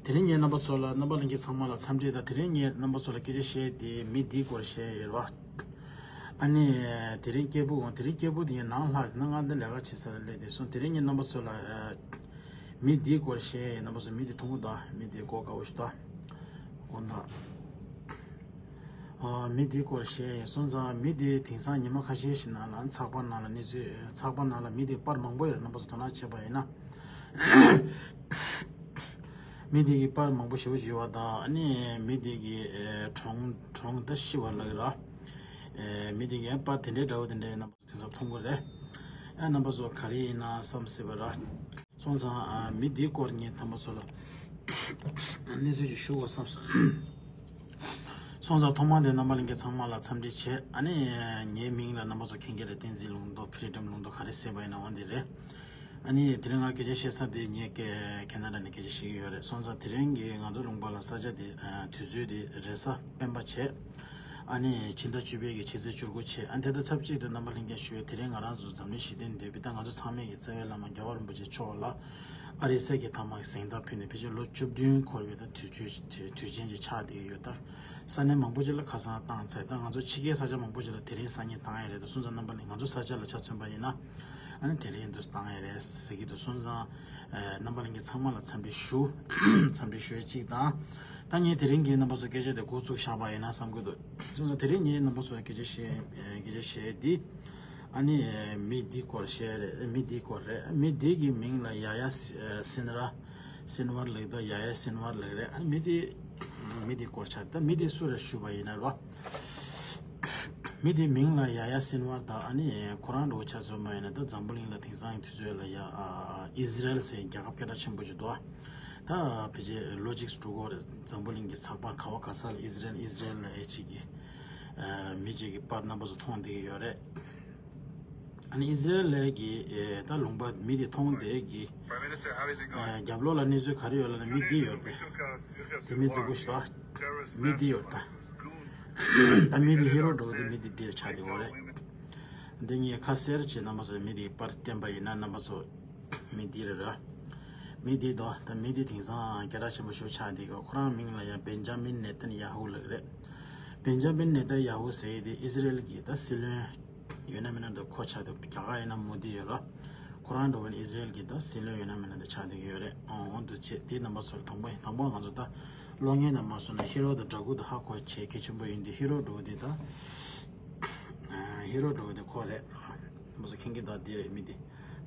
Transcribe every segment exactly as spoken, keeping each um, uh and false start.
དེ་རིང་ངས་རྣམ་པ་ཚོ་ལ་རྣམ་པ་ལྷན་རྒྱས་ཚང་མ་ལ་འཚམས་འདྲི་དང་། དེ་རིང་ངས་རྣམ་པ་ཚོ་ལ་སྐད་ཆ་བཤད་དེ་མི་འདིའི་སྐོར་བཤད་ཡོད་རེད་བ། ཨ་ནི་དེ་རིང་སྐྱེས་བུ་འོང་དེ་རིང་སྐྱེས་བུ་དེ་ངས་ནང་ལྷག་ཟིན་ན་ང་འདི་ལས་ཀ་བྱེད་ས་ལ་སླེབས་བསྡད་སོང་། དེ་རིང་ངས་རྣམ་པ་ཚོ་ལ་ཨ་མི་འདིའི་སྐོར་བཤད་ཡོད། རྣམ་པ་ཚོ་མི་འདི་མཐོང་གི་འདུག་མི་འདི་སྐོར་དགའ་བོ་ཞིག་འདུག་དགོངས་དག་ཨ་མི་འདིའི་སྐོར་བཤད་ཡོད་སོང་ཙང་། མི་འདི་དེང་སང་ཉི་མ་ཁ་ཤས་ཤིག་ནང་ལ་ཚགས་པར་ནང་ལ་གནས་ཚུལ་ཚགས་པར་ནང་ལ་མི་འདིའི་པར་མང་པོ་ཡོད་རེད། རྣམ་པ་ཚོ་དོ་སྣང་བྱས་པ་ཡིན་ན། མི་དེ་གི་པར་མང་པོ་ཞེ་པོ་ཅིག་ཡོད་པ་དང་། ཨ་ནི་མི་དེ་གི་ཨེ་གྲོངས་གྲོངས་ད་ཤི་བ་ལབ་ཀྱི་ར། ཨེ་མི་དེ་གི་པར་དེ་འདྲའི་འདྲ་བོ་དེ་འདྲའི་རྣམ་པ་ཚོ་དེ་ཚོ་མཐོང་གི་རེད། ཨ་རྣམ་པ་ཚོ་ག་རེ་ཡིན་ན་བསམ་སྲིད་པ་ར། སོང་ཙང་ཨ་མི་དེའི་སྐོར་ངས་རྣམ་པ་ཚོ་ལ་གནས་ཚུལ་ཅིག་ཞུ་དགོས་བསམ་སོང་། སོང་ཙང་ཐོག་མར་དེ་རྣམ་པ་ལྷན་རྒྱས་ཚང་མ་ལ་འཚམས་འདྲི་བྱས། ཨ་ནི་ངའི་མིང་ལ་རྣམ་པ་ཚོ་མཁྱེན་གྱི་རེད། བསྟན་འཛིན་ལུང་རྟོགས། ཕི་རི་ཌམ་ལུང་རྟོགས། ག་རེ་ཟེར་བ་ཡིན་ན་འོ་འདི་རེད། ཨ་ནི་དེ་རིང་ང་སྐད་ཆ་བཤད་ས་དེ་ངས་ཀེ་ཁེ་ན་ཌ་ནས་སྐད་ཆ་བཤད་ཀྱི་ཡོད་རེད། སོང་ཙང་དེ་རིང་གི་ང་ཚོ་ལུང་པ་ལ་ས་ཆ་དེ་ཨ་དུས་ཚོད་དེ་རེས་གཟའ་སྤེན་པ་བྱས། ཨ་ནི་ཕྱི་ཟླ་བཅུ་པའི་གི་ཕྱི་ཚེས་བཅུ་དགུ་བྱས། ཨ་དེ་དང་ཆབས་ཅིག་ཏུ་རྣམ་པ་ལྷན་རྒྱས་ཞུ་ཡས། དེ་རིང་ང་རང་ཚོ་འཛམ་གླིང་ཞི་བདེ་འདོད་པའི་ད་ང་ཚོ་ཚང་མས་ཀྱི་རྩ་བའི་བླ་མ་རྒྱལ་བ་རིན་པོ་ཆེ་མཆོག་ལ་ཨ་རིའི་གསེར་གྱི་ཐ་མག་གི་གཟེངས་རྟགས་ཕུལ་ནས་ཕལ་ཆེར་ལོ་བཅུ་བདུན་འཁོར་བའི་ད་དུས་ཚོད་དུས་དུས་ཆེན་ཅིག་ཆགས་བསྡད་ཡོད། ད་ས་གནས་མང་པོ་ཅིག་ལ་ཁ་སང་བཏང་ཚར། ད་ང་ཚོ་ཕྱི་རྒྱལ་ས་ཆ་མང་པོ་ཅིག་ལ་དེ་རིང་སང་ཉིན་བཏང་ཡས་རེད། ད་སོང་ཙང་རྣམ་པ་ལྷན་ང་ཚོ་ས་ཆ་ལ་ཆ་མཚོན་པ་ཡིན་ན། ཨ་ནི་དེ་རིང་འདུག་བཏང་ཡས་རེད་ཟེར་གྱི་འདུག་སོང་ཙང་ཨ་རྣམ་པ་ལྷན་རྒྱས་ཚང་མ་ལ་འཚམས་འདྲི་ཞུ། འཚམས་འདྲི་ཞུ་ཡས་གཅིག་དང་། ད་ངས་དེ་རིང་གི་རྣམ་པ་ཚོ་སྐད་ཆ་དེ་འགོ་བཙུགས་བཞག་པ་ཡིན་ན་བསམ་གྱི་འདུག་སོང་ཙང་དེ་རིང་ངས་རྣམ་པ་ཚོ་ལ་སྐད་ཆ་བཤད་སྐད་ཆ་བཤད་འདི། ཨ་ནི་མི་འདི་སྐོར་བཤད་རེད། མི་འདི་སྐོར་རེད། མི་འདི་གི་མིང་ལ་ཡ་ཡ་སི་སིན་ར་སིན་བར་ལབ་ད། ཡ་ཡ་སིན་བར་ལབ་རེད། ཨ་ནི་མི་འདི་མི་འདི་སྐོར་ཆགས། ད་མི་འདི་སུ་རེད་ཞུས་པ་ཡིན་ན་རོ། མི་དེའི་མིང་ལ་ཡ་ཡ་སིན་ཝར་དང་། ཨ་ནི་ཁོ་རང་འདྲ་བོ་ཆ་མཚོན་པ་ཡིན་ན། ད་འཛམ་བུ་གླིང་ལ་དེང་སང་གི་དུས་ཚོད་ལ་ཡ་ཨ་ཨི་ཟི་རེལ་ཟེར་རྒྱལ་ཁབ་སྐད་གྲགས་ཆེན་པོ་ཅིག་འདུག་ད་ཕལ་ཆེར་ལོ་གཅིག་དྲུག་འགོར་རེད། འཛམ་བུ་གླིང་གི་ཚགས་པར་ག་བ་ག་ས་ལ་ཨི་ཟི་རེལ་ཨི་ཟི་རེལ་ལབ་ཡས་ཅིག་གི་ཨ་མི་གཅིག་གི་པར་རྣམ་པ་ཚོ་མཐོང་བསྡད་ཀྱི་ཡོད་རེད། ཨ་ནི་ཨི་ཟི་རེལ་ལ་གི་ཨེ་ད་ལུང་པ་མི་དེ་མཐོང་བསྡད་ཀྱི་ཨེ་རྒྱབ་ལོགས་ལ་གནས་ཚུལ་ག་རེ་ཡོད་ལབ་ན་མི་འདི་ཡོད་པས། དེ་མི་རྫིག་པོ་ཞིག་ད། མི་འདི་ཡོད་ད། ད་མི་འདི་ཧི་རོ་འདྲ་བོ་དེ་མི་འདི་འདིར་ཆགས་བསྡད་ཡོད་རེད། འདི་ངས་ཁ་གསལ་བྱས་རྣམ་པ་ཚོ་མི་འདིའི་པར་བསྟན་པ་ཡིན་ན་རྣམ་པ་ཚོ་མི་འདི་རེད་ར། མི་འདི་དོ་ད་མི་འདི་དེང་སང་སྐད་གྲགས་ཆེན་པོ་ཞིག་ཆགས་བསྡད་ཡོད། ཁོ་རང་མིང་ལ་ཡང་བེན་ཇ་མིན་ནེ་ཐན་ཡ་ཧུ་ལབ་ཀྱི་རེད། བེན་ཇ་མིན་ནེ་ཐན་ཡ་ཧུ་ཟེར་ཡས་དེ་ཨི་ཟི་རེལ་གྱི་ད་སྲིད་བློན་ཡོད་ན་མེད་ན་འདུག་ཁོ་ཆགས་འདུག་རྒྱ་གར་ཡིན་ན་མོ་དི་ཡོད་ར། ཁོ་རང་འདྲ་བོ་ནི་ཨི་ཟི་རེལ་གྱི་ད་སྲིད་བློན་ཡོད་ན་མེད་ན་དེ་ཆགས་བསྡད་ཀྱི་ཡོད་རེད། ཨོ་འོ་འདུག་བྱས་དེ་རྣམ་པ་ཚོར་དང་པོ་དང་པོ་ང་ཚོ་ད་གློག་བརྙན་ནང་མ་སོང་ན་ཧི་རོ་དང་ཌ་གུ་དང་ཧ་གོ་བྱས་གལ་ཆེན་པོ་ཡིན་དུས། ཧི་རོ་འདྲ་བོ་དེ་ད་ཧི་རོ་འདྲ་བོ་དེ་ཁོ་རེད། རྣམ་པ་ཚོ་མཁྱེན་གྱི་ད་དེ་རེད། མི་དེ་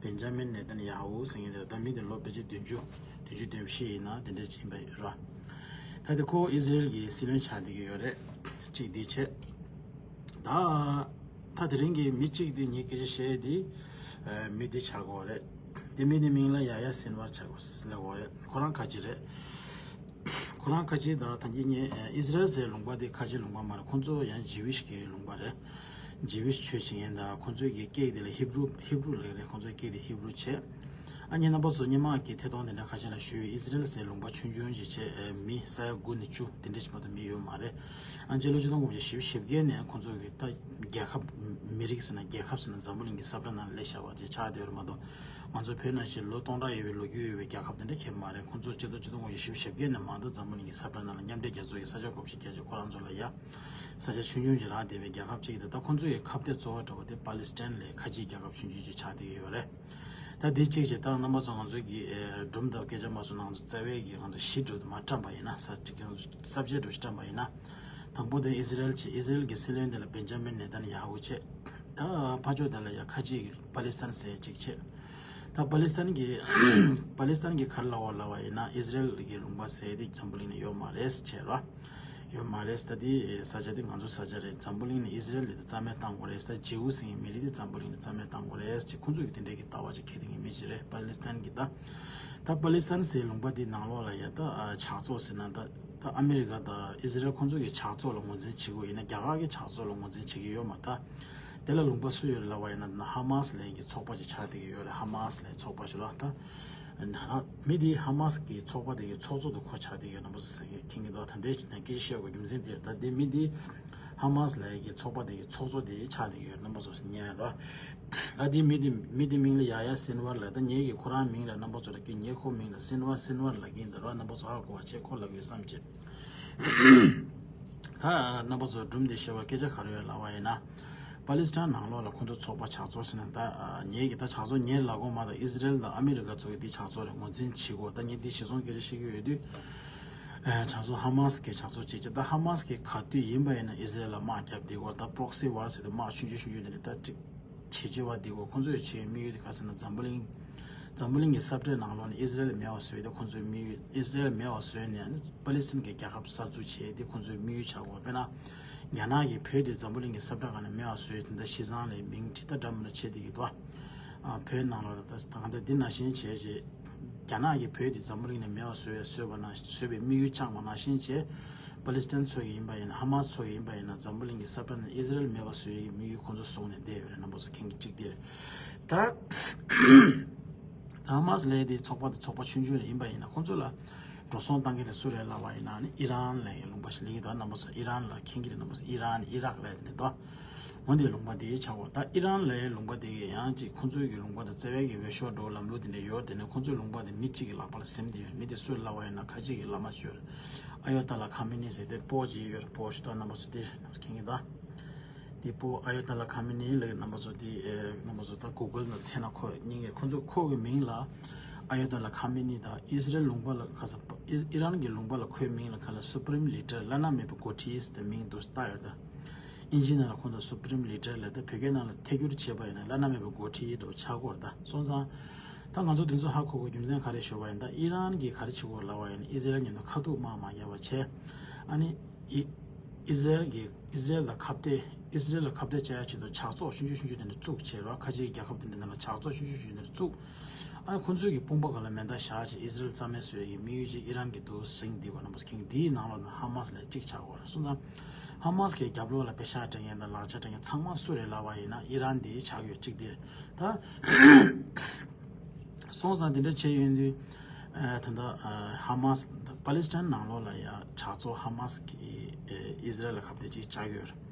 བེན་ཇ་མིན་ནེ་ཐན་ཡ་ཧུ་ཟེར་མཁན་དེ་རེད། ད་མི་དེ་ལོ་ཕལ་ཆེར་བདུན་ཅུ་བདུན་ཅུ་དོན་བཞི་ཡིན་ན་དེ་འདྲ་ཕྱིན་པ་ཡོད་ར། ད་དེ་ཁོ་ཨི་ཟི་རེལ་གྱི་སྲིད་བློན་ཆགས་བསྡད་ཀྱི་ཡོད་རེད། གཅིག་དེ་བྱས། ད་ད་དེ་རིང་གི་མི་གཅིག་དེ་ངས་སྐད་ཆ་བཤད་དེ་ཨ་མི་དེ་ཆགས་ཀྱི་ཡོད་རེད། དེ་མི་དེ་མིང་ལ་ཡ་ཡ་སིན་ཝར་ཆགས་ཀྱི་ཡོད་རེད། ཁོ་རང་ཁ་ཆེ་རེད། ཁོ་རང་ཁ་ཆེ་ད་ད་གིན་ངས་ཨ་ཨི་ཟི་རེལ་ཟེར་ལུང་པ་དེ་ཁ་ཆེ་ལུང་པ་མ་རེད། ཁོ་ཚོ་ཡང་ཇི་ཝིཤ་གི་ལུང་པ་རེད། ཇི་ཝིཤ་ཆོས་བྱེད་མཁན་དང་། ཁོ་ཚོའི་གི་སྐད་དེ་ལ་ཧི་བྷུ་རུ་ཧི་བྷུ་རུ་ལབ་རེད། ཁོ་ཚོའི་སྐད་དེ་ཧི་བྷུ་རུ་བྱས། ཨ་ནི་རྣམ་པ་ཚོ་སྔོན་མ་གི་ཐད་གཏོང་དེ་འདྲ་ཁ་ཤས་ལ་ཞུས་ཡོད། ཨི་ཟི་རེལ་ཟེར་ལུང་པ་ཆུང་ཆུང་ཞིག་བྱས་མི་ས་ཡ་དགུ་ནས་བཅུ་དེ་འདྲ་ཞིག་མ་གཏོགས་མི་ཡོད་མ་རེད། ཨ་ནི་སྤྱི་ལོ་ཆིག་སྟོང་དགུ་བརྒྱ་བཞི་བཅུ་ཞེ་བརྒྱད་ནས་ཁོ་ཚོ་གི་ད་རྒྱལ་ཁབ་མི་རིགས་ཟེར་ན་རྒྱལ་ཁབ་ཟེར་ན་འཛམ་བུ་གླིང་གི་ས་བཀྲ་ནང་ལ་སླེབས་བཞག་པ་ཅིག་ཆགས་བསྡད་ཡོད་རེད་མ་གཏོགས། ང་ཚོ་བོད་ནང་བཞིན་ལོ་སྟོང་ཕྲག་ཡོད་པའི་ལོ་རྒྱུས་ཡོད་པའི་རྒྱལ་ཁབ་དེ་འདྲ་གང་ཡང་མ་རེད། ཁོ་ཚོ་སྤྱི་ལོ་ཆིག་སྟོང་དགུ་བརྒྱ་བཞི་བཅུ་ཞེ་བརྒྱད་ནས་མང་དུ་འཛམ་བུ་གླིང་གི་ས་བཀྲ་ནང་ལ་མཉམ་འབྲེལ་རྒྱལ་ཚོགས་ཀྱི་ས་ཆ་བགོ་བཤའ་བརྒྱབ་བྱས་ཁོ་རང་ཚོ་ལ་ཡ་ས་ཆ་ཆུང་ཆུང་ཅིག་རག་བསྡད་པའི་རྒྱལ་ཁབ་ཅིག་དང་། ད་ཁོ་ཚོ་ཡི་ཁ་གཏད་གཙོ་བོ་འདྲ་བོ་དེ་པ་ལི་སི་ཐན་ལབ་ཁ་ཆེའི་རྒྱལ་ཁབ་ཆུང་ཆུང་ཅིག་ཆགས་བསྡད་ཀྱི་ཡོད་རེད། ད་འདི་གཅིག་བྱས། ད་རྣམ་པ་ཚོ་ང་ཚོ་གི་ཨེ་སྒྲུང་དང་སྐད་ཆ་མ་སོང་ན་ང་ཚོ་རྩ་བའི་གི་ང་ཚོ་གཞི་འདྲ་བོ་དེ་མར་བཀྲམ་པ་ཡིན་ན། ས་གཅིག་གི་ང་ཚོ་སབ་ཇེག་འདྲ་བོ་ཞིག་བཀྲམ་པ་ཡིན་ན། དང་པོ་དེ་ཨི་ཟི་རེལ་བྱས། ཨི་ཟི་རེལ་གྱི་སྲིད་བློན་དེ་ལ་བེན་ཇ་མིན་ནེ་ཐན་ཡ་ཧུ་བྱས། ད་ཕར་ཕྱོགས་དེ་ལ་ཡ་ཁ་ཆེ་གི་པ་ལི་སི་ཐན་ཟེར་གཅིག་བྱས། ད་པ་ལི་སི་ཐན་གྱི་པ་ལི་སི་ཐན་གྱི་ག་རེ་ལབ་པ་ལབ་པ་ཡིན་ན། ཨི་ཟི་རེལ་གྱི་ལུང་པ་ཟེར་དེ་འཛམ་བུ་གླིང་ནང་ཡོད་མ་རེད་བྱས་ར། ཡོད་མ་རེད། ད་དེ་ས་ཆ་དེ་ང་ཚོ་ས་ཆ་རེད། འཛམ་བུ་གླིང་ནས་ཨི་ཟི་རེལ་དེ་རྩ་མེད་བཏང་དགོས་རེད། ད་ཇིའུ་ཟེར་མཁན་མི་རིགས་དེ་འཛམ་བུ་གླིང་ནས་རྩ་མེད་བཏང་དགོས་རེད་ཅེས་ཁོང་ཚོ་གི་དེ་འདྲའི་གི་ལྟ་བ་ཅིག་འཁྱེར་བསྡད་མཁན་མི་ཅིག་རེད། པ་ལི་སི་ཐན་གྱི་ད་ད་པ་ལི་སི་ཐན་ཟེར་ལུང་པ་དེའི་ནང་ལོགས་ལ་ཡ་ད་ཨ་ཇག་ཚོགས་ཟེར་ན་ད་ད་ཨ་མི་རི་ཀ་དང་ཨི་ཟི་རེལ་ཁོང་ཚོ་གི་ཇག་ཚོགས་ལ་ངོས་འཛིན་བྱེད་ཀྱི་ཡོད་ན། རྒྱ་གར་གྱི་ཇག་ཚོགས་ལ་ངོས་འཛིན་བྱེད་ཀྱི་ཡོད་མ་ད། དེ་ལ་ལུང་པ་སུ་ཡོད་ལབ་པ་ཡིན་ན། ཧ་མ་སི་ལབ་མཁན་གྱི་ཚོགས་པ་ཅིག་ཆགས་བསྡད་ཀྱི་ཡོད་རེད། ཧ་མ་སི་ལབ་ཚོགས་པ་ཞིག་ལ་ད། མི་དེ་ཧ་མ་སི་གི་ཚོགས་པ་དེ་གི་ཚོགས་གཙོ་དེ་ཁོ་ཆགས་བསྡད་ཡོད། རྣམ་པ་ཚོ་ཟེར་གི་མཁྱེན་གྱི་འདུག་ད་འདི་ནས་སྐད་ཆ་བཤད་དགོས་རྒྱུ་མཚན་དེ་རེད། ད་འདི་མི་དེ་ ཧ་མ་སི་ལབ་ཡས་ཀྱི་ཚོགས་པ་དེ་གི་ཚོགས་གཙོ་དེ་ཆགས་བསྡད་ཡོད། རྣམ་པ་ཚོ་ཉན་རོགས། ད་དེ་མི་དེ་མི་དེ་མིང་ལ་ཡ་ཡ་སིན་ཝར་ལབ། ད་ངེད་ཀྱི་ཁོ་རང་མིང་ལ་རྣམ་པ་ཚོ་ལ་ཀི་ངེད་ཁོ་མིང་ལ་སིན་ཝར་སིན་ཝར་ལབ་ཀྱི་ཡིན། ད་རོགས་རྣམ་པ་ཚོ་ཧ་གོ་བ་བྱས་ཁོ་ལབ་ཡོད་བསམ་བྱས། ད་རྣམ་པ་ཚོ་སྒྲུང་དེ་ཤེས་པ་སྐད་ཆ་ག་རེ་ཡོད་ལབ་པ་ཡིན་ན། པ་ལི་སི་ཐན་ནང་ལོགས་ལ་ཁོང་ཚོ་ཚོགས་པ་ཆགས་ཚོགས་ཟེར་ན། ད་ངེད་ཀྱི་ད་ཆགས་ཚོགས་ངེད་ལབ་དགོས་མ། ད་ཨི་ཟི་རེལ་དང་ཨ་མི་རི་ཀ་ཚོ་གི་དེ་ཆགས་ཚོགས་རེད། ངོས་འཛིན་བྱེད་དགོས། ད་ངེད་དེ་གཞི་བཟུང་སྐད་ཆ་བཤད་ཀྱི་ཡོད་དུས། ཨ་ཆགས་ཚོགས་ཧ་མ་སི་གི་ཆགས་ཚོགས་ཅིག་ཅིག་ད་ཧ་མ་སི་གི་ག་དུས་ཡིན་པ་ཡིན་ན་ཨི་ཟི་རེལ་ལ་དམག་བརྒྱབ་དེ་གོ། ད་པྲོག་སི་ཝར་ཟེར་དུས་དམག་ཆུང་ཆུང་ཆུང་ཆུང་དེ་འདྲ་ད་ཅིག་བྱེད་བྱེད་པ་དེ་གོ། ཁོང་ཚོས་བྱེད་དམིགས་ཡུལ་དེ་ག་ཟེར་ན། འཛམ་བུ་གླིང་འཛམ་བུ་གླིང་གི་ས་བཀྲའི་ནང་ལོགས་ནས་ཨི་ཟི་རེལ་མེད་པ་བཟོ་ཡས་དེ་ཁོང་ཚོའི་དམིགས་ཡུལ། ཨི་ཟི་རེལ་མེད་པ་བཟོས་ནས་ཨ་ནི་པ་ལི་སི་ཐན་གྱི་རྒྱལ་ཁབ་གསར་འཛུགས་བྱེད་ཡས་དེ་ཁོང་ཚོའི་དམིགས་ཡུལ་ཆགས་གོ། དཔེར་ན། རྒྱ་ནག་གིས་བོད་དེ་འཛམ་བུ་གླིང་གི་ས་བཀྲ་སྒང་ནས་མེད་པ་བཟོས་དེ་འདྲ་ཤི་ཚང་ལས་མིང་ཁྲི་ད་འདྲ་མི་འདྲ་བྱེད་དེ་གི་དོ། ཨ་བོད་ནང་ལོགས་ལ་ད་ད་ག་འདྲ་འདི་ནང་བཞིན་བྱས་རྗེས། རྒྱ་ནག་གིས་བོད་དེ་འཛམ་བུ་གླིང་ནས་མེད་པ་བཟོས་བཟོས་པ་ན་བཟོས་པའི་དམིགས་ཡུལ་བཅངས་པ་ནང་བཞིན་བྱས། པ་ལི་སི་ཐན་ཚོ་ཡིན་པ་ཡིན་ན། ཧ་མ་སི་ཚོ་ཡིན་པ་ཡིན་ན། འཛམ་བུ་གླིང་གི་ས་བཀྲ་ནས་ཨི་ཟི་རེལ་མེད་པ་བཟོ་ཡའི་དམིགས་ཡུལ་ཁོང་ཚོ་བཟུང་ནས་བསྡད་ཡོད་རེད། རྣམ་པ་ཚོ་མཁྱེན་གྱི་གཅིག་དེ་རེད། ད་ཧ་མ་སི་ལབ་དེ་ཚོགས་པ་དེ་ཚོགས་པ་ཆུང་ཆུང་རེད། ཡིན་པ་ཡིན་ན་ཁོང་ཚོ་ལ་འགྲོ་སོང་བཏང་མཁན་དེ་སུ་རེད་ལབ་པ་ཡིན་ན་ནི་ཨི་རན་ལབ་ཡའི་ལུང་པ་ཞིག་སླེབས་ཀྱི་འདུག། རྣམ་པ་ཚོ་ཨི་རན་ལ་མཁྱེན་གྱི་རེད། རྣམ་པ་ཚོ་ཨི་རན་ཨི་རག་ལབ་དེ་འདྲ་འདུག། འོན་ཏེ་ལུང་པ་དེ་ཆགས་པ། ད་ཨི་རན་ལབ་ཡའི་ལུང་པ་དེ་གི་ཡང་ཅིག་ཁོང་ཚོའི་གི་ལུང་པ་དང་བརྩེ་བའི་གི་འོས་ཤོག་འགྲོ་ལམ་ལུགས་དེ་འདྲ་ཡོད། དེ་ནས་ཁོང་ཚོའི་ལུང་པ་དེ་མི་གཅིག་གི་ལག་པ་ལ་ཟིན་བསྡད་ཡོད། མི་དེ་སུ་ལབ་པ་ཡིན་ན་ཁ་ཆེ་གི་བླ་མ་ཅིག་ཡོད་རེད། ཨ་ཡོ་ཏ་ལ་ཁ་མི་ནི་ཟེར་དེ་པོ་ཅིག་ཡོད་རེད། པོ་ཞིག་ཏོ། རྣམ་པ་ཚོ་དེ་མཁྱེན་གྱི་འདུག། དེ་པོ་ཨ་ཡོ་ཏ་ལ་ཁ་མི་ནི་ལ་རྣམ་པ་ཚོ་དེ་ཨེ་རྣམ་པ་ཚོ་ད་གུ་གལ་ནང་བཙལ་ན་ཁོ་སྙིང་གི། ཁོ་ཚོ་ཁོ་གི་མིང་ལ་ཨ་ཡོ་ཏ་ལ་ཁ་མི་ནི་དང་ཨི་སི་རེལ་ལུང་པ་ལ་ག་ས་ཨི་ཨི་རན་གྱི་ལུང་པ་ལ་ཁོའི་མིང་ལ་ག་ལ་སུ་པི་རིམ་ལི་ཌར། བླ་ན་མེད་པའི་འགོ་ཁྲིད་ཟེར་དེ་མིང་འདུག་བཏགས་ཡོད་ད། ཨིན་ཇི་ནང་ལ་ཁོང་ཚོ་སུ་པི་རིམ་ལི་ཌར་ལབ། ད་བོད་སྐད་ནང་ལ་ཐད་སྒྱུར་བྱས་པ་ཡིན་ན་བླ་ན་མེད་པའི་འགོ་ཁྲིད་འདྲ་བོ་ཆགས་ཀྱི་ཡོད་རེད། ད་སོང་ཙང་ད་ང་ཚོ་དེ་ཚོ་ཧ་གོ་དགོས་རྒྱུ་མཚན་ག་རེ་ཞུ་བ་ཡིན་ན། ད་ཨི་རན་གྱིས་ག་རེ་བྱེད་ཀྱི་ཡོད་ལབ་པ་ཡིན་ན། ཨི་སི་རེལ་མཉམ་དུ་ཁ་ཐུག་དམག་མ་བརྒྱབ་པ་བྱས། ཨ་ནི་ཨི་ཨི་སི་རེལ་གྱིས་ཨི་སི་རེལ་ལ་ཁ་གཏད། ཨི་སི་རེལ་ལ་ཁ་གཏད་བཅག་ཡ་ཆེད་དུ་ཇག་ཚོགས་ཆུང་ཆུང་ཆུང་ཆུང་དེ་འདྲ་བཙུགས་བྱས་རོགས། ཁ་ཆེའི་རྒྱལ་ཁབ་དེ་འདྲ་ནང་ལ་ཇག་ཚོགས་ཆུང་ཆུང་ཆུང་དེ་འདྲ་བཙུགས། ཨ་ནི་ཁོང་ཚོའི་གི་དཔུང་པ་སྒང་ལ་མེ་མདའ་བཞག་བྱས་ཨི་སི་རེལ་རྩ་མེད་བཟོ་ཡ་གི་དམིགས་ཡུལ་ཅིག་ཨི་རན་གྱིས་འདུག་ཟིན་བསྡད་པ། རྣམ་པ་ཚོ་མཁྱེན། དེའི་ནང་ལོགས་ན་ཧ་མ་སི་ལབ་གཅིག་ཆགས་ཀྱི་ཡོད་རེད། སོང་ཙང་ཧ་མ་སི་གི་རྒྱབ་ལོགས་ལ་པེ་ཤག་སྤྲད་མཁན་དང་ལག་ཆ་སྤྲད་མཁན་ཚང་མ་སུ་རེད་ལབ་པ་ཡིན་ན་ཨི་རན་དེ་ཆགས་ཀྱི་ཡོད། གཅིག་དེ་རེད། ད་སོང་ཙང་དེ་འདྲ་བྱས་ཡོང་དུས། ཨ་ད་ལྟ་ཨ་ཧ་མ་སི་པ་ལི་སི་ཐན་ནང་ལོགས་ལ་ཡ་ཇག་ཚོགས་ཧ་མ་སི་གིས་ཨ་ཨི་སི་རེལ་ལ་ཁ་གཏད་ཅིག་བཅག་གི་ཡོད་རེད།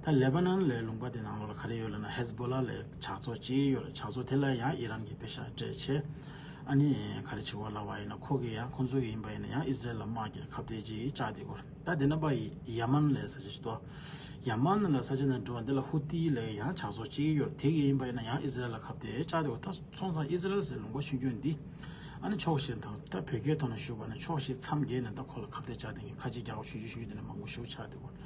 ད་ལེ་བྷ་ནན་ལའི་ལུང་པ་དེ་ནང་ལོགས་ལ་ག་རེ་ཡོད་ལབ་ན་ཧེ་ཛི་བྷོ་ལ་ལའི་ཇག་ཚོགས་ཅིག་ཡོད་རེད། ཇག་ཚོགས་དེ་ལ་ཡང་ཨི་རན་གྱིས་པེ་ཤག་སྤྲད་བྱས། ཨ་ནི་ག་རེ་བྱེད་ཀྱི་ཡོད་ལབ་པ་ཡིན་ན་ཁོ་གིས་ཡང་ཁོང་ཚོ་གི་ཡིན་པ་ཡིན་ན་ཡང་ཨི་སི་རེལ་ལ་དམག་གི་ཁ་གཏད་ཅིག་བཅག་བསྡད་ཀྱི་ཡོད་རེད། ད་དེ་ནས་པ་ཡ་མན་ལབ་ས་ཆ་ཞིག་འདུག། ཡ་མན་ལབ་ས་ཆ་ནས་འགྲོ་བ་འདི་ལ་ཧུ་ཏི་ལབ་ཡང་ཇག་ཚོགས་གཅིག་ཡོད་རེད། དེ་གི་ཡིན་པ་ཡིན་ན་ཡང་ཨི་སི་རེལ་ལ་ཁ་གཏད་བཅག་བསྡད་ཡོད། ད་སོང་ཙང་ཨི་སི་རེལ་ཟེར་ལུང་པ་ཆུང་ཆུང་འདི་ཨ་ནི་ཕྱོགས་བཞི་དང་། ད་བོད་སྐད་ཐོག་ནས་ཞུས་པ་ན་ཕྱོགས་བཞི་མཚམས་བརྒྱད་ནས་ད་ཁོ་ལ་ཁ་གཏད་བཅག་བསྡད་མཁན་ཁ་ཆེ་རྒྱལ་ཁབ་ཆུང་ཆུང་ཆུང་ཆུང་དེ་འདྲ་མང་པོ་ཞིག་ཆགས་བསྡད་ཡོད།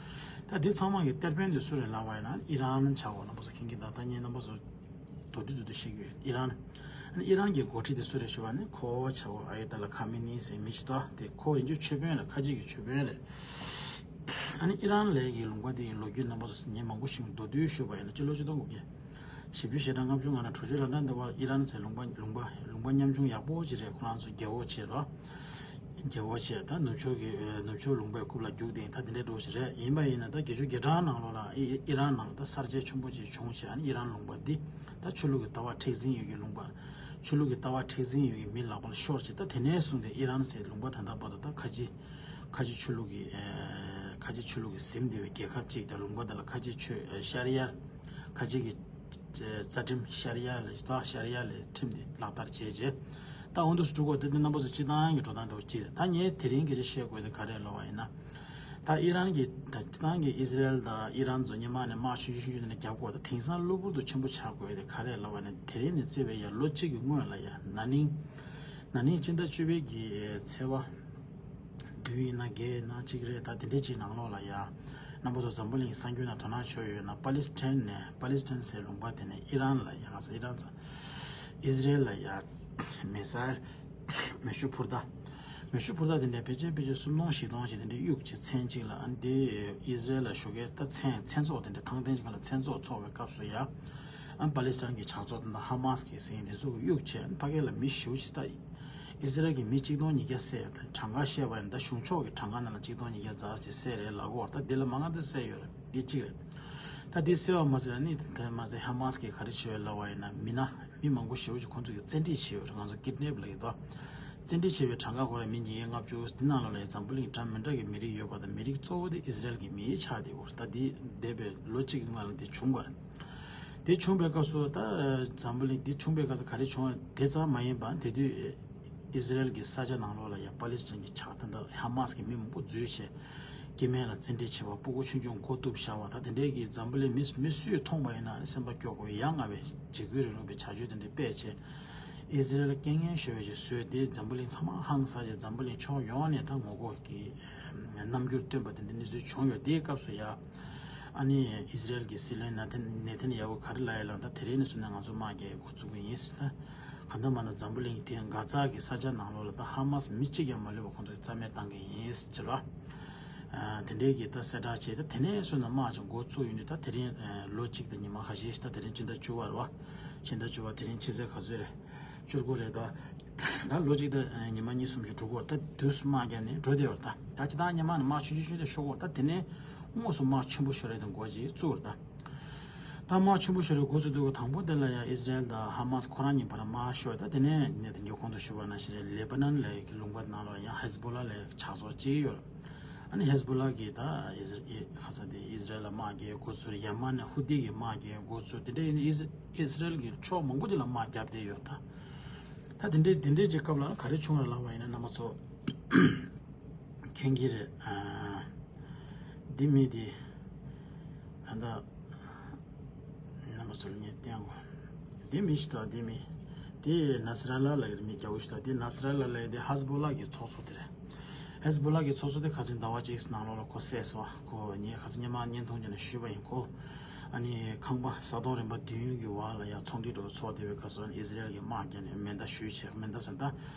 ད་འདི་ཚང་མ་གི་གཏེར་དཔོན་དེ་སུ་རེད་ལབ་པ་ཡིན་ན་ཨི་རན་ཆགས་ཀྱི་ཡོད། རྣམ་པ་ཚོ་མཁྱེན་གྱི་འདུག། ད་ངས་རྣམ་པ་ཚོ་མདོར་བསྡུས་མདོར་བསྡུས་བཤད་ཀྱི་ཡོད། ཨི་རན། ཨ་ནི་ཨི་རན་གྱི་འགོ་ཁྲིད་དེ་སུ་རེད་ཞུ་བ་ནི་ཁོ་ཆགས་ཀྱི་ཡོད། ཨ་ཡ་ཏོ་ལ་ཁ་མེ་ནི་ཟེར་མི་ཞིག་འདུག། དེ་ཁོ་ཡིན་རྒྱུ་ཆོས་དཔོན་རེད། ཁ་ཆེ་གི་ཆོས་དཔོན་རེད། ཨ་ནི་ཨི་རན་ལའི་གི་ལུང་པ་དེ་ཡི་ལོ་རྒྱུས་རྣམ་པ་ཚོ་ངས་མང་པོ་ཞིག་མདོར་བསྡུས་ཞུས་པ་ཡིན་ན་སྤྱི་ལོ་ཆིག་སྟོང་དགུ་བརྒྱ་བཞི་བཅུ་ཞེ་གྲངས་ལྔ་བཅུ་ང་ལྔ་དྲུག་ཅུ་རེ་གྲངས་འདི་བར་ཨི་རན་ཟེར་ལུང་པ་ལུང་པ་ལུང་པ་ཉམ་ཆུང་ཡག་པོ་ཅིག་རེད། ཁོ་རང་ཚོ་རྒྱལ་པོ་བྱས་རོགས། རྒྱལ་པོ་བྱས། ད་ནུབ་ཕྱོགས་ཀྱི་ཨ་ནུབ་ཕྱོགས་ལུང་པའི་རྐུབ་ལ་རྒྱུག་བསྡད་ད་དེ་འདྲའི་འགྲོ་ཞིག་རེད། ཡིན་པ་ཡིན་ན་ད་བརྒྱད་ཅུ་གྱ་གྲངས་ནང་ལོགས་ལ་ཨི་ཨི་རན་ནང་ལ་ད་གསར་བརྗེ་ཆེན་པོ་ཅིག་བྱུང་བྱས། ཨ་ནི་ཨི་རན་ལུང་པ་འདི་ད་ཆོས་ལུགས་ཀྱི་ལྟ་བ་མཁྲེགས་འཛིན་ཡོད་ཀྱི་ལུང་པ། ཆོས་ལུགས་ཀྱི་ལྟ་བ་མཁྲེགས་འཛིན་ཡོད་ཀྱི་མི་ལག་པ་ལ་ཤོར་བྱས། ད་དེ་ནས་བཟུང་སྟེ་ཨི་རན་ཟེར་ལུང་པ་ད་ལྟ་བར་དུ་ད་ཁ་ཆེ་ཁ་ཆེ་ཆོས་ལུགས་ཀྱི་ཨ་ཁ་ཆེ་ཆོས་ལུགས་ཀྱི་ཟིན་བསྡད་པའི་རྒྱལ་ཁབ་ཅིག་དང་། ལུང་པ་དེ་ལ་ཁ་ཆེ་ཆོས་ཨ་ཤ་རི་ཡ། ཁ་ཆེ་གི་རྩ་ཁྲིམས་ཤ་རི་ཡ་ལ་ད་ཤ་རི་ཡ་ལའི་ཁྲིམས་དེ་ལག་བསྟར་བྱས་རྗེས། ད་འོ་འདུག་སེ་འགྲོ་གི་ཡོད། དེ་འདི་རྣམ་པ་ཚོ་སྤྱིར་བཏང་གི་འགྲོ་སྟངས་འདྲ་བོ་ཅིག་རེད། ད་ངས་དེ་རིང་སྐད་ཆ་བཤད་དགོས་དེ་ག་རེ་ལབ་པ་ཡིན་ན། ད་ཨི་རན་གྱི་ད་སྤྱིར་བཏང་གི་ཨི་སི་རེལ་དང་ཨི་རན་ཚོ་སྔོན་མ་ནས་དམག་ཆུང་ཆུང་ཆུང་ཆུང་དེ་འདྲ་རྒྱབ་དགོས། ད་དེང་སང་གློ་བུར་དུ་ཆེན་པོ་ཆགས་དགོས་དེ་ག་རེ་ལབ་པ་ཡིན་ན། དེ་རིང་ནས་བརྩིས་པའི་ཡར་ལོ་གཅིག་གི་སྔོན་ལ་ཡ་ན་ནིང་། ན་ནིང་སྤྱི་ཟླ་བཅུ་པའི་གི་ཚེས་པ་བདུན་ཡིན་ན་བརྒྱད་ཡིན་ན་གཅིག་རེད། ད་དེ་འདྲའི་ཅིག་ནང་ལོགས་ལ་ཡ། རྣམ་པ་ཚོ་འཛམ་བུ་གླིང་གི་གསར་འགྱུར་ནང་དོ་སྣང་ཆེ་ཡོད་ན། པ་ལི་སི་ཐན་ནས་པ་ལི་སི་ཐན་ཟེར་ལུང་པ་དེ་ནས་ཨི་རན་ལ་ཡ། ག་ས་ཨི་རན་ས་ཨི་སི་རེལ་ལ་ཡ་མི་སེལ་མེ་ཤུགས་འཕུར་མདའ། མེ་ཤུགས་འཕུར་མདའ་དེ་འདྲ་ཕལ་ཆེར་ཕལ་ཆེར་སུམ་སྟོང་བཞི་སྟོང་ཞིག་དེ་འདྲ་གཡུགས་བྱས་མཚན་གཅིག་ལ། ཨ་འདི་ཨི་སི་རེལ་ལ་ཞོགས་ཀས་ད་མཚན་མཚན་ཚོགས་དེ་འདྲ་ཐང་སྟེང་ཅིག་ལ་མཚན་ཚོགས་ཚོགས་པའི་སྐབས་སུ་ཡ། ཨ་པ་ལི་སི་ཐན་གྱི་ཇག་ཚོགས་དེ་འདྲ་ཧ་མ་སི་གི་ཟེར་མཁན་དེ་ཚོ་གིས་གཡུགས་བྱས། ཨ་ཕ་གི་ལ་མི་ཞེ་པོ་ཅིག་ད། ཨི་སི་རལ་གྱི་མི་གཅིག་སྟོང་ཉིས་བརྒྱ་བསད། ད་གྲངས་ཀ་བཤད་པ་ཡིན་ན་ད་གཞུང་ཕྱོགས་ཀྱི་གྲངས་ཀ་ནང་ལ་གཅིག་སྟོང་ཉིས་བརྒྱ་ཙམ་ཅིག་བསད་རེད་ལབ་ཀྱི་ཡོད་རེད། ད་འདི་ལས་མང་ང་ད་བསད་ཡོད་རེད། འདི་གཅིག་རེད། ད་འདི་བསད་པ་མ་ཟད་ཨ་ནི་དེ་མ་ཟད་ཧ་མ་སི་གིས་ག་རེ་བྱས་ཡོད་ལབ་པ་ཡིན་ན། མི་སྣ་མི་མང་པོ་ཞེ་པོ་ཅིག་ཁོང་ཚོ་གིས་བཙན་ཁྲིད་བྱས་ཡོད་རེད། ང་ཚོ་ཀིཌ་ནེབ་ལབ་ཀྱི་འདུག། བཙན་ཁྲིད་བྱས་པའི་གྲངས་ཀ་ཁོ་ར་མི་ཉིས་བརྒྱ་ལྔ་བཅུ་འདི་ནང་ལོགས་ལ་ཡང་འཛམ་བུ་གླིང་འདྲ་མི་འདྲ་གི་མི་རིགས་ཡོད་པ་དང་། མི་རིགས་གཙོ་བོ་དེ་ཨི་ཟི་རེལ་གྱི་མི་ཆགས་བསྡད་ཡོད་རེད། ད་འདི་འདས་པའི་ལོ་གཅིག་གི་སྔོན་ལ་འདི་བྱུང་བ་རེད། དེ་བྱུང་བའི་སྐབས་སུ་ད་འཛམ་བུ་གླིང་འདི་བྱུང་བའི་སྐབས་སུ་ག་རེ་བྱུང་བ་དེ་ཙམ་མ་ཡིན་པ། དེ་དུས་ཨི་ཟི་རེལ་གྱི་ས་ཆ་ནང་ལོགས་ལ་ཡང་པ་ལི་སི་ཐན་གྱི་ཆགས་ད་ལྟ་ཧ་མ་སི་གི་མི་མང་པོ་འཛུལ་བྱས། སྐྱེ་དམན་ལ་བཙན་ཁྲིད་བྱས་པ། སྤུ་གུ་ཆུང་ཆུང་མགོ་གཏུབ་བཞག་པ། ད་དེ་འདྲའི་གི་འཛམ་བུ་གླིང་མི་མི་སུས་མཐོང་བ་ཡིན་ན་ནི་སེམས་པ་སྐྱོ་དགོས། ཡ་ང་བའི་འཇིགས་སྐུལ་རིང་ལུགས་པའི་བྱ་སྤྱོད་དེ་འདྲ་སྤེལ་བྱས། ཨི་ཟི་རེལ་རྐྱེན་ངན་ཤོར་བའི་ཆེད་བཟོས་ཏེ། འཛམ་བུ་གླིང་ཚང་མ་ཧང་སངས་བྱས། འཛམ་བུ་གླིང་ཕྱོགས་ཡོངས་ནས་ད་ངོ་རྒོལ་གྱི་རྣམ་འགྱུར་སྟོན་པ་དེ་འདྲ་གནས་ཚུལ་བྱུང་ཡོད། དེའི་སྐབས་སུ་ཡ་ཨ་ནི་ཨི་ཟི་རེལ་གྱི་སྲིད་བློན་ནེ་ཐན་ནེ་ཐན་ཡ་ཧུ་ག་རེ་ལབ་ཡོད་ལབ་ན། ད་དེ་རིང་ནས་བཟུང་ནས་ང་ཚོ་དམག་རྒྱག་འགོ་བཙུགས་ཀྱི་ཡིན་ཟེར། ད་གང་ལྟར་མ་ན་འཛམ་བུ་གླིང་དེ་གྷ་ཛ་གི་ས་ཆ་ནང་ལོགས་ལ་ད་ཧ་མ་སི་མི་གཅིག་ཀྱང་མ་ལུས་པ་ཁོང་ཚོས་རྩ་མེད་བཏང་གི་ཡིན་ཟེར་བ། ཨ་དེ་འདྲའི་གི་ད་གསལ་བསྒྲགས་བྱས། ད་དེ་ནས་བཟུང་ནས་དམག་ཅིག་འགོ་བཙུགས་ཡོང་དུས། ད་དེ་རིང་ཨ་ལོ་གཅིག་དང་ཉི་མ་ཁ་ཤས་ཤིག་ད་དེ་རིང་ཕྱི་ཟླ་བཅུ་པ་རེད་བ། ཕྱི་ཟླ་བཅུ་པ་དེ་རིང་ཕྱི་ཚེས་ག་ཚོད་རེད། བཅུ་དགུ་རེད། ད་ད་ལོ་གཅིག་དང་ཨ་ཉི་མ་གཉིས་གསུམ་ཅིག་འགྲོ་གི་ཡོད་རེད། ད་དུས་སུ་དམག་རྒྱག་ནས་འགྲོ་བསྡད་ཡོད་རེད། ད་ད་ཅི་ད་ཉི་མ་ནས་དམག་ཆུང་ཆུང་ཆུང་དེ་ཤོར་གི་ཡོད་རེད། ད་དེ་ནས་དངོས་སུ་དམག་ཆེན་པོ་ཤོར་རེད། དང་འགོ་ཅིག་བཙུགས་རེད། ད། ད་དམག་ཆེན་པོ་ཞིག་རེད། འགོ་ཚུགས་དུས་དང་པོ་དེ་ལ་ཡང་ཨི་ཟི་རེལ་དང་ཧ་མ་སི་ཁོ་རང་གཉིས་བར་དམག་ཤོར། ད་དེ་ནས་ངས་དེ་གོང་དུ་ཞུས་པ་ནང་བཞིན་རེད། ལེ་པ་ནན་ལ་ཡ་གི་ལུང་པ་ནང་ལོགས་ཡང་ཧེ་ཟི་བྷོ་ལ་ལ་ཡ་གི་ཇག་ཚོགས་གཅིག་ཡོད། ཨ་ནི་ཧེ་ཟི་བྷོ་ལ་གིས་ད་ཨི་ཟི་ཨི་ཧ་ས་དེ་ཨི་ཟི་རེལ་ལ་དམག་རྒྱག་འགོ་ཚུགས། ཡེ་མེན་ནས་ཧུ་ཏི་གིས་དམག་རྒྱག་འགོ་ཚུགས། དེ་འདྲ་ཡིན་ཨི་ཟི་ཨི་ཟི་རེལ་གྱིས་ཕྱོགས་མང་པོ་ཅིག་ལ་དམག་བརྒྱབ་བསྡད་ཡོད། ད་ད་དེ་འདྲའི་དེ་འདྲའི་ཅིག་སྐབས་ལ་ག་རེ་བྱུང་བ་ལབ་པ་ཡིན་ན། རྣམ་པ་ཚོ་མཁྱེན་གྱི་རེད། ཨ་འདི་མི་དེ་ད་ལྟ་རྣམ་པ་ཚོ་ལ་ངས་བསྟན་གོ། འདི་མི་ཞིག་དང་འདི་མི་དེ་ནཱ་སི་ར་ལ་ལབ་ཡོད་མི་རྒྱ་བོ་ཞིག་དང་། དེ་ནཱ་སི་ར་ལ་ལབ་ཡོད་དེ་ཧེ་ཟི་བྷོ་ལ་གི་ཚོགས་གཙོ་དེ་རེད། ཧེ་ཟི་བྷོ་ལ་གི་ཚོགས་གཙོ་དེ་ཁ་སང་ཟླ་བ་གཅིག་ནང་ལོགས་ལ་ཁོ་བསད་སོང་། ཁོ་ངས་ཁ་སང་སྔོན་མ་བརྙན་ཐུང་བྱས་ནས་ཞུས་པ་ཡིན། ཁོ་ཨ་ནི་ཁང་པ་ས་སྟོང་རིམ་པ་བདུན་གི་བར་ལ་ཡང་ཚོགས་འདུ་འདྲ་བོ་ཚོགས་བསྡད་པའི་སྐབས་སུ། ཨ་ནི་ཨི་ཟི་རེལ་གྱིས་དམག་བརྒྱབ་ནས་མེ་མདའ་གཞུས་བྱས། མེ་མདའ་ཟེར་ད་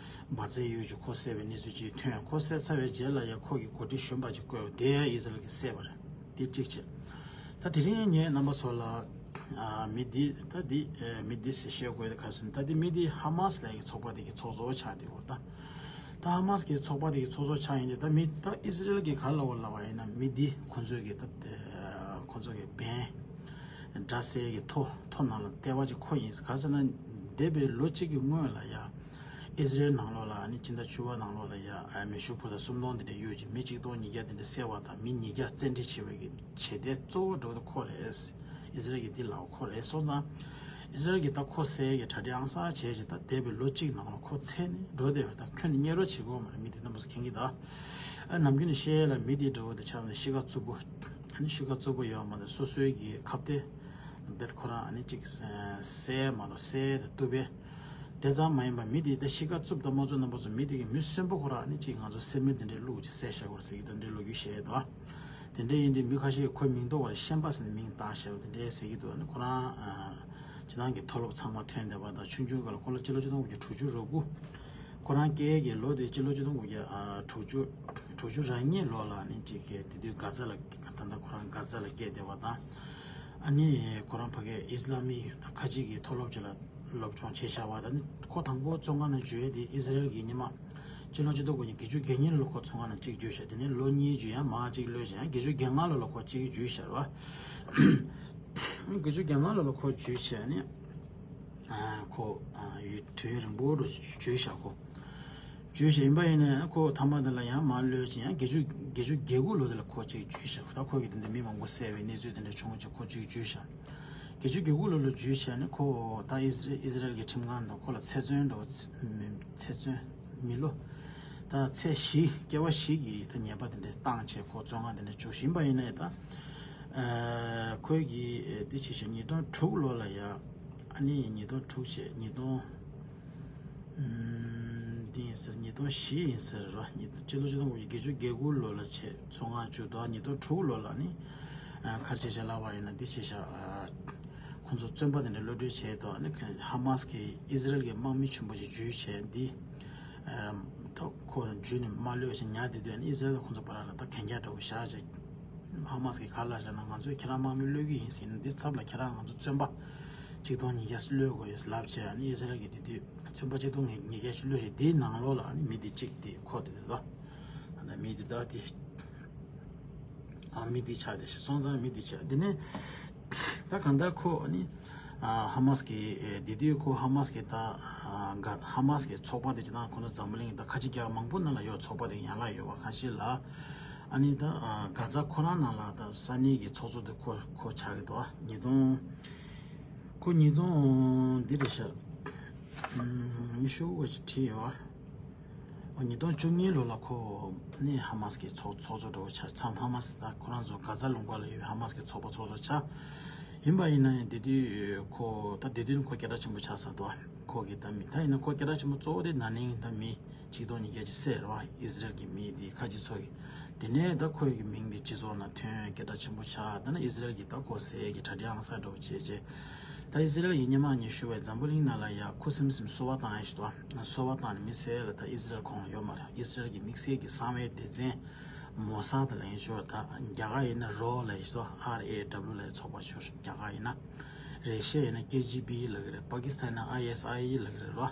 འབར་རྫས་ཡོད་ཅིག་ཁོ་བསད་པའི་གནས་ཚུལ་ཅིག་ཐོན། ཁོ་བསད་ཚར་བའི་རྗེས་ལ་ཡང་ཁོ་གི་འགོ་ཁྲིད་གཞོན་པ་ཅིག་བསྐོས། དེ་ཡང་ཨི་ཟི་རེལ་གྱིས་བསད་པ་རེད། དེ་གཅིག་བྱས། ད་དེ་རིང་ངས་རྣམ་པ་ཚོ་ལ་ཨ་མི་འདི་ད་འདི་ཨ་མི་འདི་ཟེར་བཤད་དགོས་དེ་ག་ཟེར་ན། ད་འདི་མི་འདི་ཧ་མ་སི་ལབ་ཡག་གི་ཚོགས་པ་དེ་གི་ཚོགས་གཙོ་ཆགས་བསྡད་ཡོད་རེད། ད་ད་ཧ་མ་སི་གི་ཚོགས་པ་དེ་གི་ཚོགས་གཙོ་ཆགས་ཡིན་དུས། ད་མི་ད་ཨི་ཟི་རེལ་གྱིས་ག་རེ་ལབ་ཡོད་ལབ་པ་ཡིན་ན། མི་འདི་ཁོ་ཚོས་གི་ད་ཨ་ཁོ་ཚོ་གི་བན་དགྲ་སེལ་གྱི་ཐོ་ཐོ་ནང་ལ་ལྟེ་བ་ཅིག་ཁོ་ཡིན། ག་ཟེར་ན་འདས་པའི་ལོ་གཅིག་གི་སྔོན་ལ་ཡ་ཨི་ཟི་རེལ་ནང་ལོགས་ལ་ཨ་ནི་སྤྱི་ཟླ་བཅུ་པ་ནང་ལོགས་ལ་ཡ་ཨ་མེ་ཤུགས་འཕུར་མདའ་སུམ་སྟོང་དེ་འདྲ་གཡུགས་བྱས་མི་གཅིག་སྟོང་ཉིས་བརྒྱ་དེ་འདྲ་བསད་པ་དང་། མི་ཉིས་བརྒྱ་བཙན་ཁྲིད་བྱས་པའི་གི་བྱེད་གཏེ་གཙོ་བོ་འདྲ་བོ་དེ་ཁོ་རེད། ཨི་ཟི་རེལ་གྱིས་འདི་ལབ་པ་ཁོ་རེད། སོང་ཙང་ཨི་ཟི་རེལ་གྱིས་ད་ཁོ་བསད་ཡག་གི་གྲ་སྒྲིག་ཨང་གསར་བྱས་བྱས། ད་འདས་པའི་ལོ་གཅིག་ནང་ལ་ཁོ་བཙལ་ནས་འགྲོ་བསྡད་ཡོད། ད་ཁྱོན་ནས་རྙེད་རོགས་བྱེད་དགོས་མ་རེད། མི་དེ་རྣམ་པ་ཚོ་མཁྱེན་གྱི་ད། ཨ་ནམ་རྒྱུན་ནས་བཤད་ཡག་ལ་མི་དེ་འདྲ་བོ་དེ་ཆགས་ནས་གཤིས་ཀ་རྩུབ་པོ། ཨ་ནི་གཤིས་ཀ་རྩུབ་པོ་ཡོད་མ་རེད། སོ་སོའི་གི་ཁ་གཏད་རྦད་ཁོ་རང་ཨ་ནི་ཅིག་བསད་མ་གཏོགས་བསད་དེ་བཏུབ་པས། དེ་ཙམ་མ་ཡིན་པར་མི་དེ་ད་གཤིས་ཀ་རྩུབ་དང་། དམངས་གཙོ་རྣམ་པ་ཚོ་མི་དེ་གི་མི་གསོན་པོ་ཁོ་རང་ཨ་ནི་ཅིག་ང་ཚོ་སེམས་མེད་དེ་འདྲའི་བླུགས་བྱས་བསད་བཞག་པ་རེད་ཟེར་གྱི་འདུག་འདྲའི་ལོ་རྒྱུས་བཤད་ཡོད་དོ། དེ་འདྲ་ཡིན་དུས་མི་ཁ་ཤས་ཁོའི་མིང་ཐོག་ལ་ཤན་པ་ཟེར་ནས་མིང་བཏགས་བཞག་པ་དེ་འདྲ་ཟེར་གྱི་འདུག་ཨ་ནི་ཁོ་རང་ཨ་སྤྱི་བཏང་གི་མཐོ་སློབ་ཚང་མ་ཐོན་བསྡད་པ་དང་། ཆུང་ཆུང་སྒང་ལ་ཁོ་ལ་སྤྱི་ལོ་ཆིག་སྟོང་དགུ་བརྒྱ་དྲུག་ཅུ་རེ་དགུ། ཁོ་རང་སྐྱེས་ཀྱི་ལོ་དེ་སྤྱི་ལོ་ཆིག་སྟོང་དགུ་བརྒྱ་ཨ་དྲུག་ཅུ་དྲུག་ཅུ་རེ་གཉིས་ལོ་ལ་ཨ་ནི་ཅིག་གི་དེ་དུས་གྷ་ཛ་ལ། ད་ལྟ་ཁོ་རང་གྷ་ཛ་ལ་སྐྱེས་བསྡད་པ་དང་། ཨ་ནི་ཁོ་རང་ཕ་གིའི་ཨི་སི་ལམ་ཡིག་དང་ཁ་ཅིག་གི་མཐོ་སློབ་ཅིག་ལ་སློབ་སྦྱོང་བྱས་བཞག་པ་དང་། ཨ་ནི་ཁོ་དང་པོ་བཙོན་ཁང་ནང་འཛུལ་ཡས་དེ་ཨི་ཟི་རེལ་གྱིས་ཉི་མ་སྤྱི་ལོ་ཆིག་སྟོང་དགུ་བརྒྱ་བརྒྱད་ཅུ་གྱ་གཉིས་ལོ་ལ་ཁོ་བཙོན་ཁང་ནང་གཅིག་འཛུལ་བཞག་དེ་ནས་ལོ་གཉིས་འཛུལ། ཡང་མར་གཅིག་གློད་བྱས། ཡང་བརྒྱད་ཅུ་གྱ་ལྔ་ལོ་ལ་ཁོ་གཅིག་འཛུལ་བཞག་རེད་བ། བརྒྱད་ཅུ་གྱ་ལྔ་ལོ་ལ་ཁོ་འཛུལ་བྱས་ནས། ཨ་ཁོ་ཨ་ཡུན་དུས་ཡུན་རིང་པོ་འགྲོ་འཛུལ་བཞག་ཁོ། འཛུལ་བཞག་ཡིན་པ་ཡིན་ནའི་ཁོ་མཐའ་མ་དེ་ལ་ཡང་མར་གློད་བྱས། ཡང་བརྒྱད་ཅུ་བརྒྱད་ཅུ་གྱ་དགུ་ལོ་དེ་ལ་ཁོ་གཅིག་འཛུལ་བཞག་ད་ཁོ་གིས་དེ་འདྲ་མི་མང་པོ་བསད་པའི་གནས་ཚུལ་དེ་འདྲ་བྱུང་བྱས་ཁོ་གཅིག་འཛུལ་བཞག་བརྒྱད་ཅུ་གྱ་དགུ་ལོ་ལ་འཛུལ་བྱས་ནས་ཁོ་ད་ཨི་ཟི་ཨི་ཟི་རེལ་གྱི་ཁྲིམས་ཁང་དུ་ཁོ་ལ་ཚེ་བཙོན་འགྲོ། ཚེ་བཙོན་མི་ལོ་ད་ཚེ་བཞི་སྐྱེ་བ་བཞི་གི་ད་ཉེས་པ་དེ་འདྲ་བཏང་བྱས་ཁོ་བཙོན་ཁང་དེ་འདྲ་བཅུག་བཞིན་པ་ཡིན་ནའི་ད། ཨ་ཁོས་ཀྱིས་ཨེ་འདི་བྱས་བྱས་ཉིས་སྟོང་དྲུག་ལོ་ལ་ཡ། ཨ་ནི་ཉིས་སྟོང་དྲུག་བྱས་ཉིས་སྟོང་ཨམ་འདི་ཡིན་ཟེར། ཉིས་སྟོང་བཞི་ཡིན་ཟེར་རོ། ཉིས་སྤྱི་ལོ་ཆིག་སྟོང་དགུ་བརྒྱ་བརྒྱད་ཅུ་གྱ་དགུ་ལོ་ལ་བྱས་བཙོན་ཁང་བཅུག་འདུག་ཉིས་སྟོང་དྲུག་ལོ་ལ་ནི་ཨ་ག་རེ་བྱས་བྱས་ལབ་པ་ཡིན་ན། འདི་བྱས་བྱས་ཨ་ཁོང་ཚོ་བཙོན་པ་དེ་འདྲ་གློད་གྲོལ་བྱས་འདུག་ཨ་ནི་ཧ་མ་སི་གིས་ཨི་ཟི་རེལ་གྱི་དམག་མི་ཆེན་པོ་ཞིག་འཛུལ་བྱས། འདི་ཨ་ད་ཁོ་འཛུལ་ནས་མར་གློད་བྱས་ཉར་བསྡད་དུས། ཨ་ནི་ཨི་ཟི་རེལ་དང་ཁོང་ཚོ་བར་ལ་ད་གན་རྒྱ་འདྲ་བོ་བཞག་བྱས། ཧ་མ་སི་གིས་ག་རེ་ལབ་བཞག་ན། ང་ཚོས་ཁྱེད་རང་དམག་མི་གློད་ཀྱི་ཡིན་ཟེར་ན། འདི་ཚབ་ལ་ཁྱེད་རང་ང་ཚོ་བཙོན་པ་གཅིག་སྟོང་ཉིས་བརྒྱ་གློད་དགོས་ཡོད་ལབ་བྱས། ཨ་ནི་ཨི་ཟི་རེལ་གྱིས་དེ་དུས་བཙོན་པ་གཅིག་སྟོང་ཉིས་བརྒྱ་ཅིག་གློད་བྱས། དེའི་ནང་ལོགས་ལ་ཨ་ནི་མི་དེ་གཅིག་དེ་ཁོ་དེ་དེ་དོ། ཨ་ནི་མི་དེ་ད་དེ་ཨ་མི་དེ་ཆགས་དེ་ཞིག་སོང་ཙང་མི་དེ་ཆགས། དེ་ནས་ད་གང་ལྟར་ཁོ་ཨ་ནི་ ཨ་ཧ་མ་སི་གི་ཨེ་དེ་དུས་ཁོ་ཧ་མ་སི་གི་ད་ཨ་ག་ཧ་མ་སི་གི་ཚོགས་པ་དེ་ཅི་ད་ཁོ་ཚོ་འཛམ་བུ་གླིང་གི་ད་ཁ་ཆེ་རྒྱལ་ཁབ་མང་པོ་ནང་ལ་ཡོད་ཚོགས་པ་དེ་ཡན་ལག་ཡོད་པ་ཁ་ཤས་ལ། ཨ་ནི་ད་ཨ་གྷ་ཛ་ཁོ་རང་ནང་ལ་ད་ས་གནས་ཀྱི་ཚོགས་གཙོ་དེ་ཁོ་ཁོ་ཆགས་ཀྱི་འདུག་ཉིས་སྟོང་ཁོ་ཉིས་སྟོང་འདི་རེད་ཤག་ཉི་ཤུ་བ་ཞིག་བྲིས་ཡོད། ཉིས་སྟོང་བཅུ་གཉིས་ལོ་ལ་ཁོ་ནི་ཧ་མ་སི་གི་ཚོགས་ཚོགས་གཙོ་འདྲ་བོ་ཆགས་མཚམས་ཧ་མ་སི་ད་ཁོ་རང་ཚོ་གྷ་ཛ་ལུང་པ་ལ་ཡོད་ཧ་མ་སི་གི་ཚོགས་པ་ཚོགས་གཙོ་ཆགས། ཡིན་པ་ཡིན་ན་ཡང་དེ་དུས་ཁོ་ད་དེ་དུས་ཁོ་སྐད་གྲགས་ཆེན་པོ་ཆགས་ཚར་འདུག་ཁོ་གི་ད་མི་ད་ཡིན་ན་ཁོ་སྐད་གྲགས་ཆེན་པོ་གཙོ་བོ་དེ་ན་ནིང་ད་མི་ཆིག་སྟོང་ཉིས་བརྒྱ་ཅིག་བསད་རེད་བ། ཨི་ཟི་རལ་གྱི་མི་དེ་ཁ་ཆེ་ཚོ་གི། དེ་ནས་ད་ཁོ་གི་མིང་དེ་སྤྱི་ཚོགས་ནང་ཐོན་སྐད་གྲགས་ཆེན་པོ་ཆགས། ད་ནི་ཨི་ཟི་རལ་གྱི་ད་ཁོ་བསད་ཀྱི་གྲ་སྒྲིག་ཨང་གསར་འདྲ་བོ་བྱས་རྗེས། ད་ཨི་ཟི་རལ་གྱི་སྔོན་མ་ཉི་ཤུ་བའི་འཛམ་བུ་གླིང་ནང་ལ་ཡ་ཁུ་སིམ་སིམ་གསོད་པ་བཏང་ཡ་ཞིག་འདུག་གསོད་པ་བཏང་ནས་མི་བསད་ལ་ད་ཨི་ཟི་རལ་ཁོངས་ལ་ཡོད་མ་རེད། ཨི་ཟི་རལ་གྱི་དམིགས་བསལ་གྱི་གསང་བའི་སྡེ་ཚན་མོ་སཱད་ལ་ཡིན་ཞོར་ད་རྒྱ་གར་ཡིན་ན་རོ་ལ་ཡིན་ཞོར་ཨར་ཨེ་ཌབ་ལུ་ལ་ཡི་ཚོགས་པ་ཞོར་རྒྱ་གར་ཡིན་ན། རེ་ཤི་ཡ་ཡིན་ན་ཀེ་ཇི་བི་ལབ་ཀྱི་རེད། པ་ཀི་སི་ཐན་ཡིན་ན་ཨའི་ཨེས་ཨའི་ལབ་ཀྱི་རེད་རོ།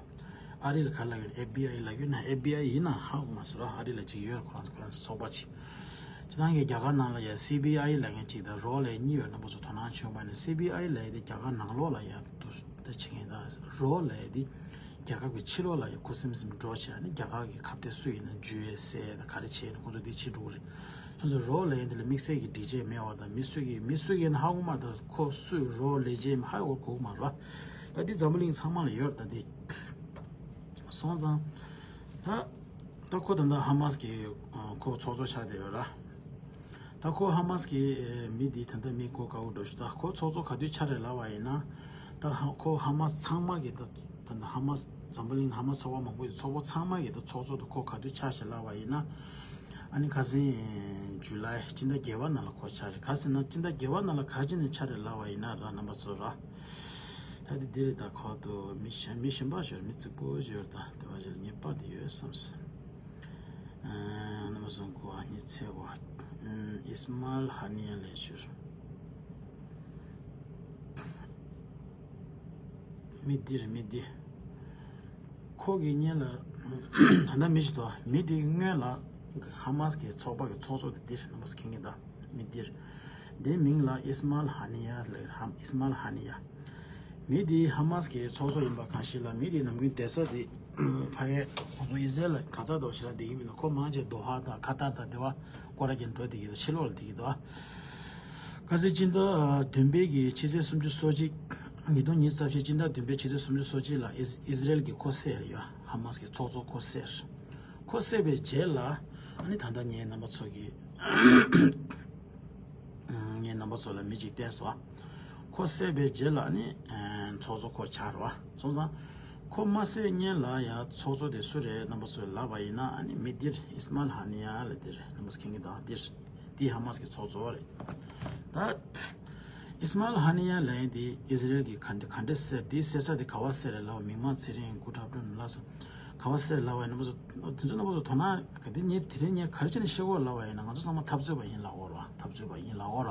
ཨ་རི་ལ་ག་ལབ་ཡོད་ན་ཨེཕ་བི་ཨའི་ལབ་ཡོད་ན་ཨེཕ་བི་ཨའི་ཡིན་ན་ཧ་གོ་མ་སོང་རོ། ཨ་རི་ལ་ཅིག་ཡོད་རེད་ཁོ་རང་ཚོ་ཁོ་རང་ཚོ་ཚོགས་པ་ཅིག་སྤྱི་བཏང་གི་རྒྱ་གར་ནང་ལ་ཡ་སི་བི་ཨའི་ལབ་མཁན་ཅིག་དང་རོ་ལབ་གཉིས་ཡོད། རྣམ་པ་ཚོ་དོ་སྣང་བྱུང་བ་ནི་སི་བི་ཨའི་ལབ་ཡ་དེ་རྒྱ་གར་ནང་ལོགས་ལ་ཡ་དུ་ད་བྱེད་མཁན་དང་རོ་ལབ་ཡ་དེ་རྒྱ་གར་གྱི་ཕྱི་ལོགས་ལ་ཡ་ཁུ་སིམ་སིམ་འགྲོ་བྱས་ནས་རྒྱ་གར་གྱི་ཁ་གཏད་སུ་ཡིན་ན་འཇུ་ཡས་བསད་ད་ག་རེ་བྱས་ནས་ཁོ་ཚོ་དེ་བྱེད་འགྲོ་གི་རེད། ཁོ་ཚོ་རོ་ལབ་ཡ་དེ་ལ་དམིགས་བསལ་གྱི་སྒྲིག་ཆས་མེད་པ་དང་མི་སུ་གིས་མི་སུ་ཡིན་ན་ཧ་གོ་མ་ད་ཁོ་སུ་རོ་ལབ་བྱས་ཧ་གོ་གོ་མ་རེད་བ། ད་འདི་འཛམ་བུ་གླིང་ཚང་མ་ལ་ཡོད་རེད་ད་འདི། སོང་ཙང་། ད་ད་ཁོ་ད་ལྟ་ཧ་མ་སི་གི་ཁོ་ཚོགས་གཙོ་ཆགས་བསྡད་ཡོད་ར། ད་ཁོ་ཧ་མ་སི་གི་མི་འདི་ད་ལྟ་མི་གོ་དཀའ་བོ་འགྲོ་ཤི། ད་ཁོ་ཚོགས་གཙོ་ག་དུས་ཆགས་རེད་ལབ་པ་ཡིན་ན། ད་ཧ་ཁོ་ཧ་མ་སི་ཚང་མ་གི་ད་ད་ལྟ་ཧ་མ་སི་འཛམ་བུ་གླིང་ཧ་མ་སི་ཚོགས་པ་མང་པོ་ཡོད། ཚོགས་པ་ཚང་མ་གི་ད་ཚོགས་གཙོ་ད་ཁོ་ག་དུས་ཆགས་ཤི་ལབ་པ་ཡིན་ན། ཨ་ནི་ཁ་སང་ཇུ་ལའི་སྤྱི་ཟླ་བརྒྱད་པ་ནང་ལ་ཁོ་ཆགས་ཤི། ག་ཟེར་ན་སྤྱི་ཟླ་བརྒྱད་པ་ནང་ལ་ག་ཅི་ནས་ཆགས་རེད་ལབ་པ་ཡིན་ན་ད་རྣམ་པ་ཚོ་ར། ད་དེ་འདི་རེད། ད་ཁོ་ད་མི་གཞན་མི་གཞན་པ་ཞོར་མི་རྩིག་པོ་ཞོར་ད་དེ་བ་ཞོར་ངེས་པར་དུ་ཡོད་བསམ་སོང་། ཨ་རྣམ་པ་ཚོ་གོ་བ་ཉི་ཚེ་བ། ཨིས་མཱལ་ཧ་ནི་ཡ་ལས་ཞོར། མི་འདི་རེད་མི་འདི། ཁོ་གི་སྔོན་ལ་ད་ལྟ་མི་ཞིག་འདུག་མི་འདིའི་སྔོན་ལ་ཧ་མ་སི་གི་ཚོགས་པ་གི་ཚོགས་གཙོ་དེ་འདིར་རྣམ་པ་ཚོ་མཁྱེན་གྱི་འདུག་མི་འདིར། འདིའི་མིང་ལ་ཨིས་མཱལ་ཧ་ནི་ཡ་ལབ་ཧ་ཨིས་མཱལ་ཧ་ནི་ཡ། མི་འདི་ཧ་མ་སི་གི་ཚོགས་གཙོ་ཡིན་པ་གང་ཞིག་ལ་མི་འདི་ནམ་རྒྱུན་བསྡད་ས་དེ་ཕ་གི་ཁོང་ཚོ་ཨི་ཟི་རེལ་ལ་གྷ་ཛ་དང་ཞེ་དྲག་བསྡད་ཀྱི་མི་འདུག་ཁོ་མང་ཆེ་དོ་ཧ་དང་ཁ་ཏར་དང་དེ་བ་སྐོར་ར་གྱིན་འགྲོ་བསྡད་ཀྱི་འདུག་ཕྱི་ལོགས་ལ་བསྡད་ཀྱི་འདུག་ཁ་སང་སྤྱི་ཟླ་བདུན་པའི་གི་ཕྱི་ཚེས་སུམ་ཅུ་སོ་གཅིག་ཉིས་སྟོང་ཉི་ཤུ་རྩ་བཞི་སྤྱི་ཟླ་བདུན་པའི་ཕྱི་ཚེས་སུམ་ཅུ་སོ་གཅིག་ལ་ཨིས་ཨི་ཟི་རེལ་གྱིས་ཁོ་བསད་ཡོད། ཧ་མ་སི་གི་ཚོགས་གཙོ་ཁོ་བསད། ཁོ་བསད་པའི་རྗེས་ལ་ཨ་ནི་ད་ལྟ་ངའི་རྣམ་པ་ཚོ་གི་ངའི་རྣམ་པ་ཚོ་ལ་མི་གཅིག་བསྟན་སོང་། ཁོ་བསད་པའི་རྗེས་ལ་ཨ་ནི་ཚོགས་གཙོ་ཁོ་ཆགས་རེད་བ། སོང་ཙང་ཁོ་མ་བསད་སྔོན་ལ་ཡ་ཚོགས་གཙོ་དེ་སུ་རེད་རྣམ་པ་ཚོས་ལབ་པ་ཡིན་ན་ཨ་ནི་མི་འདིར་ཨིས་མཱལ་ཧ་ནི་ཡ་ལབ་འདིར་རྣམ་པ་ཚོ་མཁྱེན་གྱི་འདུག་འདིར། འདི་ཧ་མ་སི་གི་ཚོགས་གཙོ་རེད། ད་ཨིས་མཱལ་ཧ་ནི་ཡ་ལབ་ཡ་འདི་ཨི་ཟི་རེལ་གྱི་ག་འདྲ་ག་འདྲ་བསད་འདི་བསད་ས་དེ་ག་བ་བསད་རེད་ལབ་པ་མི་མང་ཚེ་རིང་གུ་དྲག་པོ་ལ་སོ། ག་བ་སེར་ལབ་པ་ཡིན་ན་ང་ཚོ་དེ་ཚོ་རྣམ་པ་ཚོ་དོ་སྣང་ག་དེ་ཉེ་དེ་རིང་ཉེ་ག་རེ་བྱས་ནས་ཤེས་གོ་ལབ་པ་ཡིན་ན་ང་ཚོ་ཚང་མ་འཐབ་རྩོད་པ་ཡིན་ལབ་གོ་ར། འཐབ་རྩོད་པ་ཡིན་ལབ་གོ་ར།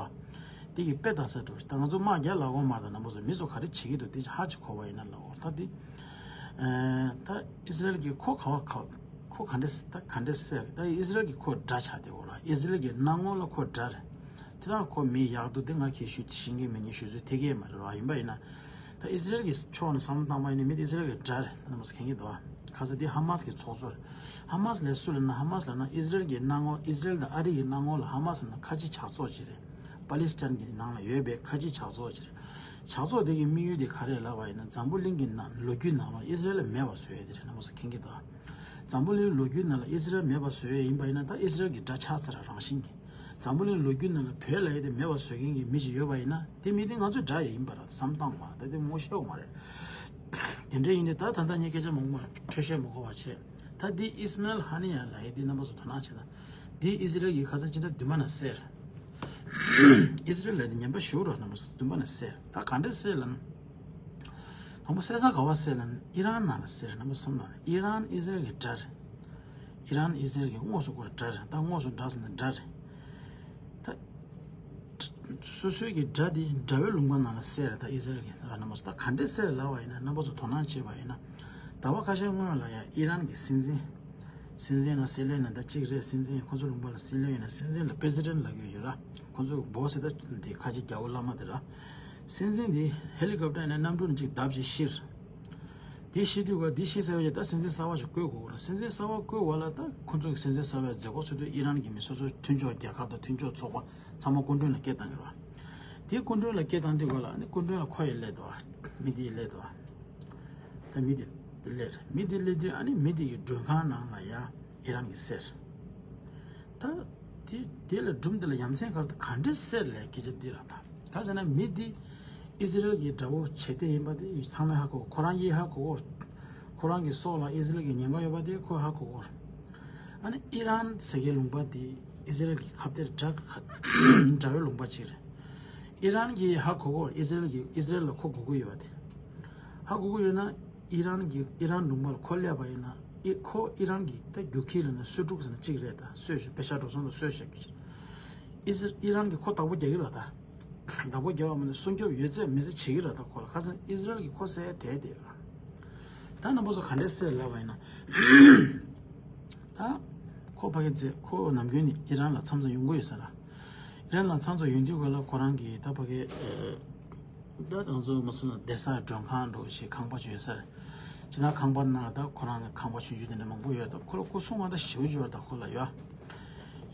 དེ་གི་དཔེ་ལྟ་ས་འགྲོ་ད་ང་ཚོ་དམག་རྒྱག་ལབ་གོ་མ་རེད། ད་རྣམ་པ་ཚོ་མི་ཚོ་ག་རེ་བྱེད་ཀྱི་འདུག་དེ་ཧ་ཅི་གོ་བ་ཡིན་ན་ལབ་གོ་ར། ད་དེ་ད་ཨི་ཟི་རེལ་གྱི་ཁོ་ག་བ་ག་ཁོ་ག་འདྲ་ད་ག་འདྲ་སེར་ད་ཨི་ཟི་རེལ་གྱི་ཁོ་དགྲ་ཆགས་དེ་གོ་ར། ཨི་ཟི་རེལ་གྱི་སྣང་ངོ་ལ་ཁོ་དགྲ་རེད། དེ་དང་ཁོ་མི་ཡག་འདུག་དེ་ང་ཁྱེད་ཞུ་ཤེས་ཀྱི་མེད་ངས་ཞུ་ཚོད་ཐེག་གི་མ་རེད་བ། ཡིན་པ་ཡིན་ན། ད་ཨི་ཟི་རེལ་གྱི་ཕྱོགས་ནས་བསམ་བློ་བཏང་པ་ཡིན་ན་མི་དེ་ཨི་ཟི་རེལ་གྱི་དགྲ་རེད་ད་རྣམ་པ་ཚོ་མཁྱེན་གྱི་འདུག་བ། ཁ་ས་དེ་ཧ་མ་སི་གི་ཚོགས་གཙོ་རེད། ཧ་མ་སི་ལས་སུ་ལབ་ན་ཧ་མ་སི་ལབ་ན་ཨི་ཟི་རེལ་གྱི་སྣང་ངོ་ཨི་ཟི་རེལ་དང་ཨ་རི་གི་སྣང་ངོ་ལ་ཧ་མ་སི་ལབ་ན་ཁ་ཆེ་ཇག་ཚོགས་ཅིག་རེད། པ་ལི་སི་ཐན་གྱི་ནང་ལ་ཡོད་པའི་ཁ་ཆེ་ཇག་ཚོགས་ཅིག་རེད། ཇག་ཚོགས་དེ་གི་དམིགས་ཡུལ་དེ་ག་རེད་ལབ་པ་ཡིན་ན་འཛམ་བུ་གླིང་གི་ནང་ལོ་རྒྱུས་ནང་ལ་ཨི་ཟི་རེལ་ལ་མེད་པ་བཟོ་ཡས་དེ་རེད་རྣམ་པ་ཚོ་མཁྱེན་གྱི་འདུག་བ། འཛམ་བུ་གླིང་ལོ་རྒྱུས་ནང་ལ་ཨི་ཟི་རེལ་མེད་པ་བཟོ་ཡས་ཡིན་པ་ཡིན་ན་ད་ཨི་ཟི་རེལ་གྱི་དགྲ་ཆགས་ཚར་རང་བཞིན་གྱིས། འཛམ་བུ་གླིང་ལོ་རྒྱུས་ནང་ལ་བོད་ལབ་ཡས་དེ་མེད་པ་བཟོ་མཁན་གྱི་མི་ཞིག་ཡོད་པ་ཡིན་ན་དེ་མི་དེ་ང་ཚོའི་དགྲ་ཡང་ཡིན་པ་རེད་བསམ་བཏང་བ་ད་དེ་ངོ་ཤེས་པ་མ་རེད། དེ་འདྲ་ཡིན་དུས་ད་ད་ལྟ་ངས་སྐད་ཆ་མང་པོ་འཕྲོས་བཤད་མ་དགོས་པ་བྱས། ད་འདི་ཨིས་མཱལ་ཧ་ནི་ཡ་ལབ་ཡས་འདི་རྣམ་པ་ཚོ་དོ་སྣང་བྱེད་ད། འདི་ཨི་ཟི་རེལ་གྱིས་ཁ་སང་སྤྱི་ཟླ་བདུན་པ་ནང་བསད། ཨི་ཟི་རེལ་ལ་འདི་ངན་པ་ཞུ་རོགས་རྣམ་པ་ཚོ་བདུན་པ་ནང་བསད་ད་ག་འདྲ་བསད་ལབ་ན། དང་པོ་བསད་ས་ག་བ་བསད་ལབ་ན་ཨི་རན་ནང་ལ་བསད་རེད་རྣམ་པ་བསམ་ན་ཨི་རན་ཨི་ཟི་རེལ་གྱི་དགྲ་རེད། ཨི་རན་ཨི་ཟི་རེལ་གྱི་དངོས་སུ་ཁོ་དགྲ་རེད་ད་དངོས་སུ་དགྲ་ཟེར་ན་དགྲ་རེད། ད། སོ་སོའི་གི་དགྲ་དེ་དགྲ་བོའི་ལུང་པ་ནང་ལ་བསད་རེད་ད་ཨི་ཟི་རེལ་གྱི་ར་རྣམ་པ་ཚོ་ད་ག་འདྲས་བསད་རེད་ལབ་པ་ཡིན་ན་རྣམ་པ་ཚོ་དོ་སྣང་བྱས་པ་ཡིན་ན། ཟླ་བ་ཁ་ཤས་སྔོན་ལ་ཡང་ཨི་རན་གྱི་སྲིད་འཛིན། སྲིད་འཛིན་ན་སྲིད་བློན་ན་ད་གཅིག་རེད་སྲིད་འཛིན་ཁོ་ཚོ་ལུང་པ་ལ་སྲིད་བློན་ཡིན་ན་སྲིད་འཛིན་ལ་པི་རེ་སི་ཌེན་ལབ་ཀྱི་ཡོད་ར། ཁོ་ཚོ་གི་སྦོ་སི་ད་དེ་ཁ་ཆེ་རྒྱལ་པོ་བླ་མ་དེ་ར། སྲིད་འཛིན་འདི་ཧེ་ལི་ཀོབ་ཊར་ནས་གནམ་གྲུ་ནས་ཅིག་བརྡབས་ཤིག་ཤི། དེ་ཤི་དུས་ག་དེ་ཤི་ཚར་བའི་རྗེས་ད་སྲིད་འཛིན་གསར་པ་ཞིག་བསྐོ་དགོས་ར། སྲིད་འཛིན་གསར་པ་བསྐོ་བ་ལ་ད་ཁོ་ཚོ་གི་སྲིད་འཛིན་གསར་པའི་མཛད་སྒོ་ཚོགས་དུས་ཨི་རན་གྱི་མི་སོ་སོའི་མཐུན་ཕྱོགས་རྒྱལ་ཁབ་དང་མཐུན་ཕྱོགས་ཚོགས་པ་ཚང་མ་སྐུ་མགྲོན་ལ་སྐད་བཏང་གི་ར། དེ་སྐུ་མགྲོན་ལ་སྐད་བཏང་དུས་ག་ལ་ཨ་ནི་སྐུ་མགྲོན་ལ་ཁོ་ཡི་སླེབས་འདུག་མི་དེ་ཡི་སླེབས་འདུག་ད་མི་དེ་སླེབས་མི་དེ་སླེབས་དུས་ཨ་ནི་མི་དེ་ཡི་མགྲོན་ཁང་ནང་ལ་ཡ་ཨི་རན་གྱི་ཟེར། ད་དེ་དེ་ལ་སྒྲུང་དེ་ལ་ཡ་མཚན་ག་རེ་ག་འདྲ་ཟེར་ལས་སྐད་ཆ་འདི་ལ་ད་ག་ཟེར་ན་མི་འདི་ཨི་ཟི་རེལ་གྱི་དགྲ་བོ་བྱེད་བསྡད་ཡིན་པ་དེ་ཚང་མས་ཧ་གོ། ཁོ་རང་ཡིད་ཧ་གོ་གོ། ཁོ་རང་གི་སྲོག་ལ་ཨི་ཟི་རེལ་གྱི་ཉེན་ཁ་ཡོད་པ་དེ་ཁོས་ཧ་གོ་གོ། ཨ་ནི་ཨི་རན་ཟེར་མཁན་ལུང་པ་དེ་ཨི་ཟི་རེལ་གྱི་ཁ་གཏད་དགྲ་དགྲ་བོའི་ལུང་པ་ཅིག་རེད། ཨི་རན་གྱིས་ཧ་གོ་གོ་ཨི་ཟི་རེལ་གྱི་ཨི་ཟི་རེལ་ལ་ཁོ་དགོས་ཀྱི་ཡོད་པ་དེ། ཧ་གོ་གི་ཡོད་ན་ཨི་རན་གྱི་ཨི་རན་ལུང་པ་ལ་ཁོ་སླེབས་པ་ཡིན་ན་ཨི་ཁོ་ཨི་རན་གྱི་ད་རྒྱུག་ཁྱི་རེད་ན་གསོད་འབྲུག་ཟེར་ན་གཅིག་རེད། ད་གསོད་ཞིག་པེ་ཤ་འགྲོ་སོང་དུ་གསོད་བཞག་རྒྱུ་ཅིག་ཨི་ཟི་ཨི་རན་གྱི་ཁོ་བདག་པོ་རྒྱག་གི་རེད། ད་བདག་པོ་རྒྱག་པ་མ་ནི་སྲུང་སྐྱོབ་ཡོད་ཚད་མི་ཚེ་བྱེད་ཀྱི་རེད། ད་ཁོ་ལ་ཁ་སང་ཨི་ཟི་རེལ་གྱི་ཁོ་བསད་དེ་དེ་ཡོད་ར། ད་རྣམ་པ་ཚོ་ག་འདྲས་བསད་ལབ་པ་ཡིན་ན་ད་ཁོ་ཕ་གི་ཚེ་ཁོ་ནམ་རྒྱུན་ནས་ཨི་རན་ལ་མཚམས་མཚམས་ཡོང་གི་ཡོད་ས་ར། ཨི་རན་ལ་མཚམས་མཚམས་ཡོང་དུས་ག་ལ་ཁོ་རང་གི་ད་ཕ་གི་ད་ང་ཚོ་མ་སོང་ན་བསྡད་ས་མགྲོན་ཁང་འགྲོ་ཞེས་ཁང་པ་བྱོས་ས་རེད། ཅི་ན་ཁང་པ་ནང་ད་ཁོ་རང་གི་ཁང་པ་ཆུང་ཆུང་དེ་འདྲ་མང་པོ་ཡོད། ད་ཁོ་ལ་སྐུ་སྲུང་མ་ད་ཞེ་པོ་ཅིག་ཡོད། ད་ཁོ་ལ་ཡོད།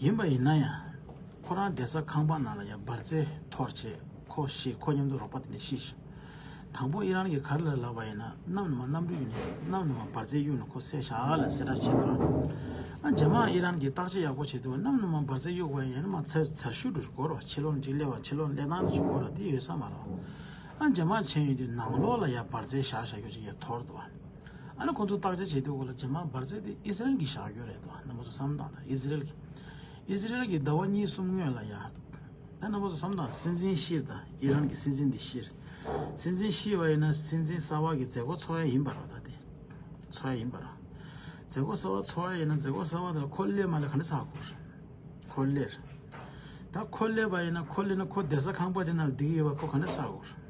ཡིན་པ་ཡིན་ན་ཡང་ཁོ་རང་བསྡད་ས་ཁང་པ་ནང་ལ་ཡང་འབར་རྫས་འཐོར་བྱས་ཁོ་ཤི། ཁོ་མཉམ་དུ་རོགས་པ་དེ་འདྲ་ཤི་ཤི། དང་པོ་ཨི་རན་གྱིས་ག་རེ་ལབ་ལབ་པ་ཡིན་ན་གནམ་ནས་མར་གནམ་གྲུ་གཡུགས་ནས་གནམ་ནས་མར་འབར་རྫས་གཡུགས་ནས་ཁོ་བསད་བཞག་ལ་གསལ་བསྒྲགས་བྱས་འདུག་ཨ་རྗེས་མ་ཨི་རན་གྱིས་བརྟག་དཔྱད་ཡག་པོ་བྱས་དུས་གནམ་ནས་མར་འབར་རྫས་གཡུགས་པ་ཡིན་ན་མར་ཚར་ཚར་ཤུལ་འགྲོ་ཞིག་དགོས་རེད་བ། ཕྱི་ལོགས་ནས་ཅིག་སླེབས་པ་ཕྱི་ལོགས་ནས་སླེབས་སྟངས་ཅིག་དགོས་རེད། དེ་ཡོད་ས་མ་རེད་བ། ཨ་རྗེས་མ་མཇལ་ཡོང་དུས་ནང་ལོགས་ལ་ཡ་འབར་རྫས་བཞག་བཞག་རྒྱུ་ཅིག་ཡ་འཐོར་འདུག་ཨ་ནི་ཁོང་ཚོ་བརྟག་དཔྱད་བྱེད་དུས་གོ་ལ་རྗེས་མ་འབར་རྫས་དེ་ཨི་སི་རེལ་གྱིས་བཞག་རྒྱུ་རེད་འདུག་ཨ་རྣམ་པ་ཚོ་བསམ་བློ་བཏང་དང་ཨི་སི་རེལ་གྱིས་ཨི་སི་རེལ་གྱིས་ཟླ་བ་གཉིས་གསུམ་སྔོན་ལ་ཡ། ད་རྣམ་པ་ཚོ་བསམ་བློ་བཏང་། སྲིད་འཛིན་ཤིར་དང་ཨི་རན་གྱི་སྲིད་འཛིན་འདི་ཤིར། སྲིད་འཛིན་ཤི་བ་ཡིན་ན་སྲིད་འཛིན་གསར་པ་གི་མཛད་སྒོ་ཚོགས་ཡ་ཡིན་པ་རེད། ད་དེ་ཚོགས་ཡ་ཡིན་པ་རེད། མཛད་སྒོ་གསར་པ་ཚོགས་ཡ་ཡིན་ན་མཛད་སྒོ་གསར་པ་དེ་ལ་ཁོ་སླེབས་མ་སླེབས་ག་འདྲ་ཚ་དགོས་རེད། ཁོ་སླེབས། ད་ཁོ་སླེབས་པ་ཡིན་ན་ཁོ་སླེབས་ན་ཁོ་བསྡད་ས་ཁང་པ་དེ་ནང་ལ་བསྡད་ཀྱི་ཡོད་པ་ཁོ་ག་འདྲ་ཚ་དགོས་རེད།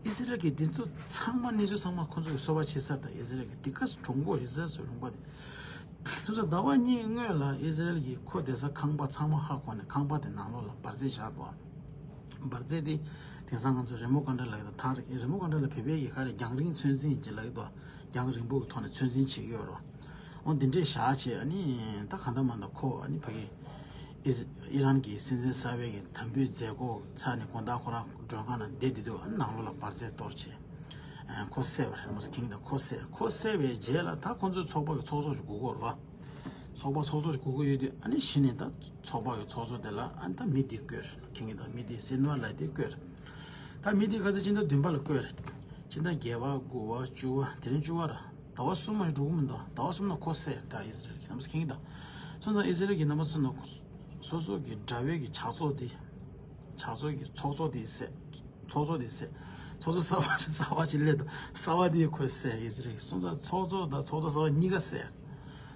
ཨི་སི་རལ་གྱི་འདི་ཚོ་ཚང་མ་གནས་ཚུལ་ཚང་མ་ཁོ་ཚོ་གི་སོ་པ་ཕྱི་གསར་དང་ཨི་སི་རལ་གྱི་འདི་ག་གྲོང་པོ་ཨི་སི་རལ་ཚོའི་ལུང་པ་དེ། དེ་ཚོ་ཟླ་བ་གཉིས་སྔོན་ལ་ཨི་སི་རལ་གྱི་ཁོ་བསྡད་ས་ཁང་པ་ཚང་མ་ཧ་གོ་ནས་ཁང་པ་དེ་ནང་ལོགས་ལ་འབར་རྫས་བཞག་འདུག་འབར་རྫས་དེ་དེང་སང་ང་ཚོ་རི་མོ་ག་འདྲ་ལབ་ཀྱི་འདུག་ཐག་རིང་། རི་མོ་ག་འདྲ་ལབ་བོད་པའི་གི་ག་རེ་རྒྱང་རིང་ཚོད་འཛིན་ཅེས་ལབ་ཀྱི་འདུག་རྒྱང་རིང་པོ་གི་ཐོག་ནས་ཚོད་འཛིན་བྱེད་ཀྱི་ཡོད་རེད། འོ་འདི་འདྲས་བཞག་བྱས་ཨ་ནི་ད་གང་ལྟར་མ་ལྟར་ཁོ་ཨ་ནི་ཕ་གི་ཨི་ཨི་རན་གྱི་སྲིད་འཛིན་གསར་པའི་གི་དམ་འབུལ་མཛད་སྒོ་ཚར་ནས་དགོང་དག་ཁོ་རང་མགྲོན་ཁང་ནང་བསྡད་བསྡད་དུས་ཨ་ནི་ནང་ལོགས་ལ་འབར་རྫས་གཏོར་བྱས། ཨ་ཁོ་བསད་པ་རེད། མོ་ཁེངས་དང་ཁོ་བསད། ཁོ་བསད་པའི་རྗེས་ལ་ད་ཁོ་ཚོའི་ཚོགས་པ་གི་ཚོགས་གཙོ་ཞིག་དགོས་ཀྱི་ཡོད་རེད་བ། ཚོགས་པ་ཚོགས་གཙོ་ཞིག་དགོས་ཀྱི་ཡོད་དུས་ཨ་ནི་གཞི་ནས་ད་ཚོགས་པ་གི་ཚོགས་གཙོ་དེ་ལ་ཨ་ནི་ད་མི་འདི་བསྐོས། ཁེངས་དང་མི་འདི་སེ་ནུ་ཝ་ལ་འདི་བསྐོས། ད་མི་འདི་ག་ཚོད་སྤྱི་ཟླ་བདུན་པ་ལ་བསྐོས་རེད། སྤྱི་ཟླ་བརྒྱད་པ་དགུ་པ་བཅུ་པ་དེ་རིང་བཅུ་པ་ར། ཟླ་བ་གསུམ་མ་འགྲོ་གི་མི་འདུག་ཟླ་བ་གསུམ་ནང་ཁོ་བསད། ད་ཨི་སི་རལ་གྱི་རྣམ་པ་ཁེངས་དང་། སོང་ཙང་ཨི་སི་རལ་གྱི་རྣམ་པ་ཚོ་ནང་སོ་སོ་གི་དགྲ་བོའི་གི་ཕྱག་ཚོགས་དེ། ཕྱག་ཚོགས་ཀྱི་ཚོགས་གཙོ་དེ་བསད། ཚོགས་གཙོ་དེ་བསད། ཚོགས་གཙོ་གསར་པ་གསར་པ་ཅིག་སླེབས་དང་གསར་པ་དེ་ཁོས་བསད། ཨི་སི་རལ་གྱི་སོང་ཙང་ཚོགས་གཙོ་དང་ཚོགས་གཙོ་གསར་པ་གཉིས་ཀ་བསད།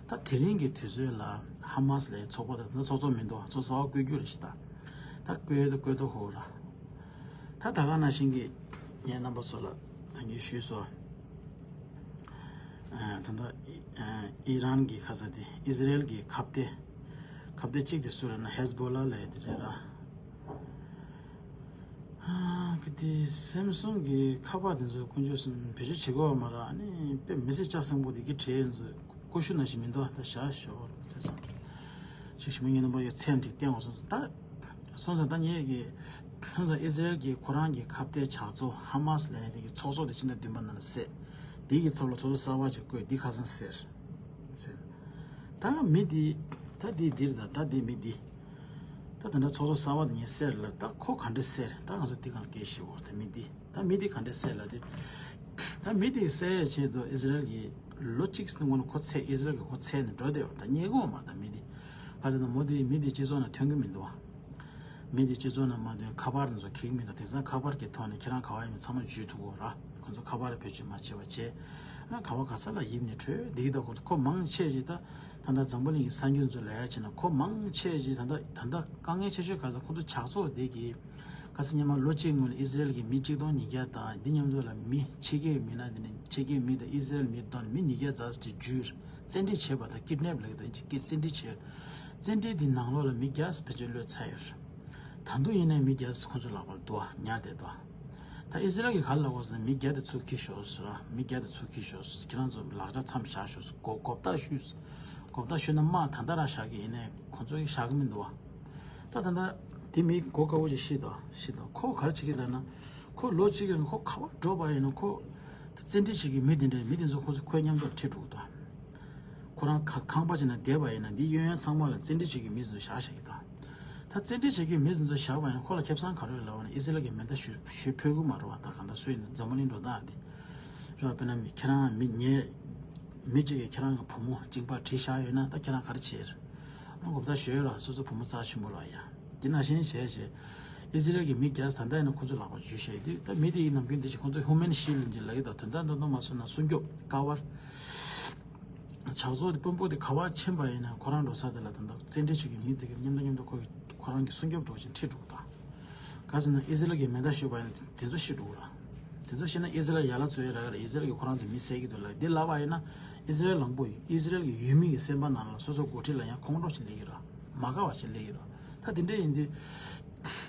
ད་དེ་རིང་གི་དུས་ཚོད་ལ་ཧ་མ་སི་ལའི་ཚོགས་པ་དང་ད་ཚོགས་གཙོ་མི་འདུག་ཚོགས་གཙོ་གསར་པ་བསྐོ་རྒྱུ་རེད་ཤི། ད་ད་བསྐོས་ད་བསྐོས་ད་ཧོ་ར། ད་ད་ག་ནང་བཞིན་གྱི་ངས་རྣམ་པ་ཚོ་ལ་ད་ངས་ཞུས་སོ། ཨ་ད་ད་ཨི་ཨི་རན་གྱི་ཁ་ས་དེ་ཨི་སི་རལ་གྱི་ཁ་གཏད་ཁ་གཏད་གཅིག་དེ་སུ་རེད་ན་ཧེ་ཟ་བྷོ་ལ་ལབ་ཡ་དེ་རེད་ར། ཨ་ག་དེ་སེམ་སུང་གི་ཁ་པར་དེ་ཚོ་དཀོན་མཆོག་གསུམ་བེད་སྤྱོད་བྱེད་དགོས་པ་མ་རེད། ཨ་ནི་དཔེ་མི་སྲིད་ལྕགས་སྲིན་པོ་དེ་གི་བྲེལ་ཡོད་ཚོ་ཀུ་ཤུ་ནང་བཞིན་མི་འདུག་ད་བཞག་ཞོར་ཚེ་སོང་། ཅིག་ཞིག་མི་ངན་རྣམ་པ་ཡི་ཚད་འགྲིག་བསྟན་འོང་སོང་ད། སོང་ཙང་ད་ངས་ཀྱི་སོང་ཙང་ཨི་ཟི་རལ་གྱི་ཁོ་རང་གི་ཁ་གཏད་ཕྱག་ཚོགས་ཧ་མ་སི་ལབ་ཡ་དེ་གི་ཚོགས་གཙོ་དེ་ཕྱི་ཟླ་བདུན་པ་ནང་ལ་བསད། དེ་གི་ཚབ་ལ་ཚོགས་གཙོ་གསར་པ་ཅིག་བསྐོས། འདི་ཁ་སང་བསད། བསད། ད་མི་འདི་ད་འདི་འདིར་ད་ད་འདི་མི་འདི། ད་ད་ལྟ་ཚོགས་གཙོ་གསར་པ་དེ་ངས་བསད་ལ་ད་ཁོ་ག་འདྲ་བསད་ད་ང་ཚོ་འདི་གང་སྐད་ཤེས་འོར་ད་མི་འདི་ད་མི་འདི་ག་འདྲ་བསད་ལ་དེ། ད་མི་འདི་བསད་ཡ་ཆེད་དུ་ཨི་ཟི་རལ་གྱི་ལོ་གཅིག་སྔོན་ཁོ་ཚེ་ཨི་ཟི་རལ་གྱི་ཁོ་ཚེ་ནས་འགྲོ་བསྡད་འོར་ད་རྙེད་གོ་མ་ད་མི་འདི། ག་ཟེར་ན་མོ་དེ་མི་དེ་སྤྱི་ཚོགས་ནང་ཐོན་གི་མི་འདུག་བ། མི་དེ་སྤྱི་ཚོགས་ནང་མ་ཐོན་ཁ་པར་དེ་ཚོ་འཁྱེར་གི་མི་འདུག་དེང་སང་ཁ་པར་གྱི་ཐོག་ནས་ཁྱེད་རང་ག་བ་ཡིན་མིན་ཚང་མ་འཇུས་ཐུབ་གོ་ར། ཁོ་ཚོ་ཁ་པར་བེད་སྤྱོད་མ་བྱེད་པ་བྱས། ཨ་ག་བ་ག་ས་ལ་ཡིབ་ནས་བྲོས་བསྡད་ཀྱི་འདུག་ཁོ་ཚོ་ཁོ་མང་ཆེ་ཞིག་ད་ད་ལྟ་འཛམ་བུ་གླིང་གི་གསར་འགྱུར་ཚོ་ལ་ཡ་བྱས་ན་ཁོ་མང་ཆེ་ཞིག་ད་ལྟ་ད་ལྟ་དཀའ་ངལ་ཆེ་ཤོས་ག་ས་ཁོ་ཚོ་ཇག་ཚོགས་དེ་གི་ག་ས་སྔོན་མ་ལོ་གཅིག་སྔོན་ལ་ཨི་ཟི་རལ་གྱི་མི་གཅིག་སྟོང་ཉིས་བརྒྱ་དང་འདི་མཉམ་དུ་ལ་མི་ཕྱི་རྒྱལ་མི་སྣ་དེ་ནས་ཕྱི་རྒྱལ་མི་དང་ཨི་ཟི་རལ་མི་བསྡོམས་ནས་མི་ཉིས་བརྒྱ་ཙམ་ཅིག་འཇུས། བཙན་ཁྲིད་བྱས་པ་དང་ཀིཌ་ནེབ་ལབ་ཀྱི་འདུག་ཨིན་ཇི་སྐད་བཙན་ཁྲིད་བྱས། བཙན་ཁྲིད་འདི་ནང་ལོགས་ལ་མི་བརྒྱ་ཙམ་ཕལ་ཆེར་གློད་ཚར་ཡོད་རེད། ད་དུང་ཡིན་ནའི་མི་བརྒྱ་ཙམ་ཁོ་ཚོ་ལག་པར་འདུག་ཉར་བསྡད་འདུག་ད་ཨི་ཟི་རལ་གྱིས་ག་རེ་ལབ་དགོས་ཟེར་ན། མི་བརྒྱ་དེ་ཚུར་ཁྱེར་ཤོག་ཟེར་ར། མི་བརྒྱ་དེ་ཚུར་ཁྱེར་ཤོག་ཟེར། ཁྱེད་རང་ཚོ་ལག་ཆ་མཚམས་བཞག་ཤོག་ཟེར། མགོ་མགོ་བཏགས་གཞུས་ཟེར། མགོ་བཏགས་གཞུས་ན་དམག་ད་ལྟ་ར་བཞག་གི་ཡིན་ནའི་ཁོང་ཚོ་གིས་བཞག་གི་མི་འདུག་བ། ད་ད་ལྟ་དེ་མི་མགོ་དཀར་པོ་ཅིག་ཤི་དང་ཤི་དང་། ཁོ་ག་རེ་བྱེད་ཀྱི་ལབ་ན། ཁོ་ལོ་གཅིག་གི་རིང་ཁོ་ག་པར་འགྲོ་བ་ཡིན་ན་ཁོ་བཙན་ཁྲིད་བྱེད་ཀྱི་མི་དེ་འདྲ། མི་དེ་ཚོ་ཁོ་ཚོ་ཁོའི་མཉམ་དུ་ཁྲིད་འགྲོ་གི་འདུག་ཁོ་རང་ཁ་ཁང་པ་ཅིག་ནང་བསྡད་པ་ཡིན་ན་འདི་གཡས་གཡོན་ཚང་མ་ལ་བཙན་ཁྲིད་བྱེད་ཀྱི་མི་ཚོ་བཞག་བཞག་གི་འདུག་ད་བཙན་ཁྲིད་བྱེད་ཀྱི་མི་ཚོ་བཞག་པ་ཡིན་ན་ཁོ་ལ་ཁེ་བཟང་ག་རེ་ཡོད་ལབ་པ་ན། ཨི་ཟི་རལ་གྱིས་མེ་མདའ་གཞུ་གཞུ་ཕོད་ཀྱི་མ་རེད་བ། ད་ག་འདྲ་སུ་ཡིན་འཛམ་བུ་གླིང་འགྲོ་སྟངས་དེ་རེད་བ། དཔེར་ན་མི་ཁྱེད་རང་མི་ཉེ་མི་གཅིག་གིས་ཁྱེད་རང་གི་བུ་མོ་གཅིན་པ་དྲིལ་བཞག་ཡོད་ན་ད་ཁྱེད་རང་ག་རེ་བྱེད་རེད། ཨ་མགོ་བཏགས་གཞུས་ར། སོ་སོ་བུ་མོ་རྩ་ཆེན་པོ་ར་ཡ། དེ་ནང་བཞིན་བྱས་བྱས། ཨི་ཟི་རལ་གྱི་མི་བརྒྱ་ད་ལྟ་ཡིན་ན་ཁོ་ཚོ་ལག་པ་འཇུས་བྱས་དུས། ད་མི་དེ་ཡི་ནམ་རྒྱུན་དེ་བཞིན་ཁོ་ཚོ་ཧུ་མན་ཤིལ་ལིན་ཅིག་ལབ་ཀྱི་འདུག་དོན་དག་ད་དུང་མ་སོང་ན་སྲུང་སྐྱོབ་ཀ་བར། ཇག་ཚོགས་དེ་དཔོན་པོ་དེ་ག་པར་ཕྱིན་པ་ཡིན་ན་ཁོ་རང་འགྲོ་ས་དེ་ལ་ད་ལྟ་བཙན་ཁྲིད་བྱེད་ཀྱི་མི་དེ་གི་མཉམ་དུ་མཉམ་དུ་ཁོ་གི་ཁོ་རང་གི་སྲུང་སྐྱོབ་འགྲོ་བཞིན་ཁྲིད་འགྲོ་གི་འདུག་ག་ཟེར་ན་ཨི་ཟི་རལ་གྱིས་མེ་མདའ་གཞུས་པ་ཡིན་ན་དེ་ཚོ་ཤི་འགྲོ་གི་ར། དེ་ཚོ་ཤི་ན་ཨི་ཟི་རལ་ཡར་ལ་འཛུལ་ཡ་རག་གི་རེད། ཨི་ཟི་རལ་གྱིས་ཁོ་རང་ཚོའི་མི་བསད་ཀྱི་འདུག་ལབ། འདི་ལབ་པ་ཡིན་ན་ཨི་ཟི་རལ་ལངས་པོ་ཡིན། ཨི་ཟི་རལ་གྱི་ཡུལ་མི་གི་སེམས་པ་ནང་ལ་སོ་སོ་འགོ་ཁྲིད་ལ་ཡང་ཁོང་ཁྲོ་ཞིག་སླེབས་ཀྱི་ར། མ་དགའ་བ་ཞིག་སླེབས་ཀྱི་ར། ད་དེ་འདྲ་ཡིན་དུས་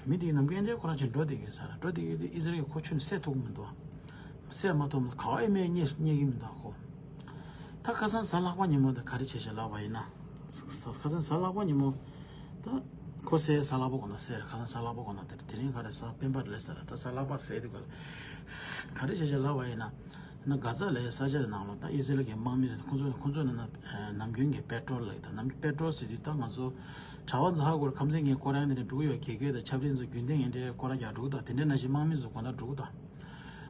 མི་དེ་གི་ནམ་རྒྱུན་དེ་ཁོ་རང་ཚོ་འགྲོ་བསྡད་ཀྱི་ཡོད་ས་རེད། འགྲོ་བསྡད་ཀྱི་ཡོད་དུས་ཨི་ཟི་རལ་གྱིས་ཁོ་ཁྱོན་ནས་བསད་ཐུབ་ཀྱི་མི་འདུག་བསད་མ་ཐུབ་ན་ག་པར་ཡང་མེ་རྙེད་རྙེད་ཀྱི་མི་འདུག་ཁོ། ད་ཁ་སང་གཟའ་ལྷག་པ་ཉིན་མོ་དེ་ག་རེ་བྱས་ཤག་ལབ་པ་ཡིན་ན། ཁ་སང་གཟའ་ལྷག་པ་ཉིན་མོ། ད་ཁོ་བསད། གཟའ་ལྷག་པ་དགོང་དག་བསད་རེད། ཁ་སང་གཟའ་ལྷག་པ་དགོང་དག་དེ་རེད། དེ་རིང་ག་རེ་གཟའ་སྤེན་པ་རེད་ཟེར་རེད། ད་གཟའ་ལྷག་པ་བསད་དུས་ག་ལ་ག་རེ་བྱས་ཤག་ལབ་པ་ཡིན་ན། ན་གྷ་ཛ་ལབ་ས་ཆ་དེ་ནང་ལོགས་ད་ཨི་ཟི་རལ་གྱི་དམག་མི་རེད། ཁོང་ཚོ་ཁོང་ཚོ་ནང་ན་ནམ་རྒྱུན་གྱི་པེ་ཊྲོལ་ལབ་ཀྱི་འདུག་ནམ་པེ་ཊྲོལ་ཟེར་དུས་ད་ང་ཚོ་གྲྭ་པ་ཚོ་ཧ་གོ་རེད། ཁམས་ཚན་ངའི་སྐོར་ཡང་དེ་འདྲ་འགྲོ་གི་ཡོད། དགེ་རྒན་དང་ཆབ་རིན་ཚོ་རྒྱུན་ལྡན་ངན་འདྲའི་སྐོར་ར་རྒྱག་འགྲོ་གི་འདུག་དེ་འདྲ་ནང་བཞིན་དམག་མི་ཚོ་དགོང་དག་འགྲོ་གི་འདུག་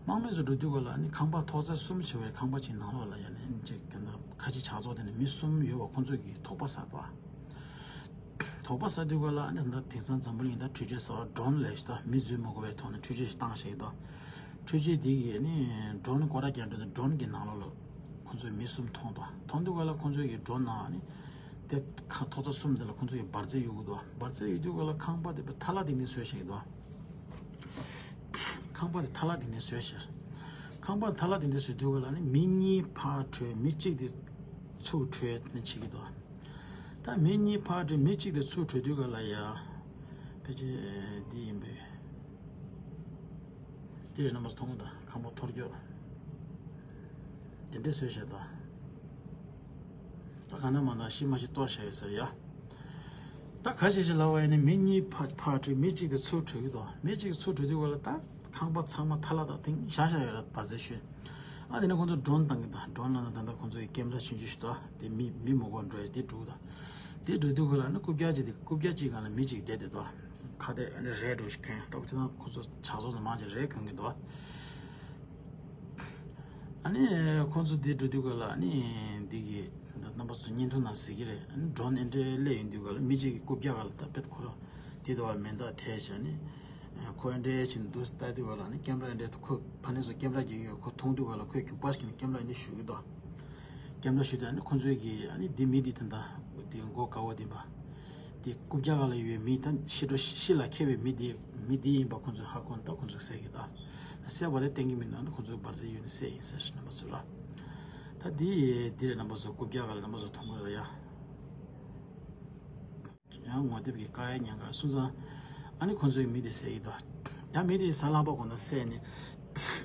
དམག་མི་ཚོ་འགྲོ་དུས་ག་ལ་ནི་ཁང་པ་ཐོག་ཚད་གསུམ་བྱེད་པའི་ཁང་པ་ཅིག་ནང་ལོགས་ལ་ཡ་ནི་ཅིག་ག་ད་ཁ་ཆེ་ཇག་ཚོགས་དེ་ནས་མི་གསུམ་ཡོད་པ་ཁོང་ཚོ་གིས་དོགས་པ་ཟ་འདུག་དོགས་པ་ཟ་དུས་ག་ལ་ནི་ད་དེང་སང་འཛམ་བུ་གླིང་ད་འཕྲུལ་ཆས་གསར་པ་ཌོ་རོན་ལབ་ཞིག་ད་མི་འཛུལ་མ་དགོས་པའི་ཐོག་ནས་འཕྲུལ་ཆས་ཤིག་བཏང་ཞིག་ད། འཕྲུལ་ཆས་དེ་གིས་ནི་ཌོ་རོན་སྐོར་ར་རྒྱག་འགྲོ་དུས་ཌོ་རོན་གྱི་ནང་ལོགས་ལ་ཁོང་ཚོས་མི་གསུམ་མཐོང་དང་། མཐོང་དུས་ག་ལ་ཁོང་ཚོས་ཀྱི་ཌོ་རོན་ནང་ནི་དེ་ཁ་ཐོག་ཚད་གསུམ་དེ་ལ་ཁོང་ཚོས་ཀྱི་འབར་རྫས་གཡུག་གི་འདུག་འབར་རྫས་གཡུག་དུས་ག་ལ་ཁང་པ་དེ་ཐ་ལ་དེ་ནས་བཟོས་བཞག་གི་འདུག་ཁང་པ་དེ་ཐ་ལ་དེ་ནས་བཟོས་བཞག་ཁང་པ་ཐ་ལ་དེ་ནས་བཟོས་དུས་ག་ལ་ནི་མི་གཉིས་ཕར་བྲོས། མི་གཅིག་དེ་ཚུར་བྲོས་ནས་བྱེད་ཀྱི་འདུག་ད་མི་གཉིས་ཕར་བྲོས། མི་གཅིག་དེ་ཚུར་བྲོས་དུས་ག་ལ་ཡ་ཕལ་ཆེར་འདི་ཡིན་པས། དེ་རེད། རྣམ་པ་ཚོ་མཐོང་གི་འདུག་ཁང་པ་འཐོར་སྐྱོད་དེ་འདྲས་བཟོས་བཞག་འདུག་ད་གང་ལྟར་མང་ལྟར་ཤི་མ་ཤི་གཏོར་བཞག་ཡོད་ས་རེད་ཡ། ད་ག་བྱེད་ཅིག་ལབ་པ་ཡིན་ན་མི་གཉིས་ཕར་ཕར་བྲོས། མི་གཅིག་དེ་ཚུར་བྲོས་ཀྱི་འདུག་མི་གཅིག་ཚུར་བྲོས་དུས་ག་ལ་ད་ཁང་པ་ཚང་མ་ཐ་ལ་དང་དེང་བཞག་བཞག་ཡོད་རེད། འབར་རྫས་གཞུས། ཨ་དེ་ནས་ཁོང་ཚོ་ཌོ་རོན་བཏང་གི་འདུག་ཌོ་རོན་ལབ་ན་ད་ལྟ་ཁོང་ཚོ་ཡི་ཀེམ་ར་ཆུང་ཆུང་ཞིག་འདུག་དེ་མི་མི་མང་པོ་འགྲོ་ཡ་དེ་འགྲོ་གི་འདུག་དེ་འགྲོ་དུས་ག་ལ་ནི་རྐུབ་བཀྱག་ཅིག་དེ་རྐུབ་བཀྱག་ཅིག་སྒང་ལ་མི་གཅིག་བསྡད་དེ་འདུག་ཁ་དེ་ཨ་ནི་རས་འདྲ་ཞིག་གྱོན། ཏོག་ཙམ་ཁོ་ཚོ་ཇག་ཚོགས་ཚོ་མང་ཆེ་རས་གྱོན་གྱི་འདུག་ཨ་ནི་ཁོ་ཚོ་འདི་འགྲོ་དུས་ག་ལ་ཨ་ནི་འདི་གི་ད་རྣམ་པ་ཚོ་བརྙན་ཐུང་ནང་གཟིགས་ཀྱི་རེད། ཨ་ནི་ཌོ་རོན་ཨེ་འདྲས་སླེབས་ཡོང་དུས་ག་ལ་མི་གཅིག་གི་རྐུབ་བཀྱག་ག་ལ་ད་དཔེ་ཁོ་ར་དེ་དུ་བ་མེ་མདའ་ཐལ་བྱས་ནས་ཁོ་ཨེ་འདྲས་བྱས་ནས་འདུག་ལྟ་དུས་ག་ལ་ཨ་ནི་ཀེམ་ར་ཨེ་འདྲས་ཁོ་ཕ་ནས་ཚོ་ཀེམ་ར་རྒྱག་གི་ཡོད། ཁོ་མཐོང་དུས་ག་ལ་ཁོས་རྒྱུག་པ་ཞིག་ནས་ཀེམ་ར་ཨེ་འདྲས་གཞུ་གི་འདུག་ཀེམ་ར་གཞུ་དུས་ཨ་ནི་ཁོ་ཚོས་ཀྱི་ཨ་ནི་འདི་མི་འདི་ད་ལྟ་འདི་མགོ་དཀར་པོ་འདི་པ། དེ་རྐུབ་བཀྱག་སྒང་ལ་ཡོད་པའི་མི་ད་ཤི་འགྲོ་ཤི་ལ་ཁད་པའི་མི་དེ་མི་དེ་ཡིན་པ་ཁོང་ཚོས་ཧ་གོ་ད་ཁོང་ཚོས་བསད་ཀྱི་ད། ད་བསད་པ་དེ་བསྟན་གྱི་མིན་ན་ཁོང་ཚོས་འབར་རྫས་གཡུགས་ནས་བསད་ཡིན་ཟེར། རྣམ་པ་ཚོ་ར། ད་དེ་དེ་རེད། རྣམ་པ་ཚོ་རྐུབ་བཀྱག་སྒང་ལ་རྣམ་པ་ཚོ་མཐོང་གི་རེད་ཡ། ཡང་ངོ་དེབ་ཀྱི་བཀག་ཡ་ཉེན་ཁ་སོང་ཙང་ཨ་ནི་ཁོང་ཚོས་མི་དེ་བསད་ཀྱི་ད། ཡང་མི་དེ་གཟའ་ལྷག་པ་དགོང་དག་བསད་ནས།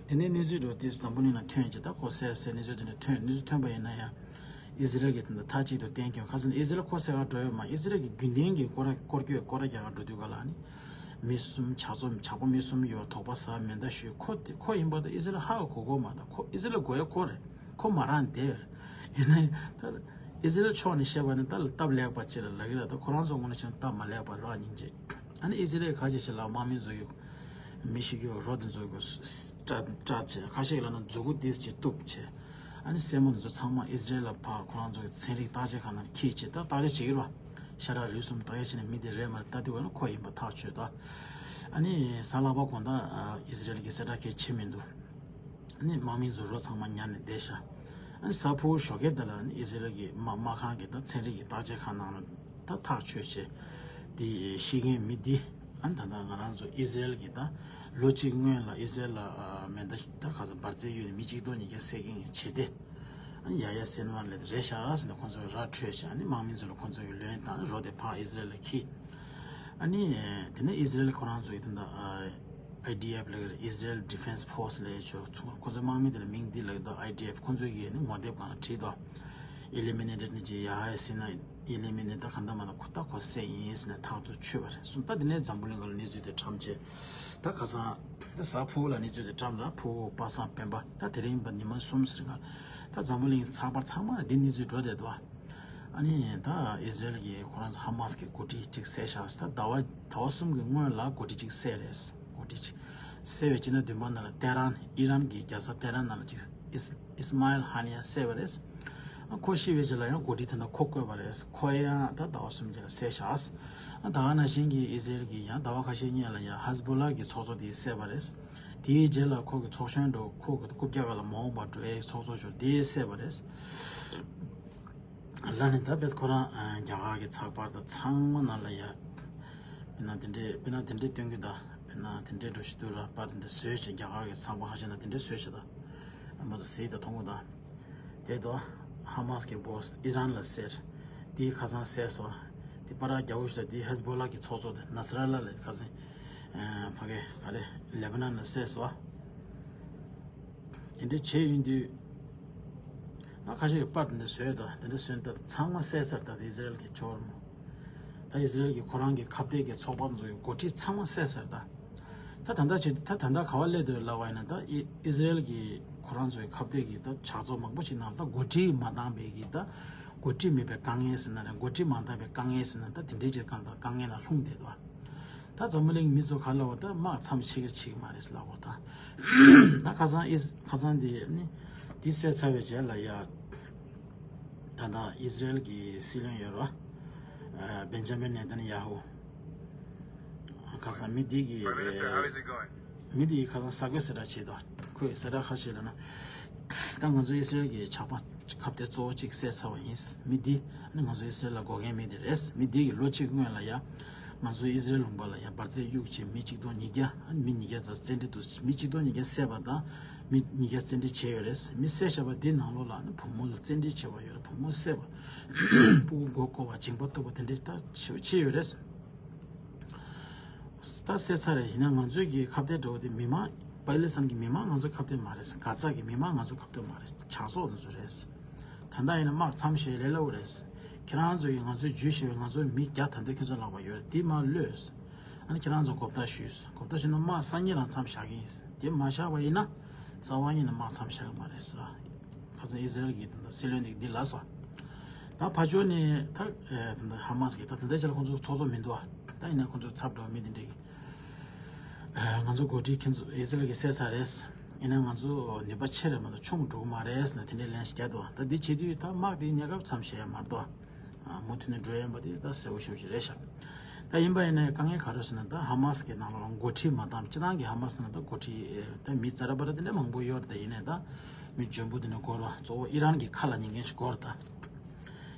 དེ་ནས་གནས་ཚུལ་འགྲོ་དུས་འཛམ་བུ་གླིང་ལ་ཐོན་ཅིག་ད་ཁོ་བསད་བསད་གནས་ཚུལ་དེ་འདྲ་ཐོན། གནས་ཚུལ་ཐོན་པ་ཡིན་ན་ཡང་ཨི་ཟི་རལ་གྱིས་དེ་འདྲ་མཐའ་གཅིག་ཏུ་གཏན་འཁེལ། ཁ་སང་ཨི་ཟི་རལ་ཁོ་བསད་ག་འགྲོ་ཡོད་མ། ཨི་ཟི་རལ་གྱི་རྒྱུན་ལྡན་གྱི་སྐོར་སྐོར་སྐྱོད་སྐོར་ར་རྒྱག་ག་འགྲོ་དུས་ག་ལ་ནི་མི་གསུམ་ཇག་ཚོགས་ཇག་པ་མི་གསུམ་ཡོད། དོགས་པ་ཟ། མེ་མདའ་གཞུས། ཁོ་དེ་ཁོ་ཡིན་པ་ད་ཨི་ཟི་རལ་ཧ་གོ་གོ་མ། ད་ཁོ་ཨི་ཟི་རལ་དགོས་ཡ་ཁོ་རེད། ཁོ་མ་རང་བསྡད་ཡོད་རེད། ཡིན་ནའི་ད་ཨི་ཟི་རལ་ཕྱོགས་ནས་བཤད་པ་ནི་ད་སྟབས་ལེགས་པ་ཅིག་ལ་ལབ་ཀྱི་རེད། ད་ཁོ་རང་ཚོ་ངོས་ནས་བྱས་ན་སྟབས་མ་ལེགས་པ་རང་སྙིང་རྗེ། ཨ་ནི་ཨི་ཟི་རལ་ག་ཅི་ཞིག་ལ་དམག་མི་ཚོ་གི་མི་ཞིག་གི་རོ་དེ་ཚོ་གི་སྐྲ་སྐྲ་བྱས། ཁ་ཤས་ལ་ན་མཛུ་གུ་ཏིས་ཅིག་གཏུབ་བྱས། ཨ་ནི་སེན་མོ་དེ་ཚོ་ཚང་མ་ཨི་ཟི་རལ་ལ་ཕར་ཁོ་རང་ཚོ་གི་ཚན་རིག་བརྟག་དཔྱད་ཁང་ནང་འཁྱེར་བྱས་ད་བརྟག་དཔྱད་བྱེད་ཀྱི་རེད་བ། ཤ་ཁྲག་རིགས་གསུམ་བརྟག་དཔྱད་བྱས་ནས་མི་དེ་རེད་མ་རེད་ལྟ་དུས་བ་ན་ཁོ་ཡིན་པ་ཐག་ཆོད་ད། ཨ་ནི་གཟའ་ལྷག་པ་དགོང་དག་ཨི་ཟི་རལ་གྱི་གསལ་བསྒྲགས་གང་ཡང་བྱེད་མི་འདུག་ཨ་ནི་དམག་མི་ཚོ་རོ་ཚང་མ་ཉར་ནས་བསྡད་ཤག་ཨ་ནི་གཟའ་ཕུར་བུ་ཞོགས་ཀས་དེ་ལ་ཨ་ནི་ཨི་ཟི་རལ་གྱི་དམག་དམག་ཁང་གི་ད་ཚན་རིག་གི་བརྟག་དཔྱད་ཁང་ནང་ལ་ད་ཐག་ཆོད་བྱས། དེ་ཤི་མཁན་མི་འདི་ཨ་ནི་ད་ལྟ་ང་རང་ཚོ་ཨི་ཟི་རལ་གྱི་ད་ལོ་གཅིག་སྔོན་ལ་ཨི་ཟི་རལ་ལ་མེ་མདའ་ད་ག་ས་འབར་རྫས་གཡུགས་ནས་མི་གཅིག་སྟོང་ཉིས་བརྒྱ་བསད་མཁན་གྱི་བྱེད་གཏེ། ཨ་ནི་ཡ་ཡ་སེན་ཝན་ལབ་དེ་རེད་ཤག་ཟེར་ནས་ཁོང་ཚོས་ར་འཕྲོད་བྱས། ཨ་ནི་དམག་མི་ཚོ་ལ་ཁོང་ཚོ་གི་ལན་དང་རོ་དེ་ཕར་ཨི་ཟི་རལ་ལ་འཁྱེར། ཨ་ནི་དེ་ནས་ཨི་ཟི་རལ་ཁོ་རང་ཚོ་ཡི་དེ་འདྲ་ ཨའི་ཌི་ཨེཕ་ལབ་ཀྱི་རེད། Israel Defense Force ལབ་ཀྱི་ཆོག་ཚུགས། ཁོ་ཚོའི་དམག་མི་དེ་ལ་མིང་འདི་ལབ་ཀྱི་འདུག་ཨའི་ཌི་ཨེཕ། ཁོ་ཚོས་ཀྱིས་ནི་ངོ་དེབ་སྒང་ལ་བྲིས་འདུག Eliminated ནི་ཅི་ཡ་ཧ་སི་ན། Eliminated ད་གང་ལྟར་མ་ད་ཁོ་ད་ཁོ་བསད་ཡིན་ཟེར་ནས་ཐག་ཐུག་ཆོད་པ་རེད་གསུངས། ད་དེ་ནས་འཛམ་བུ་གླིང་སྒང་ལ་གནས་ཚུལ་དེ་བཀྲམ་བྱས། ད་ཁ་སང་ད་གཟའ་ཕུར་བུ་ལ་གནས་ཚུལ་དེ་བཀྲམ་ར། ཕུར་བུ་པ་སངས་སྤེན་པ་ད་དེ་རིང་པ་ཉི་མ་གསུམ་ཟེར་ང་ད་འཛམ་བུ་གླིང་ཚགས་པར་ཚང་མ་ལ་འདི་གནས་ཚུལ་འགྲོ་བསྡད་འདུག་ཨ་ནི་ད་ཨི་ཟི་རེལ་གྱིས་ཁོ་རང་ཚོ་ཧ་མ་སི་གི་འགོ་ཁྲིད་གཅིག་བསད་བཞག་ད་ཟླ་བ་ཟླ་བ་གསུམ་གྱི་སྔོན་ལ་འགོ་ཁྲིད་གཅིག་བསད་རེད། འགོ་ཁྲིད་གཅིག་བསད་པའི་སྤྱི་ཟླ་བདུན་པ་ནང་ལ་ཏེ་རན་ཨི་རན་གྱི་རྒྱལ་ས་ཏེ་རན་ནང་ལ་གཅིག་ཨིས་ཨིས་མ་ཨེལ་ཧ་ནི་ཡ་བསད་པ་རེད། ཁོ་ཤི་བའི་རྗེས་ལ་ཡང་འགོ་ཁྲིད་དེ་འདྲ་ཁོ་བསྐོས་པ་རེད། ཁོ་ཡང་ད་ཟླ་བ་གསུམ་རྗེས་ལ་བསད་བཞག་ད་ག་ནང་བཞིན་གྱི་ཨི་ཟི་རེལ་གྱིས་ཡང་ཟླ་བ་ཁ་ཤས་སྔོན་ལ་ཡང་ཧ་ཟི་བོ་ལ་གི་ཚོགས་གཙོ་དེ་བསད་པ་རེད། དེའི་རྗེས་ལ་ཁོ་གི་ཚོགས་གཞོན་འགྲོ་ཁོ་གི་རྐུབ་བཀྱག་ལ་མ་འོངས་པར་འགྲོ་ཡའི་ཚོགས་གཙོ་ཞུ་དེ་བསད་པ་རེད། ལ་ནི་ད་བེད་ཁོ་རང་རྒྱ་གར་གྱི་ཚགས་པར་དང་ཚང་མ་ནང་ལ་ཡ། དཔེར་ན་དེ་འདྲས་དཔེར་ན་དེ་འདྲས་སྟོན་གི་ད། དཔེར་ན་དེ་འདྲས་འགྲོ་ཞིག་འདུག་ར་པར་དེ་འདྲས་བཟོས་བྱས་རྒྱ་གར་གྱི་ཚགས་པར་ཁ་ཤས་ན་དེ་འདྲས་བཟོས་བྱས་ད། ཨ་མ་ཚོ་ཟིག་ད་མཐོང་གི་ད། དེ་དོ། ཧ་མ་སི་གི་སྦོ་སི་ཨི་རན་ལ་བསད། དེའི་ཁ་སང་བསད་སོ། དེ་པ་ར་རྒྱ་བོ་ཞིག་ད་དེའི་ཧེ་ཟི་བོ་ལ་གི་ཚོགས་གཙོ་དེ་ན་སི་ར་ལ་ལ་ཁ་སང་། ཕ་གི་ག་རེ་ལེ་བྷ་ནན་ལ་བསད་སོ། དེ་འདྲ་བྱས་ཡིན་དུས། ང་ཁ་ཤས་ཀྱི་པར་དེ་འདྲ་བཟོས་དང་དེ་འདྲ་བཟོས་ད་ཚང་མ་བསད་ཚར་ད་ཨི་ཟི་རེལ་གྱི་ཕྱོགས་རུ། ད་ཨི་ཟི་རེལ་གྱི་ཁོ་རང་གི་ཁ་གཏད་ཀྱི་ཚོགས་པ་ཚོ་ཡི་འགོ་ཁྲིད་ཚང་མ་བསད་ཚར་ད། ད་ད་ལྟ་བྱེད་ད་ད་ལྟ་ག་བ་སླེབས་འདུག་ལབ་པ་ཡིན་ན་ད་ཨི་ཨི་ཟི་རེལ་གྱི་ཁོ་རང་ཚོའི་ཁ་གཏད་ཀྱི་ད་ཕྱག་ཚོགས་མང་པོ་ཞིག་ནང་ད་འགོ་ཁྲིད་མ་བཏང་པའི་གི་ད་འགོ་ཁྲིད་མེད་པའི་དཀའ་ངལ་ཟེར་ན་རེད། འགོ་ཁྲིད་མ་བཏང་པའི་དཀའ་ངལ་ཟེར་ན་ད་དེ་འདྲའི་ཅིག་གང་ད་དཀའ་ངལ་ལ་ལྷུང་བསྡད་འདུག་ད་འཛམ་བུ་གླིང་མི་ཚོ་ག་ལ་བ་ད་དམག་མཚམས་ཆད་ཀྱི་རེད་ཆད་ཀྱི་མ་རེད་ལབ་གོ་ད། ད་ཁ་སང་ཨིས་ཁ་སང་དེ་ནི་དེ་བསད་ཚར་བའི་རྗེས་ལ་ཡ། ད་ལྟ་ཨི་ཟི་རེལ་གྱི་སྲིད་བློན་ཡོད་ར། བེན་ཇ་མིན་ནེ་ཐན་ཡ་ཧུ། ཁ་སང་མི་དེ་གི་མི་དེ་གི་ཁ་སང་གསར་འགོད་གསལ་བསྒྲགས་བྱས་འདུག་ཁོས་གསལ་བསྒྲགས་ག་རེ་བྱས་ལབ་ན། ད་ང་ཚོ་ཨི་ཟི་རེལ་གྱི་ཇག་པ་ཁ་གཏད་གཙོ་བོ་གཅིག་བསད་ཚར་བ་ཡིན། མི་འདི་ཨ་ནི་ང་ཚོ་ཨི་ཟི་རེལ་ལ་འགོག་མཁན་མི་འདི་རེད། མི་འདི་གིས་ལོ་གཅིག་སྔོན་ལ་ཡ། ང་ཚོ་ཨི་ཟི་རེལ་ལུང་པ་ལ་ཡ་འབར་རྫས་གཡུགས་བྱས་མི་གཅིག་སྟོང་ཉིས་བརྒྱ་ཨ་ནི་མི་ཉིས་བརྒྱ་ཙམ་བཙན་ཁྲིད་དུ་མི་གཅིག་སྟོང་ཉིས་བརྒྱ་བསད་པ་དང་མི་ཉིས་བརྒྱ་བཙན་ཁྲིད་བྱས་ཡོད་རེད། མི་བསད་བཞག་པ་འདི་ནང་ལོགས་ལ་ཨ་ནི་བུ་མོ་ལ་བཙན་ཁྲིད་བྱས་པ་ཡོད་རེད། བུ་མོ་བསད་པ། སྤུ་གུ་མགོ་བསྐོར་བ་འཇིང་པ་གཏུབ་པ་དེ་འདྲའི་ད་ཞེ་པོ་བྱས་ཡོད་རེད། ད་བསད་ཚར་རེད། ཡིན་ན་ང་ཚོའི་གི་ཁ་གཏད་འདྲ་བོ་དེ་མི་མང་པ་ལི་སི་ཐན་གྱི་མི་མང་ང་ཚོའི་ཁ་གཏད་མ་རེད། གྷ་ཛ་གི་མི་མང་ང་ཚོའི་ཁ་གཏད་མ་རེད། ཇག་ཚོགས་དེ་ཚོ་རེད། ད་ལྟ་ཡིན་ན་དམག་མཚམས་བཞག་ལས་སླ་བོ་རེད། ཁྱེད་རང་ཚོ་ཡིས་ང་ཚོའི་རྒྱུད་བཤད་པའི་ང་ཚོའི་མི་བརྒྱ་ད་འདོད་ཁྱེད་ཚོ་ལག་པ་ཡོད་རེད། དེ་མར་གློད། ཨ་ནི་ཁྱེད་རང་ཚོ་གོ་བརྡ་ཞུས། གོ་བརྡ་ཞུས་ན་དམག་སང་ཉིན་ལ་མཚམས་བཞག་གི་ཡིན། དེ་མ་བཞག་པ་ཡིན་ན་རྩ་བ་ཉིད་ནས་དམག་མཚམས་བཞག་གི་མ་རེད་ཟེར། ཁ་སང་ཨི་ཟི་རེལ་གྱི་ད་ལྟ་སྲིད་བློན་དེ་འདི་ལབ་སོང་། ད་ཕར་ཕྱོགས་ནས་ད་ད་ལྟ་ཧ་མ་སི་གི་ད་ད་ལྟའི་ཆར་ཁོང་ཚོ་ཚོགས་གཙོ་མི་འདུག་ད་ཡིན་ན་ཁོང་ཚོ་ཚབ་འགྲོ་མི་དེ་འདྲས་ཀྱི། ང་ཚོ་འགོ་ཁྲིད་ཁྱེད་ཚོ་ཨི་ཟི་རེལ་གྱིས་བསད་ཚར་རེད། ཡིན་ན་ང་ཚོ་ནུས་པ་ཆེ་རེད་མ་གཏོགས་ཆུང་འགྲོ་གི་མ་རེད་ཟེར་ནས་དེ་འདྲའི་ལན་ཞིག་བརྒྱབ་འདུག་ད་འདི་བྱེད་དུས་ད་དམག་དེ་གནས་སྐབས་མཚམས་བཞག་ཡ་མ་གཏོགས། མུ་མཐུད་ནས་འགྲོ་ཡ་ཡིན་པ་དེ་ད་གསལ་པོ་ཞེ་པོ་ཅིག་རེད་ཤག་ད་ཡིན་པ་ཡིན་ནའི་དཀའ་ངལ་ག་རེ་ཟེར་ན་ད་ཧ་མ་སི་གི་ནང་ལོགས་ལ་འགོ་ཁྲིད་མ་བཏང་། སྤྱིར་བཏང་གི་ཧ་མ་སི་ནང་ད་འགོ་ཁྲིད་ད་མི་ཛ་ར་བ་ར་དེ་འདྲ་མང་པོ་ཡོད་རེད། ད་ཡིན་ནའི་ད་མི་འཇོན་པོ་དེ་འདྲ་དགོས་རེད་བ། གཙོ་བོ་ཨི་རན་གྱི་ཁ་ལ་ཉན་མཁན་ཞིག་དགོས་རེད་ད།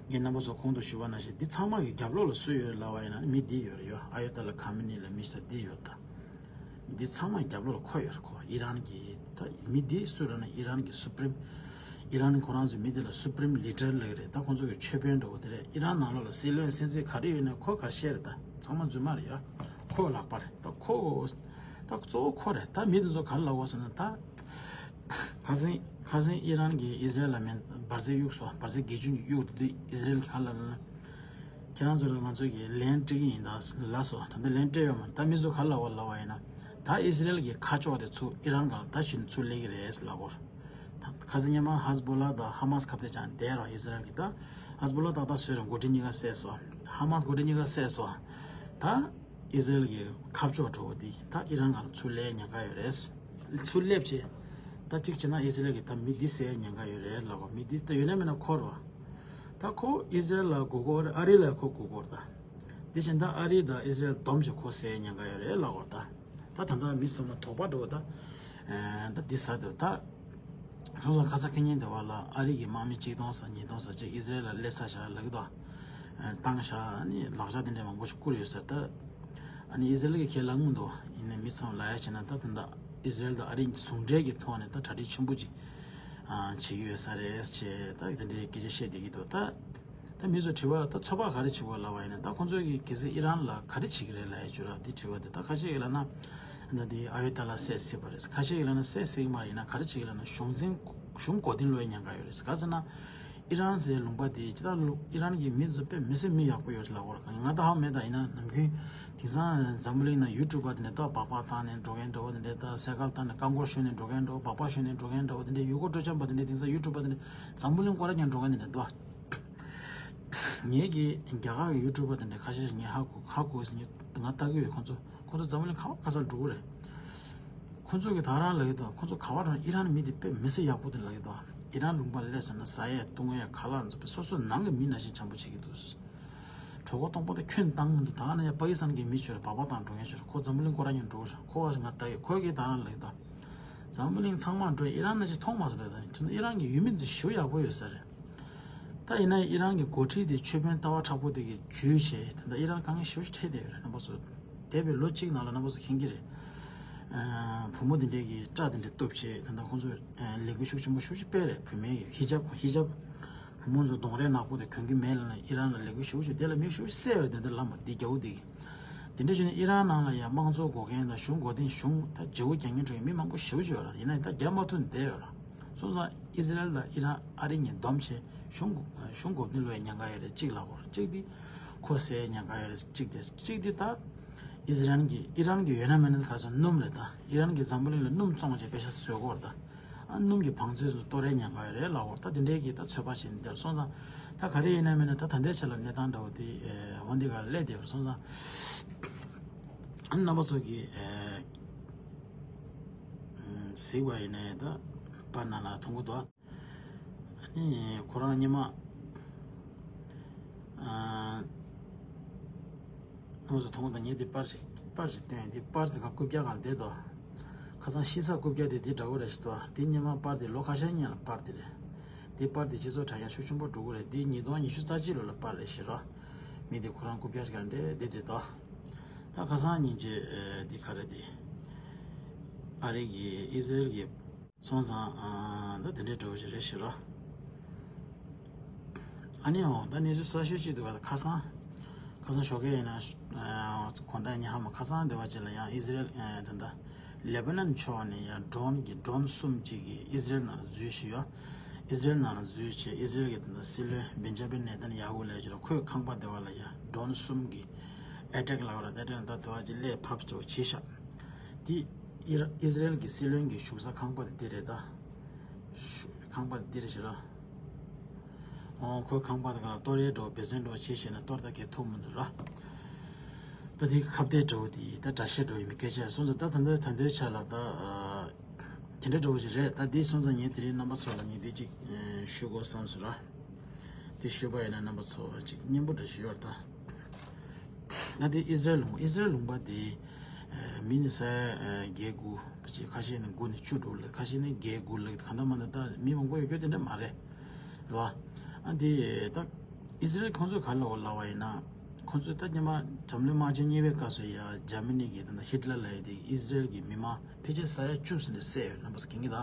ངས་རྣམ་པ་ཚོ་གོང་དུ་ཞུས་པ་ནང་བཞིན་འདི་ཚང་མ་གི་རྒྱབ་ལོགས་ལ་སུ་ཡོད་རེད་ལབ་པ་ཡིན་ན་མི་འདི་ཡོད་རེད་ཡོ། ཨ་ཡོ་ཏ་ལ་ཁ་མི་ནི་ལ་མི་ཤ་འདི་ཡོད་ད། འདི་ཚང་མ་རྒྱབ་ལོགས་ལ་ཁོ་ཡོད་རེད། ཁོ་ཨི་རན་གྱི་ད་མི་འདི་སུ་རེད་ན་ཨི་རན་གྱི་སུ་པི་རིམ། ཨི་རན་ཁོ་རང་ཚོའི་མི་འདི་ལ་སུ་པི་རིམ་ལི་ཌར་ལབ་ཀྱི་རེད། ད་ཁོང་ཚོ་གི་ཆོས་དཔོན་འདྲ་བོ་དེ་རེད། ཨི་རན་ནང་ལོགས་ལ་སྲིད་བློན་སྲིད་འཛིན་ག་རེ་ཡོད་ན་ཁོ་ག་ཤེས་རེད། ད་ཚང་མ་རྫུན་མ་རེད་ཡ། ཁོ་ལག་པ་རེད། ད་ཁོ་ད་གཙོ་བོ་ཁོ་རེད། ད་མི་འདི་ཚོ་ག་རེ་ལབ་དགོས་ཟེར་ན་ད། ཁ་སང་ཁ་སང་ཨི་རན་གྱིས་ཨི་ཟི་རེལ་ལ་མེ་འབར་རྫས་གཡུགས་སོང་། འབར་རྫས་རྒྱལ་ཆུང་གིས་གཡུགས་འདུག་ཨི་ཟི་རེལ་གྱིས་ཧ་ལ་ལ་ལ། ཁྱེད་རང་ཚོ་ལ་ང་ཚོ་གིས་ལན་སྤྲད་ཀྱི་ཡིན་ད་ལབ་སོང་། ད་ལྟ་ལན་སྤྲད་ཡོད་མ་རེད། ད་མི་ཚོ་ག་རེ་ལབ་པ་ལབ་པ་ཡིན་ན། ད་ཨི་ཟི་རེལ་གྱི་ཁ་ཕྱོགས་དེ་ཚུར་ཨི་རན་སྒང་ལ་ད་ཕྱིན་ཚུར་སླེབས་ཀྱི་རེད་ལབ་ཀྱི་ཡོད་རེད། ད་ཁ་སང་ཉི་མ་ཧ་ཟི་བོ་ལ་དང་ཧ་མ་སི་ཁ་གཏད་བཅག་བསྡད་རོགས། ཨི་ཟི་རེལ་གྱིས་ད་ཧ་ཟི་བོ་ལ་ཏག་ཏག་བཟོས་རེད། འགོ་ཁྲིད་གཉིས་ཀ་བསད་སོང་། ཧ་མ་སི་འགོ་ཁྲིད་གཉིས་ཀ་བསད་སོང་། ད་ཨི་ཟི་རེལ་གྱི་ཁ་ཕྱོགས་འདྲ་བོ་འདི་ད་ཨི་རན་སྒང་ལ་ཚུར་སླེབས་ཉེན་ཁ་ཡོད་རེད། ཚུར་སླེབས་བྱས། ད་གཅིག་བྱས་ན་ཨི་ཟི་རེལ་གྱིས་ད་མི་འདི་བསད་ཉེན་ཁ་ཡོད་རེད་ལབ་ཀྱི་ཡོད། མི་འདི་ད་ཡོད་ན་མེད་ན་ཁོ་རེད་བ། ད་ཁོ་ཨི་ཟི་རེལ་ལ་དགོས་ཀྱི་ཡོད་རེད། ཨ་རི་ལ་ཁོ་དགོས་ཀྱི་ཡོད་རེད་ད། འདི་བྱས་ད་ཨ་རི་དང་ཨི་ཟི་རེལ་བསྡོམས་བྱས་ཁོ་བསད་ཉེན་ཁ་ཡོད་རེད་ལབ་ཀྱི་ཡོད་རེད་ད། ད་ད་ལྟ་མི་གསུམ་ལ་དོགས་པ་འདྲ་བོ་ད། ཨ་ད་འདི་ཟེར་འདུག་ད། སོང་ཙང་ཁ་སང་ཁེ་ཉིན་དེ་བ་ལ་ཨ་རི་གི་དམག་མི་གཅིག་སྟོང་ཙམ་ཉིས་སྟོང་ཙམ་ཅིག་ཨི་ཟི་རེལ་ལ་སླེབས་ཚར་བཞག་ལབ་ཀྱི་འདུག་ཨ་བཏང་བཞག་ཨ་ནི་ལག་ཆ་དེ་འདྲ་མང་པོ་ཞིག་བསྐུར་ཡོད་ཟེར་ད། ཨ་ནི་ཨི་ཟི་རེལ་གྱིས་ཁས་ལེན་གྱི་མི་འདུག་ཡིན་ནའི་མི་ཚང་མ་ལབ་ཡ་བྱས་ན་ད་ད་ལྟ་ཨི་ཟི་རེལ་དང་ཨ་རི་ཟུང་འབྲེལ་གྱི་ཐོག་ནས་ད་གྲ་སྒྲིག་ཆེན་པོ་ཅིག་ཨ་བྱེད་ཀྱི་ཡོད་ས་རེད་ཅེས་ད་དེ་འདྲའི་སྐད་ཆ་བཤད་བསྡད་ཀྱི་འདུག་ད། ད་མི་ཚོ་དྲི་བ་ད་ཚོད་དཔག་ག་རེ་བྱེད་དགོས་ལབ་པ་ཡིན་ན། ད་ཁོང་ཚོས་ཀྱི་གལ་སྲིད་ཨི་རན་ལ་ག་རེ་བྱེད་ཀྱི་རེད་ལབ་ཡ་བྱུང་ར། འདི་དྲི་བ་དེ་ད་ཁ་ཤས་ཀྱིས་ལབ་ན། ད་དེ་ཨ་ཡོ་དྷ་ལ་བསད་སྲིད་པ་རེད། ཁ་ཤས་ཀྱིས་ལབ་ན་བསད་སྲིད་ཀྱི་མ་རེད། ཡིན་ན་ག་རེ་བྱེད་ཀྱི་ལབ་ན་གཞུང་འཛིན་གཞུང་མགོ་རྟིང་སློག་ཡའི་ཉེན་ཁ་ཡོད་རེད། ག་ཟེར་ན་ཨི་རན་ཟེར་ལུང་པ་དེ་ཇི་ལྟར་ལུ་ཨི་རན་གྱི་མི་ཚོ་དཔེ་མི་སེམས་མི་ཡག་པོ་ཡོད་ལབ་དགོས་རེད། ང་ད་ཧ་མེད། ད་ཡིན་ན་ནམ་རྒྱུན་དེང་སང་འཛམ་བུ་གླིང་ན་ཡུ་ཊུབ་པ་དེ་འདྲ་ཏོག་སྦག་སྦག་བཏང་ནས་འགྲོ་མཁན་འདྲ་བོ་དེ་འདྲ། ད་སེ་གལ་བཏང་ནས་རྐང་འཁོར་ཞོན་ནས་འགྲོ་མཁན་འདྲ་བོ། སྦག་སྦག་ཞོན་ནས་འགྲོ་མཁན་འདྲ་བོ་དེ་འདྲ། ཡུལ་སྐོར་སྤྲོ་འཆམ་པ་དེ་འདྲ་དེང་སང་ཡུ་ཊུབ་པ་དེ་འདྲ་འཛམ་བུ་གླིང་སྐོར་ར་རྐྱང་འགྲོ་མཁན་དེ་འདྲ་འདུག་ངས་ཀྱི་རྒྱ་གར་གྱི་ཡུ་ཊུབ་པ་དེ་འདྲ་ཁ་ཤས་ཤིག་ངས་ཧ་གོ་ཧ་གོ་ཟིན། ང་ལྟ་གི་ཡོད། ཁོང་ཚོ་ཁོང་ཚོ་འཛམ་བུ་གླིང་ག་བ་ག་སར་འགྲོ་གི་རེད། ཁོང་ཚོ་གི་ད་རང་ལབ་ཀྱི་འདུག་ཁོང་ཚོ་ག་བ་རང་ཨི་རན་མི་དེ་དཔེ་མི་སེམས་ཡག་པོ་དེ་ལབ་ཀྱི་འདུག་ཨི་རན་ལུང་པ་སླེབས་སོང་ན་ཟ་ཡས་བཏུང་ཡས་ཁ་ལག་ཚོ་དཔེ་སོ་སོ་ནང་གི་མི་ནང་བཞིན་བྱམས་པོ་བྱེད་ཀྱི་འདུག་གྲོད་ཁོག་སྟོང་པ་དེ་ཁྱོན་བཏང་མི་འདུག་ད་ནི་ཡ་པ་ཀི་སི་ཐན་གྱི་མི་ཚོར་སྦག་སྦག་བཏང་འགྲོ་མཁན་ཚོར་ཁོ་འཛམ་བུ་གླིང་སྐོར་ར་རྐྱང་འགྲོ་གི་རེད། ཁོ་བ་ང་ལྟ་ཡོད། ཁོ་གིས་ད་རང་ལབ་ཀྱི་འདུག་འཛམ་བུ་གླིང་ཚང་མ་འགྲོ། ཨི་རན་ནང་བཞིན་མཐོང་མ་སོང་ལབ། ད་ཁྱོད་ཨི་རན་གྱི་ཡུལ་མི་ཚོ་ཞེ་པོ་ཡག་པོ་ཡོད་ས་རེད། ད་ཡིན་ན་ཨི་རན་གྱི་འགོ་ཁྲིད་དེ་ཆོས་དཔོན་ལྟ་བ་མཁྲེགས་པོ་དེ་གིས་བརྒྱུད་བྱས། ད་ལྟ་ཨི་རན་དཀའ་ངལ་ཞེ་པོ་ཅིག་འཕྲད་བསྡད་ཡོད་རེད། རྣམ་པ་ཚོ་འདས་པའི་ལོ་གཅིག་ནང་ལ་རྣམ་པ་ཚོ་མཁྱེན་གྱི་རེད། ཨ་བུ་མོ་དེ་འདྲས་ཀྱིས་སྐྲ་དེ་འདྲས་གཏུབ་བྱས། ད་ལྟ་ཁོང་ཚོས་ཨ་ལས་འགུལ་ཤུགས་ཆེན་པོ་ཤུགས་ཆེ་སྤེལ་རེད། བུད་མེད་ཀྱི་ཧི་ཇབ་ཧི་ཇབ། བུ་མོ་ཚོ་གདོང་རས་ནག་པོ་དེ་གོན་གྱི་མེད་ལབ་ནས་ཨི་རན་ལ་ལས་འགུལ་ཞེ་པོ་ཅིག་དེ་ལ་མི་ཞེ་པོ་ཅིག་བསད་ཡོད་རེད། དེ་འདྲ་ལབ་མ་འདི་རྒྱ་བོ་དེ་གིས། དེ་འདྲ་བྱས་ནས་ཨི་རན་ནང་ལ་ཡང་དམངས་གཙོ་དགོས་མཁན་དང་གཞུང་མགོ་རྟིང་གཞུང་ད་བརྗེ་པོ་རྒྱག་མཁན་འགྲོ་མཁན་མི་མང་པོ་ཞེ་པོ་ཅིག་ཡོད་རེད། ཡིན་ན་ཡང་ད་རྒྱག་མ་ཐུབ་ནས་བསྡད་ཡོད་རེད། སོང་ཙང་ཨི་ཟི་རལ་དང་ཨི་རན་ཨ་རི་གཉིས་བསྡོམས་བྱས་གཞུང་གཞུང་མགོ་རྟིང་སློག་ཡའི་ཉེན་ཁ་ཡོད་རེད། གཅིག་ལབ་དགོས་རེད། གཅིག་དེ་ཁོ་བསད་ཉེན་ཁ་ཡོད་རེད། གཅིག་དེ་གཅིག་དེ་ད་ཨི་ཟི་རན་གྱི་ཨི་རན་གྱི་ཡོད་ན་མེད་ན་ག་ཚོད་སྣུམ་རེད། ད་ཨི་རན་གྱིས་འཛམ་བུ་གླིང་ལ་སྣུམ་བཙོང་བྱས་པེ་ཤ་བཟོས་ཀྱི་ཡོད་རེད། ད་ཨ་སྣུམ་གྱི་བང་མཛོད་ཚོ་གཏོར་ཡའི་ཉེན་ཁ་ཡོད་རེད་ལབ་དགོས་རེད། ད་དེ་འདྲའི་གི་ད་ཚོད་དཔག་བྱས་ནས་བསྡད་སོང་ཙང་ད་ག་རེ་ཡིན་ན་མིན་ན་ད་ད་ལྟའི་ཆ་ལ་གནས་སྟངས་འདྲ་བོ་དེ་འོ་འདི་ག་སླེབས་བསྡད་ཡོད་རེད། སོང་ཙང་ཨ་རྣམ་པ་ཚོ་གིས་གཟིགས་པ་ཡིན་ནའི་ད་པར་ནང་ལ་མཐོང་གི་འདུག་ཨ་ནི་ཁོ་རང་སྔོན་མ་ཨ་ཁོང་ཚོ་མཐོང་དང་། ངས་འདི་པར་ཞིག་པར་ཞིག་བཏོན། འདི་པར་ཞིག་ག་རྐུབ་བཀྱག་སྒང་བསྡད་འདུག་ཁ་སང་ཤི་ས་རྐུབ་བཀྱག་དེ་འདི་འདྲ་བོ་རེད་ཤག་འདུག་འདི་སྔོན་མ་པར་དེ་ལོ་ཁ་ཤས་སྔོན་ལ་པར་དེ་རེད། འདི་པར་དེ་སྤྱི་ཚོགས་དྲ་རྒྱ་ཤུགས་ཆེན་པོ་འགྲོ་གི་རེད། འདི་ཉིས་སྟོང་ཉི་ཤུ་རྩ་གཅིག་ལོ་ལ་པར་རེད་ཤག་རོ། མི་དེ་ཁོ་རང་རྐུབ་བཀྱག་ཞིག་ག་འདྲ་བསྡད་བསྡད་འདུག་ད་ཁ་སང་ཉིན་གྱི་འདི་ག་རེད། འདི་ཨ་རི་གི་ཨི་ཟི་རལ་གྱི་སོང་ཙང་ཨ་ད་དེ་འདྲའི་འདྲ་བོ་ཞིག་རེད་ཤག་རོ། ཨ་ནི་འོ་ད་གནས་ཚུལ་གསར་ཤོས་གཅིག་འདུག་ག་ད་ཁ་སང་ཁ་སང་ཞོགས་ཀས་ཡིན་ན་ཨ་དགོང་དག་ཉི་ཧ་མ་ཁ་སང་དེ་བ་ཅིག་ལ་ཡང་ཨི་ཟི་རལ་ཨ་ད་ད་ལེ་བྷ་ནན་ཕྱོགས་ནས་ཡང་ཌོ་རོན་གྱི་ཌོ་རོན་གསུམ་གཅིག་གིས་ཨི་ཟི་རལ་ནང་ལ་འཛུལ་བཞིན་ཡོད། ཨི་ཟི་རལ་ནང་ལ་འཛུལ་བྱས་ཨི་ཟི་རལ་གྱི་ད་ད་སྲིད་བློན་བེན་ཇ་མིན་ནེ་ཐན་ཡ་ཧུ་ལབ་ཀྱི་རེད། ཁོས་ཁང་པ་དེ་བ་ལ་ཡང་ཌོ་རོན་གསུམ་གྱིས་ཨེ་ཊེག་ལབ་ར། ཨེ་ཊེག་ད་དེ་བ་ཅིག་སླེབས་ཕབ་ཅིག་བྱས་ཤག་དེ་ཨི་ར་ཨི་ཟི་རལ་གྱི་སྲིད་བློན་གྱི་བཞུགས་ས་ཁང་པ་དེ་དེ་རེད། ད་བཞུགས་ཁང་པ་དེ་དེ་རེད་ཤག་ར། ཨོ་ཁོའི་ཁང་པ་དེ་ག་ལ་གཏོར་ཡས་འདྲ་བོ་འབད་བརྩོན་འདྲ་བོ་བྱེད་ཤེས་ན་གཏོར་ད་གས་ཐུབ་མི་འདུག་ར། ད་དེ་ཁ་གཏད་འདྲ་བོ་དེ་ད་དགྲ་ཤ་འདྲ་བོ་ཡིན་པའི་སྐད་ཆ་སོང་ཙང་ད་ད་ལྟ་ད་ལྟའི་ཆ་ལ་ད་དེ་འདྲ་འདྲ་བོ་ཞིག་རེད། ད་དེ་སོང་ཙང་ངས་དེ་རིང་རྣམ་པ་ཚོ་ལ་ངས་དེ་གཅིག་ཞུ་དགོས་བསམ་སོང་ར། དེ་ཞུས་པ་ཡིན་ན་རྣམ་པ་ཚོ་ཅིག་སྙན་པོ་འདྲ་ཞུ་ཡོད་རེད་ད། ང་དེ་ཨི་ཟི་རལ་ལུང་ཨི་ཟི་རལ་ལུང་པ་དེ་མི་ནི་ས་ཡ་བརྒྱད་དགུ་ཁ་ཤས་ནི་དགུ་ནས་བཅུ་འགྲོ་ལ། ཁ་ཤས་ནི་བརྒྱད་དགུ་ལ། གང་ལྟར་མ་ལྟར་ད་མི་མང་པོ་ཡོད་རྒྱུ་དེ་འདྲ་མ་རེད་ར། ཨ་དེ་ད་ཨི་ཟི་རལ་ཁོང་ཚོས་ག་རེ་ལབ་པ་ཡིན་ན། ཁོང་ཚོས་ད་སྔོན་མ་འཛམ་གླིང་དམག་ཆེན་གཉིས་པའི་སྐབས་སུ་ཡ་འཇར་མ་ནི་གི་ད་ཧི་ཊ་ལར་ལབ་ཡ་དེ་ཨི་ཟི་རལ་གྱི་མི་མང་ཕལ་ཆེར་ས་ཡ་བཅུ་ཟིན་ནས་བསད་ཡོད། རྣམ་པ་ཚོ་མཁྱེན་གྱི་ད།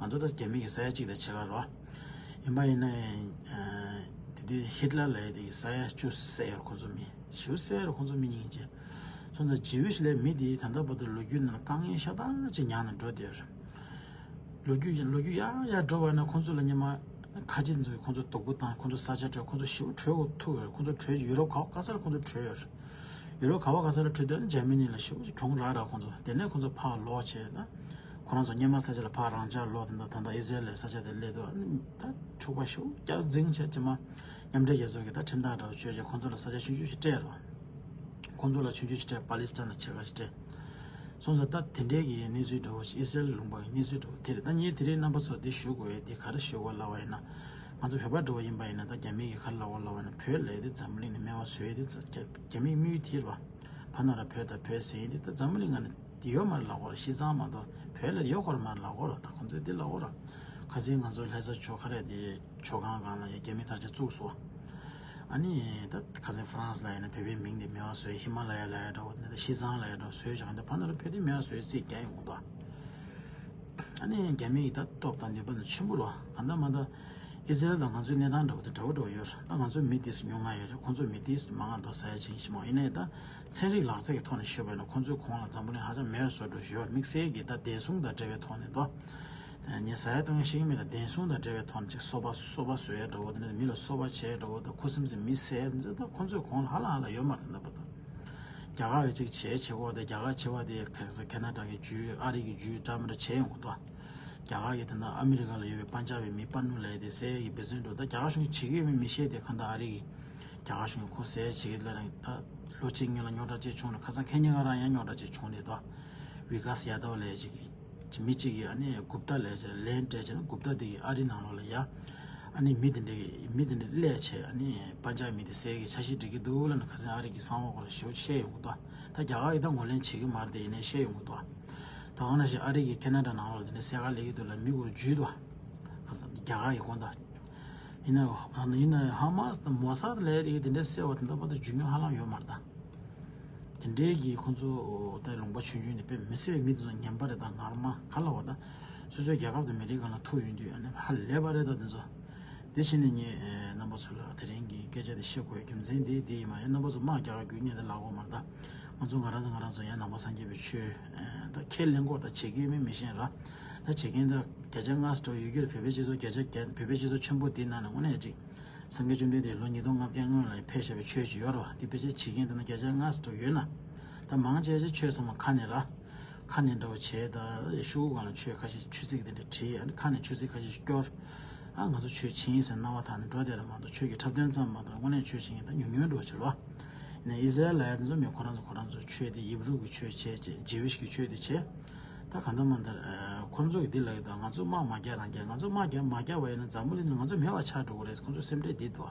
ང་ཚོ་ད་རྒྱ་མི་གི་ས་ཡ་གཅིག་དང་ཕྱེད་ཀ་རོ། ཡིན་པ་ཡིན་ན་ཡང་དེ་དུས་ཧི་ཊ་ལར་ལབ་ཡ་དེ་གི་ས་ཡ་བཅུ་བསད་ཡོད་རེད། ཁོང་ཚོ་མི་ཞེ་པོ་བསད་ཡོད་རེད། ཁོང་ཚོ་མི་སྙིང་རྗེ། སོང་ཙང་ཇིའུ་ཤི་ལབ་མི་དེ་ད་ལྟ་བར་དུ་ལོ་རྒྱུས་ནང་ལ་དཀའ་ངལ་ཤ་སྟག་ཅིག་མྱངས་ནས་འགྲོ་བསྡད་ཡོད་རེད། ལོ་རྒྱུས་ལོ་རྒྱུས་ཡར་ཡར་འགྲོ་བ་ན་ཁོང་ཚོ་ལ་སྔོན་མ་ཁ་ཆེ་ཚོས་ཁོང་ཚོ་སྡུག་པོ་བཏང་། ཁོང་ཚོ་ས་ཆ་བྲལ། ཁོང་ཚོ་ཞེ་པོ་བྲོས་ཐུབ་ཡོད་རེད། ཁོང་ཚོ་བྲོས་ཡུ་རོབ་ག་བ་ག་ས་ལ་ཁོང་ཚོ་བྲོས་ཡོད་རེད། ཡུ་རོབ་ག་བ་ག་ས་ལ་བྲོས་དུས་ཨ་ནི་འཇར་མ་ནི་ལ་ཞེ་པོ་ཅིག་གྱོང་རག་རག་ཁོང་ཚོ། དེ་ནས་ཁོང་ཚོ་ཕར་ལོག་བྱས་ད། ཁོ་རང་ཚོ་སྔོན་མ་ས་ཆ་ལ་ཕར་རང་འཇགས་ལོག་དེ་འདྲ། ད་ལྟ་ཨི་ཟི་རལ་ལ་ས་ཆ་དེ་སླེབས་དུས་ཨ་ནི་ད་འཁྲུག་པ་ཞེ་པོ་རྒྱབ་འཛིང་བྱས་ཅིག་མ་མཉམ་འབྲེལ་རྒྱལ་ཚོགས་ཀྱིས་ད་ཁྲིམས་ཐག་འདྲ་བོ་གཅོད་བྱས་ཁོང་ཚོ་ལ་ས་ཆ་ཆུང་ཆུང་ཞིག་སྤྲད་རོགས། ཁོང་ཚོ་ལ་ཆུང་ཆུང་ཞིག་སྤྲད། པ་ལི་སི་ཐན་ལ་ཕྱེད་ཀ་ཞིག་སྤྲད། སོང་ཙང་ད་དེ་འདྲའི་གི་གནས་ཚུལ་འདྲ་བོ་ཞིག་ཨི་སི་རེལ་ལུང་པ་གི་གནས་ཚུལ་འདྲ་བོ་དེ་རེད། ད་ངས་དེ་རིང་རྣམ་པ་ཚོ་འདི་ཞུ་དགོས་ཡས་དེ་ག་རེ་ཞུ་དགོས་ལབ་པ་ཡིན་ན། ང་ཚོ་བོད་པ་འདྲ་བོ་ཡིན་པ་ཡིན་ན་ད་རྒྱ་མི་གིས་ག་རེ་ལབ་དགོས་ལབ་པ་ཡིན་ན། བོད་ལབ་ཡས་དེ་འཛམ་བུ་གླིང་ནས་སྨེ་བ་བཟོ་ཡས་དེ་རྒྱ་རྒྱ་མིའི་དམིགས་ཡུལ་དེ་རེད་བ། ཕ་ན་ར་བོད་དང་བོད་ཟེར་ཡས་དེ་ད་འཛམ་བུ་གླིང་ནང་ནས་དེ་ཡོད་མ་རེད་ལབ་དགོས་རེད། ཤི་ཙང་མ་གཏོགས་བོད་ལ་ཡོད་དགོས་རེད་མ་རེད་ལབ་དགོས་རེད། ད་ཁོང་ཚོས་དེ་ལབ་དགོས་རེད། ཁ་སང་ང་ཚོ་ལྷ་ས་ཕྱོགས་ཁ་རེད་དེ། ཇོ་ཁང་སྒང་ལ་ཡ་རྒྱ་མི་དར་ཆ་བཙུགས་སོང་། ཨ་ནི་ད་ཁ་སང་ཧྥ་རན་སི་ལ་ཡིན་ན་བོད་པའི་མིང་དེ་མེད་པ་བཟོས། ཧི་མ་ལ་ཡ་ལ་ཡ་འདྲ་བོ་དེ་འདྲ་ཤི་ཙང་ལ་ཡ་འདྲ་བོ་བཟོས་བྱས། གང་ལྟར་ཕ་ན་རུ་བོད་དེ་མེད་པ་བཟོས་རྩིས་རྒྱག་ཡོང་གི་འདུག་ཨ་ནི་རྒྱ་མི་ཡི་ད་སྟོབས་དང་ནུས་པ་ནི་ཆེན་པོ་རེད་བ། གང་ལྟར་མ་ལྟར་ ཨི་ཟི་རལ་དང་ང་ཚོའི་གནས་སྟངས་འདྲ་བོ་དེ་འདྲ་བོ་འདྲ་བོ་ཡོད་རེད། ད་ང་ཚོའི་མི་དེ་ཚོ་ཉུང་ང་ཡོད་རེད། ཁོང་ཚོའི་མི་དེ་ཚོ་མང་ང་འདུག་ཟེར་ཡ་ཅིག་ཡིན་གཅིག་མ་ཡིན་ནའི་ད་ཚན་རིག་ལག་རྩལ་གྱི་ཐོག་ནས་ཤོད་པ་ཡིན་ན་ཁོང་ཚོའི་གོང་ལ་འཛམ་བུ་གླིང་ཧ་ཅང་མེད་བཟོ་འདྲ་ཞིག་ཡོད་རེད། དམིགས་བསལ་གྱི་ད་བདེན་སྲུང་དང་འབྲེལ་བའི་ཐོག་ནས་འདུག་ངས་ཟ་ཡ་བཏུང་ཡ་ཤེས་ཀྱི་མེད། ད་བདེན་སྲུང་དང་འབྲེལ་བའི་ཐོག་ནས་ཅིག་སོ་པ་སོ་པ་བཟོ་ཡ་འདྲ་བོ་དེ་ནས་མི་ལ་སོ་པ་བྱས་འདྲ་བོ་དང་ཁུ་སིམ་སིམ་མི་བསད་ཡ་འདི་ཚོ་ད་ཁོང་ཚོའི་གོང་ལ་ཧ་ལ་ཧ་ལ་ཡོད་མ་རེད། ད་ལྟ་བར་དུ་རྒྱ་གར་གྱིས་ཅིག་བྱས་བྱེད་གོ། དེ་རྒྱ་གར་བྱེད་པ་དེ་ཁ་སང་ཁེ་ན་ཌ་གི་ཇུས་ཨ་རི་གི་ཇུས་འདྲ་མི་འདྲ་བྱས་ཡོང་གི་འདུག་རྒྱ་གར་གྱིས་ད་ལྟ་ཨ་མི་རི་ཀ་ལ་ཡོད་པའི་པན་ཇབ་པའི་མི་པ་ནུ་ལབ་ཡ་དེ་བསད་ཡ་གི་འབད་བརྩོན་འགྲོ། ད་རྒྱ་གར་གཞུང་གིས་བྱེད་ཀྱི་ཡོད་མེད་མི་ཤེས། དེ་གང་ལྟར་ཨ་རི་གིས་རྒྱ་གར་གཞུང་གིས་ཁོ་བསད་ཡ་བྱེད་ཀྱི་ལབ་ནས་ད་ལོ་གཅིག་སྔོན་ལ་རྙོག་དྲ་ཅིག་བྱུང་ནས་ཁ་སང་ཁེ་ཉིན་ང་རང་ཡང་རྙོག་དྲ་ཅིག་བྱུང་ནས་འདུག་ཝི་ཀཱས་ཡ་དབ་ལབ་ཡ་ཅིག་གིས་ཅིག་མི་གཅིག་གིས་ཨ་ནི་གུབ་ཏ་ལབ་བྱས་ལན་སྤྲད་བྱས་ན་གུབ་ཏ་དེ་གིས་ཨ་རི་ནང་ལོགས་ལ་ཡ་ཨ་ནི་མི་དེ་འདྲ་གི་མི་དེ་འདྲ་སླེབས་བྱས་ཨ་ནི་པན་ཇབ་མི་དེ་བསད་ཀྱི་འཆར་གཞི་སྒྲིག་གི་འདུག་ལབ་ནས་ཁ་སང་ཨ་རི་གི་གསང་བ་སྐོར་ལ་ཞེ་པོ་བཤད་ཡོང་གི་འདུག་ད་རྒྱ་གར་གྱིས་ད་ངོས་ལེན་བྱེད་ཀྱི་མ་རེད་དེ་ཡིན་ནའི་བཤད་ཡོང་གི་འདུག་ད་གང་ན་ཞིག་ཨ་རི་གིས་ཁེ་ན་ཌ་ནང་ལོགས་ལ་དེ་འདྲ་བསད་ག་སླེབས་ཀྱི་འདུག་ལབ་མི་སྐོར་འཇུས་འདུག་ཁ་སང་རྒྱ་གར་གྱི་དགོངས་དག་ཡིན་ན་ཡིན་ན་ཧ་མ་སི་དང་མོ་སཱད་ལབ་ཡ་དེ་འདྲ་བསད་པ་དེ་འདྲ་པ་ད་འཇུས་མྱོང་ཧ་ལམ་ཡོད་མ་རེད་ད། དེ་འདྲའི་གི་ཁོང་ཚོ་ད་ལུང་པ་ཆུང་ཆུང་ནས་དཔེ་མི་སྲིད་པའི་མི་དེ་ཚོ་ངན་པ་རེད་ད། ངར་མ་ག་ལ་བ་ད་སོ་སོའི་རྒྱལ་ཁབ་དང་མི་རིགས་སྒང་ལ་ཐུག་ཡོང་དུས་ཨ་ནི་ཧ་ལས་པ་རེད་ད་དེ་ཚོ། དེ་བྱས་ནས་ངས་རྣམ་པ་ཚོ་ལ་དེ་རིང་གི་སྐད་ཆ་དེ་བཤད་དགོས་རྒྱུ་མཚན་དེ་དེ་ཡིན་མ་ཡིན། རྣམ་པ་ཚོ་དམག་རྒྱག་རྒྱུ་ཉེན་དེ་ལབ་དགོས་མ་རེད་ད། ང་ཚོ་ང་རང་ཚོ་ང་རང་ཚོ་ཡང་ནང་པ་སངས་རྒྱས་པའི་ཆོས་ད་ཁས་ལེན་དགོས་ད་བྱེད་ཀྱི་ཡོད་མེད་མི་ཤེས་ར། ད་བྱེད་མཁན་ད་བརྒྱ་ཆ་ལྔ་བཅུ་ཡོད་རྒྱུ་རེད། བོད་པའི་སྤྱི་ཚོགས་བརྒྱ་ཆ་བརྒྱ་བོད་པའི་སྤྱི་ཚོགས་ཆེན་པོ་འདི་ནང་ནས་དངོས་གནས་ཅིག་སངས་རྒྱས་བཅོམ་ལྡན་འདས་ལོ་ཉིས་སྟོང་ལྔ་བརྒྱ་སྔོན་ལ་ཕེབས་བཞག་པའི་ཆོས་ཅིག་ཡོད་རེད་བ། འདི་ཕལ་ཆེར་བྱེད་མཁན་དེ་ན་བརྒྱ་ཆ་ལྔ་ཙམ་ཡོད་ན། ད་མང་ཆེ་ཆེ་ཆོས་ཚང་མ་ཁ་ནས་ར། ཁ་ནས་འདྲ་བོ་བྱས་ད་ཤོག་གུ་སྒང་ལ་ཆོས་ཁ་ཤས་ཆོས་ཚིག་དེ་འདྲ་བྲིས། ཨ་ནི་ཁ་ནས་ཆོས་ཚིག་ཁ་ཤས་སྐྱོར། ཨ་ང་ཚོ་ཆོས་བྱེད་ཡིན་ཟེར་སྣང་བ་དག་ནས་འགྲོ་བསྡད་རེད་མ་གཏོགས་ཆོས་ཀྱི་འཁྲབ་སྟོན་ཙམ་མ་གཏོགས་དངོས་གནས་ཆོས་བྱེད་མཁན་ད་ཉུང་ཉུང་འགྲོ་བ་ཕྱིར་རོ། ནས་ཨི་ཟི་རལ་ལ་ཡ་དེ་ཚོ་མི་ཁོ་རང་ཚོ་ཁོ་རང་ཚོ་ཆོས་དེ་ཡིབ་རུ་གི་ཆོས་བྱས་བྱས་ཇི་ཝིཤ་གི་ཆོས་དེ་བྱས། ད་གང་ལྟར་མ་ལྟར་ཁོ་ཚོ་གི་འདི་ལ་ཡོད་ད། ང་ཚོ་དམག་མ་རྒྱག་རང་རྒྱག་ང་ཚོ་དམག་རྒྱག་མ་རྒྱག་པ་ཡིན་ན་འཛམ་བུ་གླིང་ལ་ང་ཚོ་མེད་པ་ཆགས་འགྲོ་གི་རེད། ཁོ་ཚོ་སེམས་ཁྲལ་འདི་འདུག་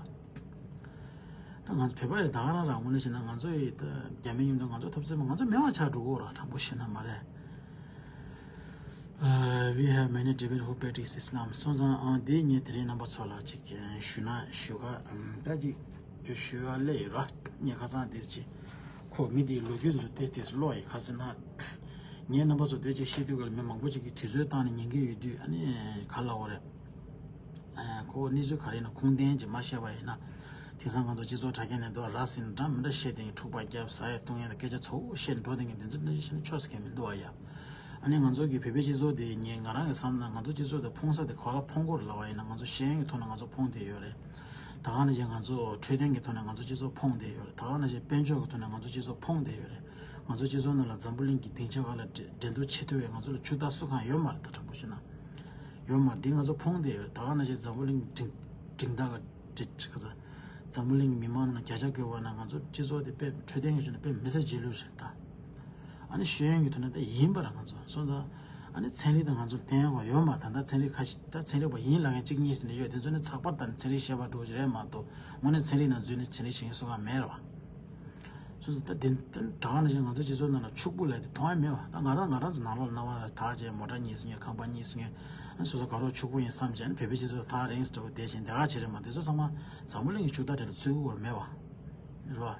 ད་ང་ཚོ་བོད་པ་ཡི་ད་ག་རང་རང་ངོས་ནས་བྱས་ན་ང་ཚོ་ཡི་ད་རྒྱ་མི་མཉམ་དུ་ང་ཚོ་འཐབ་རྩོད་པ་ང་ཚོ་མེད་པ་ཆགས་འགྲོ་གི་རེད། དྲང་པོ་བཤད་ན་མ་རེད། Uh, we have many Tibetans who practice Islam. སོང་ཙང་ཨང་འདི་ངས་དེ་རིང་རྣམ་པ་ཚོ་ལ་ཅིག་ཞུ་ན་ཞུ་ག་ད་ཅིག་ཞུ་བ་སླེབས་ཡོད་ར། ངས་ཁ་སང་དེ་ཅིག་ཁོ་མི་དེའི་ལོ་རྒྱུས་ཚོ་ཏེས་ཏེས་ཀློག་ཡི་ཁ་སང་ན། ངས་རྣམ་པ་ཚོ་དེ་ཅིག་བཤད་དུས་ག་ལ་མི་མང་པོ་ཅིག་གིས་དུས་ཚོད་བཏང་ནས་ཉན་གི་ཡོད་དུས་ཨ་ནི་ག་ལ་འོ་རེད། ཁོ་གནས་ཚུལ་ག་རེ་ཡིན་ན་ཁུངས་ལྡན་ཅིག་མ་བཤད་པ་ཡིན་ན། དེང་སང་ང་ཚོ་སྤྱི་ཚོགས་དྲ་རྒྱ་ནས་འདུག་ར་ཟིན་འདྲ་མི་འདྲ་བཤད་དེ་འཁྲུག་པ་བརྒྱབ་ཟ་ཡ་བཏུང་ཡ་དང་སྐད་ཆ་ཚ་བོ་བཤད་འགྲོ་དེ་འདི་ཚོ་འདྲ་ཞིག་བཤད་ན་ཆོག་ས་གང་མི་འདུག་བ་ཡ། ཨ་ནི་ང་ཚོ་གི་བོད་པའི་སྤྱི་ཚོགས་དེ་ངས་ང་རང་གི་བསམ་ན་ང་ཚོ་སྤྱི་ཚོགས་དེ་ཕོངས་ས་དེ་ག་ལ་ཕོངས་གོ་རེད་ལབ་པ་ཡིན་ན་ང་ཚོ་ཤེས་ཡོན་གྱི་ཐོག་ནས་ང་ཚོ་ཕོངས་བསྡད་ཡོད་རེད། ད་ག་ནང་བཞིན་ང་ཚོ་འཕྲོད་བསྟེན་གྱི་ཐོག་ནས་ང་ཚོ་སྤྱི་ཚོགས་ཕོངས་བསྡད་ཡོད་རེད། ད་ག་ནང་བཞིན་དཔལ་འབྱོར་གྱི་ཐོག་ནས་ང་ཚོ་སྤྱི་ཚོགས་ཕོངས་བསྡད་ཡོད་རེད། ང་ཚོ་སྤྱི་ཚོགས་ནང་ལ་འཛམ་བུ་གླིང་གི་སྡིངས་ཆ་སྒང་ལ་འགྲན་འགྲན་བསྡུར་བྱེད་ཐུབ་པའི་ང་ཚོ་ལ་ཕྱུག་བདག་སུ་གང་ཡོད་མ་རེད། ད་དྲང་པོ་བཤད་ན། ཡོད་མ་རེད། འདི་ང་ཚོ་ཕོངས་བསྡད་ཡོད་རེད། ད་ག་ནང་བཞིན་འཛམ་བུ་གླིང་གི་སྒྲིང་སྒྲིང་ཐག་ག་འགྲིག་ག་ཚ། འཛམ་བུ་གླིང་གི་མི་མང་ནང་བརྒྱ་ཆ་བརྒྱ་བ་ན་ང་ཚོ་སྤྱི་ཚོགས་དེ་དཔེ་འཕྲོད་བསྟེན་གྱི་ཆ་ནས་དཔེ་མི་ཚེ་རྗེས་ལུས་རེད་ད། ཨ་ནི་ཤེས་ཡོན་གྱི་ཐོག་ནས་ད་ཡིན་པ་ར་ང་ཚོ་སོང་ཙང་། ཨ་ནི་ཚན་རིག་དང་ང་ཚོ་ལ་བསྟན་ཡོང་བ་ཡོད་མ་ད་ལྟ་ཚན་རིག་ཁ་ཤས་ད་ཚན་རིག་པ་ཡིན་ལབ་མཁན་གཅིག་གཉིས་ཟིན་ནས་ཡོད། དེ་ཚོ་ནི་ཚགས་པར་ལྟ་ནས་ཚན་རིག་བཤད་པ་འགྲོ་གི་རེད་མ་གཏོགས་དངོས་གནས་ཚན་རིག་ནང་འཛུལ་ནས་ཚན་རིག་བྱེད་མཁན་སུ་གང་མེད་ར་བ། སོ་སོ་ད་དེ་ད་ག་ནང་བཞིན་ང་ཚོ་སྤྱི་ཚོགས་ནང་ལ་ཕྱུག་པོ་ལབ་དེ་མཐོང་ཡ་མེད་བ། ད་ང་རང་ང་རང་ཚོ་ནང་ལོགས་ལ་སྣང་བ་དག་བྱས་མོ་ཊ་གཉིས་སུ་ཉོས་ཁང་པ་གཉིས་སུ་ཉོས། ཨ་སོ་སོ་དགའ་རོགས་ཕྱུག་པོ་ཡིན་བསམ་བྱས་ཨ་ནི་བོད་པའི་སྤྱི་ཚོགས་ཐག་རིང་སི་འདྲ་བོ་བསྡད་བཞིན་དེ་ག་བྱེད་རེད་མ་དེ་ཚོ་ཚང་མ་འཛམ་བུ་གླིང་གི་ཕྱུག་བདག་གྲས་ལ་ཚུད་ཀྱི་ཡོད་མེད་བ། རེད་བ།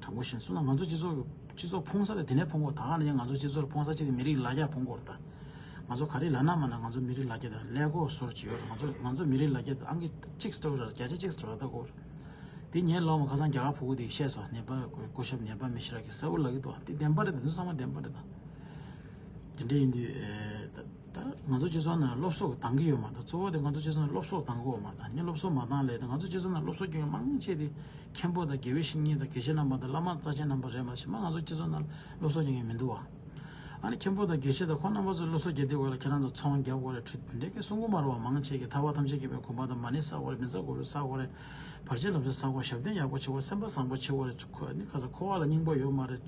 དྲང་པོ་བཤད་སོང་ན་ང་ཚོ་སྤྱི་ཚོགས་ཀྱི་སྤྱི་ཚོགས་ཕོངས་ས་དེ་དེ་ནས་ཕོངས་གོ་ད་ག་ནང་བཞིན་ང་ཚོ་སྤྱི་ཚོགས་ལ་ཕོངས་ས་གཅིག་དེ་མི་རིགས་ལ་རྒྱ་ཕོངས་གོ་རེད་ད། ང་ཚོ་ག་རེ་ལབ་ན་མ་ན་ང་ཚོ་མི་རིགས་ལ་རྒྱ་དང་ཀླད་ཀོར་སོར་གྱི་ཡོད་རེད། ང་ཚོ་ང་ཚོ་མི་རིགས་ལ་རྒྱ་དང་ཨང་ཀི་གཅིག་སི་ཏོག་རེད་བརྒྱ་ཆ་གཅིག་སི་ཏོག་རེད་ད་གོ། དེ་ངའི་ལོ་མ་ཁ་སང་རྒྱ་གར་ཕྲུ་གུ་དེས་བཤད་སོང་། ནད་པ་སྐུ་ཞབས་ནད་པ་མི་ཤི་ར་གི་གསལ་པོ་ལབ་ཀྱི་འདུག་དེ་བདེན་པ་རེད། དེ་ཚོ་ཚང་མ་བདེན་པ་རེད་ད། དེ་འདྲ་ཡིན་དུས་ཨེ་ད་ད་ང་ཚོ་སྤྱི་ཚོགས་ནང་སློབ་གསོ་འདང་གི་ཡོད་མ་རེད། གཙོ་བོ་དེ་ང་ཚོ་སྤྱི་ཚོགས་ནང་སློབ་གསོ་འདང་གི་ཡོད་མ་རེད། ད་ངས་སློབ་གསོ་མ་འདང་ལས་ད་ང་ཚོ་སྤྱི་ཚོགས་ནང་སློབ་གསོ་སྐྱོན་མཁན་མང་ཆེ་དེ་མཁན་པོ་དང་དགེ་བའི་བཤེས་གཉེན་དང་དགེ་བཤེས་རྣམ་པ་དང་བླ་མ་རྩ་ཆེན་རྣམ་པ་རེད་མ་གཏོགས་ཕྱི་མ་ང་ཚོ་སྤྱི་ཚོགས་ནང་སློབ་གསོ་སྐྱོན་མཁན་མི་འདུག་བ། ཨ་ནི་མཁན་པོ་དང་དགེ་བཤེས་དང་ཁོང་རྣམ་པ་ཚོས་སློབ་གསོ་རྒྱག་དུས་སྐབས་ལ་ཁྱེད་རང་ཚོ་ཚོང་རྒྱག་དགོས་རེད། ཁྲུ་འདི་འདྲ་སྐད་གསུང་གི་མ་རེད་བ། མང་ཆེ་གིས་ཐར་པ་ཐམས་ཅད་མཁྱེན་པའི་གོ་འཕང་དང་མ་ཎི་བསག་དགོས་རེད། མི་ཚེ་གུ་རུ་བསག་དགོས་རེད། བར་ཆད་ལམ་སེལ་བསག་དགོས། ཞབས་བརྟན་ཡག་པོ་བྱེད་དགོས། སེམས་པ་བཟང་པོ་བྱེད་དགོས་རེད། ཁོ་ཨ་ནི་ཁ་སང་འཁོར་བ་ལ་སྙིང་པོ་ཡོད་མ་རེད།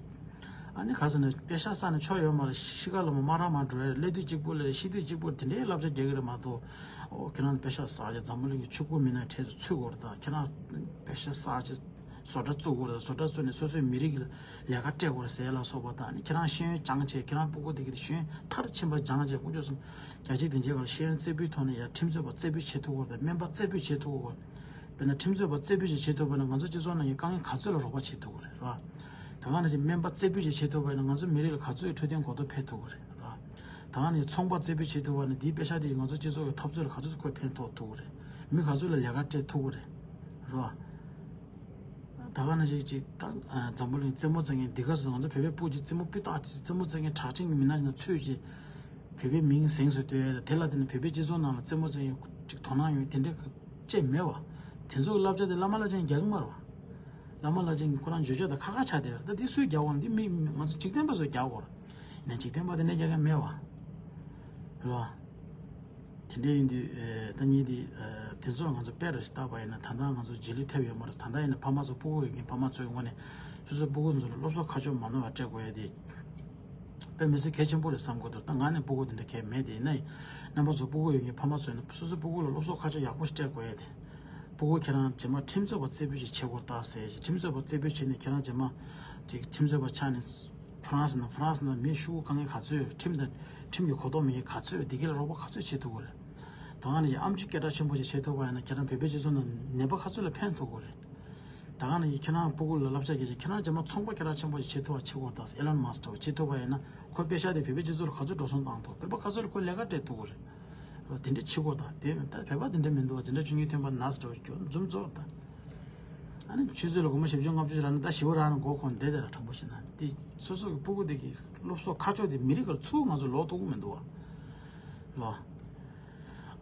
ཨ་ནི་ཁ་སང་ནས་པེ་ཤག་བསགས་ནས་ཆོ་ཡོད་མ་རེད། ཤི་ཁ་ལ་མ་མ་ར་མ་འགྲོ་ཡ་སླེབས་དུས་གཅིག་པུ་ལས་ཤི་དུས་གཅིག་པུ་དེ་འདྲའི་བསླབ་བྱ་རྒྱག་གི་རེད་མ་གཏོགས། ཨོ་ཁྱེད་རང་པེ་ཤག་བསགས་བྱས་འཛམ་བུ་གླིང་གི་ཕྱུག་པོ་མི་སྣ་གྲས་སུ་ཚུད་དགོས་རེད། ད་ཁྱེད་རང་པེ་ཤག་བསགས་བྱས་བཟོ་གྲྭ་བཙུགས་དགོས་རེད། བཟོ་གྲྭ་བཙུགས་ནས་སོ་སོའི་མི་རིགས་ལ་ལས་ཀ་སྤྲད་དགོས་རེད་ཟེར་ལ་སོགས་པ་དང་ནི་ཁྱེད་རང་ཤེས་ཡོན་སྦྱངས་བྱས་ཁྱེད་རང་སྤུ་གུ་དེ་གི་དེ་ཤེས་ཡོན་མཐར་ཕྱིན་པ་སྦྱངས་བྱས་དཀོན་མཆོག་གསུམ་རྒྱ་ཆེ་དེ་འཇལ་གར་ཤེས་ཡོན་རྩེ་ཕུད་ཐོག་ནས་ཡང་ཁྲིམས་རྩོད་པ་རྩེ་ཕུད་བྱེད་ཐུབ་དགོས་རེད། སྨན་པ་རྩེ་ཕུད་བྱེད་ཐུབ་དགོས་རེད། དཔེར་ན་ཁྲིམས་རྩོད་པ་རྩེ་ཕུད་ཅིག་བྱེད་ཐུབ་པ་ན་ང་ཚོ་སྤྱི་ཚོགས་ནང་གི་དཀའ་ངལ་ག་ཚོད་ལ་རོགས་པ་བྱེད་ཐུབ་ཀྱི་རེད་ར། ད་ག་ནང་བཞིན་སྨན་པ་རྩེ་ཕུད་ཅིག་བྱེད་ཐུབ་པ་ཡིན་ན་ང་ཚོ་མི་རིགས་ལ་ག་ཚོད་འཕྲོད་བསྟེན་གོ་རྟོགས་འཕེལ་ཐུབ་ཀྱི་རེད་ར། ད་ག་ནས་ཚོང་པ་རྩེ་ཕུད་བྱེད་ཐུབ་པ་ན་དེའི་པེ་ཤག་དེ་ཡིས་ང་ཚོ་སྤྱི་ཚོགས་ཀྱི་འཐབ་རྩོད་ལ་ག་ཚོད་ཁོས་ཕན་ཐོགས་ཐུབ་ཀྱི་རེད། མི་ག་ཚོད་ལ་ལས་ཀ་སྤྲད་ཐུབ་ཀྱི་རེད། རེད་བ། ད་ག་ནང་བཞིན་ཅིག་ད་འཛམ་བུ་གླིང་རྩེད་མོ་རྩེད་མཁན་འདི་ག་ཚོད། ང་ཚོ་བོད་པའི་སྤུ་གུ་ཅིག་རྩེད་མོ་སྤུས་དག་ཅིག་རྩེད་མོ་རྩེད་མཁན་གྲགས་ཅན་གྱི་མི་སྣ་ཞིག་ན་ཚུད་ཅིག་བོད་པའི་མིང་གཟེངས་སུ་བསྟོད་ཡ་དང་དེ་ལ་བརྟེན་ནས་བོད་པའི་སྤྱི་ཚོགས་ནང་ལ་རྩེད་མོ་རྩེད་མཁན་ཅིག་དོ་སྣང་ཡོད་དེ་འདྲ་ཅིག་མེད་བ། དེ་ཚོ་གི་བསླབ་བྱ་དེ་བླ་མ་བླ་ཆེན་རྒྱག་གི་མ་རེད་བ། བླ་མ་བླ་ཆེན་གྱི་ཁོ་རང་བརྗོད་བྱ་དང་ཁ་ཁ་ཆགས་བསྡད་ཡོད་རེད། ད་འདི་སུས་རྒྱག་དགོས་ན། འདི་མི་ང་ཚོ་འཇིག་རྟེན་པ་ཚོས་རྒྱག་དགོས་རེད། ཡིན་ན་འཇིག་རྟེན་པ་དེ་འདྲ་རྒྱག་མཁན་མེད་བ། རེད་བ། དེ་འདྲ་ཡིན་དུས་ཨེ་ད་ཉིད་དེ་ཨེ་དེ་ཚོ་ལ་ང་ཚོ་དཔེ་རུ་ཞིག་བལྟས་པ་ཡིན་ན། ད་ལྟ་ང་ཚོ་རྗེས་ལུས་ཐེབས་ཡོད་མ་རེད། ད་ལྟ་ཡིན་ན་ཕ་མ་ཚོ་སྤུ་གུ་ཡོད་མཁན་ཕ་མ་ཚོའི་ངོས་ནས་སོ་སོའི་སྤུ་གུ་ཚོ་ལ་སློབ་གསོ་ཁ་ཕྱོགས་མ་ནོར་བ་སྤྲད་དགོས་ཡ་དེ་དཔེ་མི་སྲིད་གལ་ཆེན་པོ་རེད་བསམ་གྱི་འདུག་ད་ང་ནི་སྤུ་གུ་དེ་འདྲ་གང་ཡང་མེད་དེ། ཡིན་ན་ཡང་རྣམ་པ་ཚོ་སྤུ་གུ་ཡོད་མཁན་ཕ་མ་ཚོ་ཡིན་ན་སོ་སོའི་སྤུ་གུ་ལ་སློབ་གསོ་ཁ་ཕྱོགས་ཡག་པོ་ཞིག་སྤྲད་དགོས་ཡ་དེ། སྤུ་གུ་ཁྱེད་རང་རྗེས་མ་ཁྲིམས་རྩོད་པ་རྩེ་ཕུད་ཅིག་བྱེད་དགོས་རེད་ད་ཟེར་ཞིག་ཁྲིམས་རྩོད་པ་རྩེ་ཕུད་བྱས་ནས་ཁྱེད་རང་རྗེས་མ་ཅིག་ཁྲིམས་རྩོད་པ་ཆགས་ནས། ཧྥ་རན་སི་ནང་། ཧྥ་རན་སི་ནང་མི་ཤོག་གུ་དཀའ་ངལ་ག་ཚོད། ཁྲིམས་དང་ཁྲིམས་ཀྱི་གོ་རྟོགས་མེད་མཁན་ག་ཚོད། བདེ་སྐྱིད་ལ་རོགས་པ་ག་ཚོད་བྱེད་ཐུབ་ཀྱི་རེད། ད་ག་ནང་བཞིན་ཨེམ་ཆི་སྐད་གྲགས་ཆེན་པོ་ཞིག་བྱེད་ཐུབ་པ་ཡིན་ན་ཁྱེད་རང་བོད་པའི་སྤྱི་ཚོགས་ནང་ནད་པ་ག་ཚོད་ལ་ཕན་ཐོགས་ཀྱི་རེད། ད་ག་ནང་བཞིན་ཁྱེད་རང་སྤུ་གུ་ལ་བསླབ་བྱ་སྐྱེལ་ཆེད་ཁྱེད་རང་རྗེས་མ་ཚོང་པ་སྐད་གྲགས་ཆེན་པོ་ཞིག་བྱེད་ཐུབ་པ་བྱེད་དགོས་རེད་ད། ཨེ་ལོན་མཱ་སི་ཀི་འདྲ་བོ་བྱེད་ཐུབ་པ་ཡིན་ན་ཁོའི་པེ་ཤག་དེ་བོད་པའི་སྤྱི་ཚོགས་ལ་ག་ཚོད་འགྲོ་སོང་བཏང་ཐུབ། བོད་པ་ག་ཚོད་ལ་ཁོས་ལས་ཀ་སྤྲད་ཐུབ་ཀྱི་རེད། དེ་འདྲ་བྱེད་དགོས་ད། དེ་ད་བོད་པ་དེ་འདྲ་མི་འདུག་བ། འཛིན་གྲྭ་བཅུ་གཉིས་ཐོན་པ་ནར་སི་འདྲ་བོ་སྐྱོ་འཛུམ་ཚོར་ད། ཨ་ནི་ཆུ་ཚོད་ལ་སྒོར་མོ་བཞི་བཅུ་ལྔ་བཅུ་རག་ན་ད་ཞེ་པོ་རག་ན་མགོ་འཁོར་བསྡད་དེ་ལ་དྲང་པོ་བཤད་ན། དེ་སོ་སོ་གི་སྤུ་གུ་དེ་གི་སློབ་གསོ་ཁ་ཕྱོགས་དེ་མི་རིགས་ལ་ཚུར་ང་ཚོ་ལོག་ཐུབ་ཀྱི་མི་འདུག་བ། ལོ།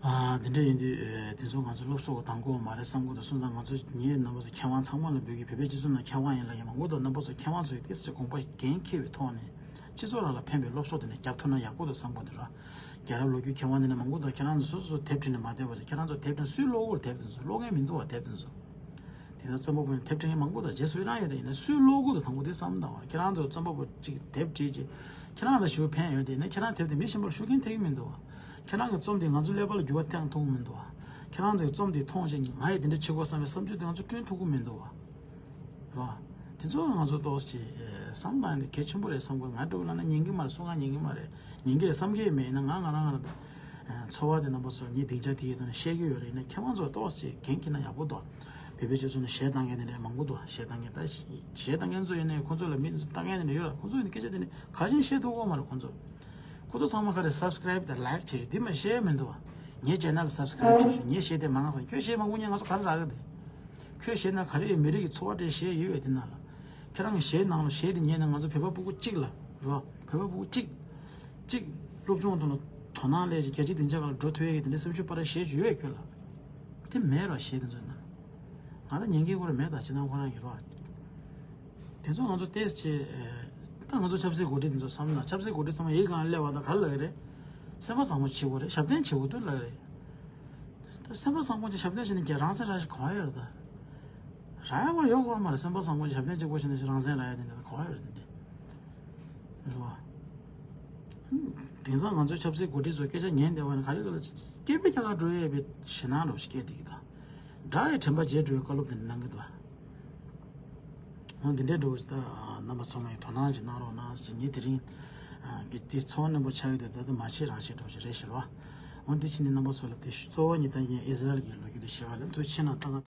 ཨ་དེ་འདྲ་ཡིན་དུས་ཨེ་དེ་ཚོ་ང་ཚོ་སློབ་གསོ་གི་དང་པོ་མ་རེད་བསམ་གྱི་འདུག་སོང་ཙང་ང་ཚོ་ངས་རྣམ་པ་ཚོ་མཁས་དབང་ཚང་མ་ལ་འབོད་ཀྱི། བོད་པའི་སྤྱི་ཚོགས་ནང་མཁས་དབང་ཡིན་ལབ་མཁན་མང་པོ་འདུག་རྣམ་པ་ཚོ་མཁས་དབང་ཚོས་དེ་ཚོ་དགོངས་པ་འགན་འཁྱེར་བའི་ཐོག་ནས་སྤྱི་ཚོགས་ནང་ལ་ཕན་པའི་སློབ་གསོ་དེ་འདྲ་རྒྱབ་ཐུབ་ན་ཡག་པོ་འདུག་བསམ་གྱི་འདུག་ར། རྒྱལ་རབས་ལོ་རྒྱུས་མཁས་དབང་དེ་འདྲ་མང་པོ་འདུག་ཁྱེད་རང་ཚོ་སོ་སོ་དེབ་བྲིས་ནས་མ་བསྡད་པ་བྱས། ཁྱེད་རང་ཚོ་དེབ་བྲིས་སུའི་བློ་སྒོ་ལ་དེབ་དེ་ཚོ་ཀློག་མཁན་མི་འདུག་བ། དེབ་དེ་ཚོ། དེ་ཚོ་རྩོམ་པ་པོ་ཡིན་དེབ་བྲིས་མཁན་མང་པོ་འདུག་རྗེས་སུ་ཡི་རང་ཡོད་དེ་ཡིན་ན་སུའི་བློ་སྒོ་དང་དང་པོ་དེ་བསམ་བློ་བཏང་བ། ཁྱེད་རང་ཚོ་རྩོམ་པ་པོ་གཅིག་དེབ་བྲིས་རྗེས་ཁྱེད་རང་ལ་ཞེ་པོ་ཕན་ཡོད་དེ་ཡིན་ན་ཁྱེད་རང་དེབ་དེ་མི་གཞན་པར་ཤོད་མཁན་ཐེབས་ཀྱི་མི་འདུག་བ། ཁྱེད་རང་གི་རྩོམ་དེ་ང་ཚོའི་ཀླད་པ་ལ་འགྱུར་བ་བཏང་ཐུབ་ཀྱི་མི་འདུག་བ། ཁྱེད་རང་ཚོའི་རྩོམ་དེ་མཐོང་རྗེས་ང་ཡང་དེ་འདྲ་བྱེད་དགོས་བསམ་པའི་བསམ་ཚུལ་དེ་ང་ཚོ་བསྐྲུན་ཐུབ་ཀྱི་མི་འདུག་བ། རེད་བ། དེ་ཚོ་ང་ཚོ་ཏོག་ཙམ་ཅིག་བསམ་བློ་བཏང་ཡ་དེ་གལ་ཆེན་པོ་རེད་བསམ་གི། ང་འདྲ་བོ་ལབ་ན་ཉན་གི་མ་རེད། སུ་གང་ཉན་གི་མ་རེད། ཉན་གི་རེད་བསམ་གི་མེད་ན་ང་ང་རང་ང་རང་ཚོར་བ་དེ་རྣམ་པ་ཚོ་ངས་སྡིངས་ཆ་དེའི་ཐོག་ནས་བཤད་ཀྱི་ཡོད་རེད། ཡིན་ན་མཁས་དབང་ཚོ་ཏོག་ཙམ་ཅིག་འགན་འཁྱེར་ན་ཡག་པོ་འདུག་བོད་པའི་སྤྱི་ཚོགས་ནང་གཞས་བཏང་མཁན་དེ་འདྲ་མང་པོ་འདུག་གཞས་བཏང་མཁན་ད་གཞས་བཏང་མཁན་ཚོ་ཡིན་ནའི་ཁོང་ཚོ་ལ་མི་བཏང་མཁན་དེ་འདྲ་ཡོད་ར། ཁོང་ཚོ་ཡིན་ན་སྐད་ཆ་དེ་འདྲ་ག་ཅིག་བཤད་ཐུབ་ཀྱི་མ་རེད་ཁོང་ཚོ། ཁོ་ཚོ་ཚང་མ་ག་རེ་སབ་སི་ཀ་རེབ་དང་ལའིག་བྱེད་ཤོག་དེ་མ་གཞས་མི་འདུག་བ། ངའི་ཆེ་ནལ་ལ་སབ་སི་ཀ་རེབ་བྱེད་ཤོག་ངའི་གཞས་དེ་མང་ཙམ། ཁྱོད་གཞས་མང་པོ་ཉན་ང་ཚོ་ག་རེ་རག་གི་རེད། ཁྱོད་གཞས་ནང་ག་རེ་ཡོད། མི་རིགས་ཀྱི་འཚོ་བ་འདྲའི་གཞས་ཡོད་ཡོད་དེ་ནང་ལ། ཁྱེད་རང་གི་གཞས་ནང་ལ་གཞས་དེ་ཉན་ནས་ང་ཚོ་བོད་པ་སྤུ་གུ་གཅིག་ལ་རོ། བོད་པ་སྤུ་གུ་གཅིག་གཅིག་སློབ་སྦྱོང་ཐོག་ལ་དོ་སྣང་སླེབས་ཤིག་རྒྱལ་སྤྱིའི་སྡིངས་ཆ་ཁག་ལ་འགྲོ་ཐུབ་ཡས་ཀྱི་དེ་འདྲའི་སེམས་ཤུགས་སྤར་ཡས་གཞས་ཅིག་ཡོད་ཡོད་ཁྱོད་ལ། དེ་མེད་རོ། གཞས་དེ་ཚོ་ནང་ང་ད་ཉན་གི་ཁོ་རང་མེད། ད་ཕྱི་ནང་ཁོ་རང་གི་རོ། དེ་ཚོ་ང་ཚོ་ཏོག་ཙམ་ཅིག་ད་ང་ཚོ་ཆབ་སྲིད་འགོ་ཁྲིད་དེ་ཚོ་བསམ་ན། ཆབ་སྲིད་འགོ་ཁྲིད་ཚང་མ་ཡིག་སྒང་སླེབས་པ་ད་ག་རེ་ལབ་ཀྱི་རེད། སེམས་པ་བཟང་པོ་བྱེད་དགོས་རེད། ཞབས་བརྟན་བྱེད་དགོས་འདུག་ལབ་ཀྱི་རེད། ད་སེམས་པ་བཟང་པོ་ཅིག་ཞབས་བརྟན་བྱས་ནས་ཀྱང་རང་སྲན་རག་ཞིག་གང་ཡོད་རེད་ད། རག་ཡ་ཁོ་རང་ཡོད་ཁོ་རང་མ་རེད། སེམས་པ་བཟང་པོ་ཅིག་ཞབས་བརྟན་གཅིག་པོ་བྱས་ནས་རང་སྲན་རག་ཡ་དེ་འདྲ་གང་ཡོད་རེད་དེ་འདྲ། རེད་བ། དེང་སང་ང་ཚོའི་ཆབ་སྲིད་འགོ་ཁྲིད་ཚོ་སྐད་ཆ་ཉན་བསྡད་པ་ནི་ག་རེ་ག་ལ་སྐད་པའི་རྒྱ་གར་འགྲོ་ཡས་པའི་ཞེད་སྣང་འདྲ་བོ་ཞིག་སྐྱེས་བསྡད་ཀྱི་འདུག་དགྲ་ཡི་དྲན་པ་བརྗེད་འགྲོ་བའི་བཀའ་སློབ་དེ་འདྲ་གནང་གི་འདུག་འོ་འདི་འདྲའི་འདྲ་བོ་ཞིག་ད་རྣམ་པ་ཚང་མས་དོ་སྣང་ཅིག་གནང་རོགས་གནང་ཟེར། ངས་དེ་རིང་གི་དེ་ཚོགས་རྣོན་པོ་ཆགས་ཡོད་དེ་ད་ལྟ་མ་བྱེད་རང་བྱེད་འདྲ་བོ་ཞིག་རེད་ཤག་ར། འོ་འདི་ཕྱིན་ནས་རྣམ་པ་ཚོ་ལ་དེ་གཙོ་བོ་ཉིད་ད་ངས་ཨི་ཟི་རལ་གྱི་ལོ་རྒྱུས་དེ་བཤད་པ་ལ་ཐུགས་ཆེ་གནང་། ད་ང་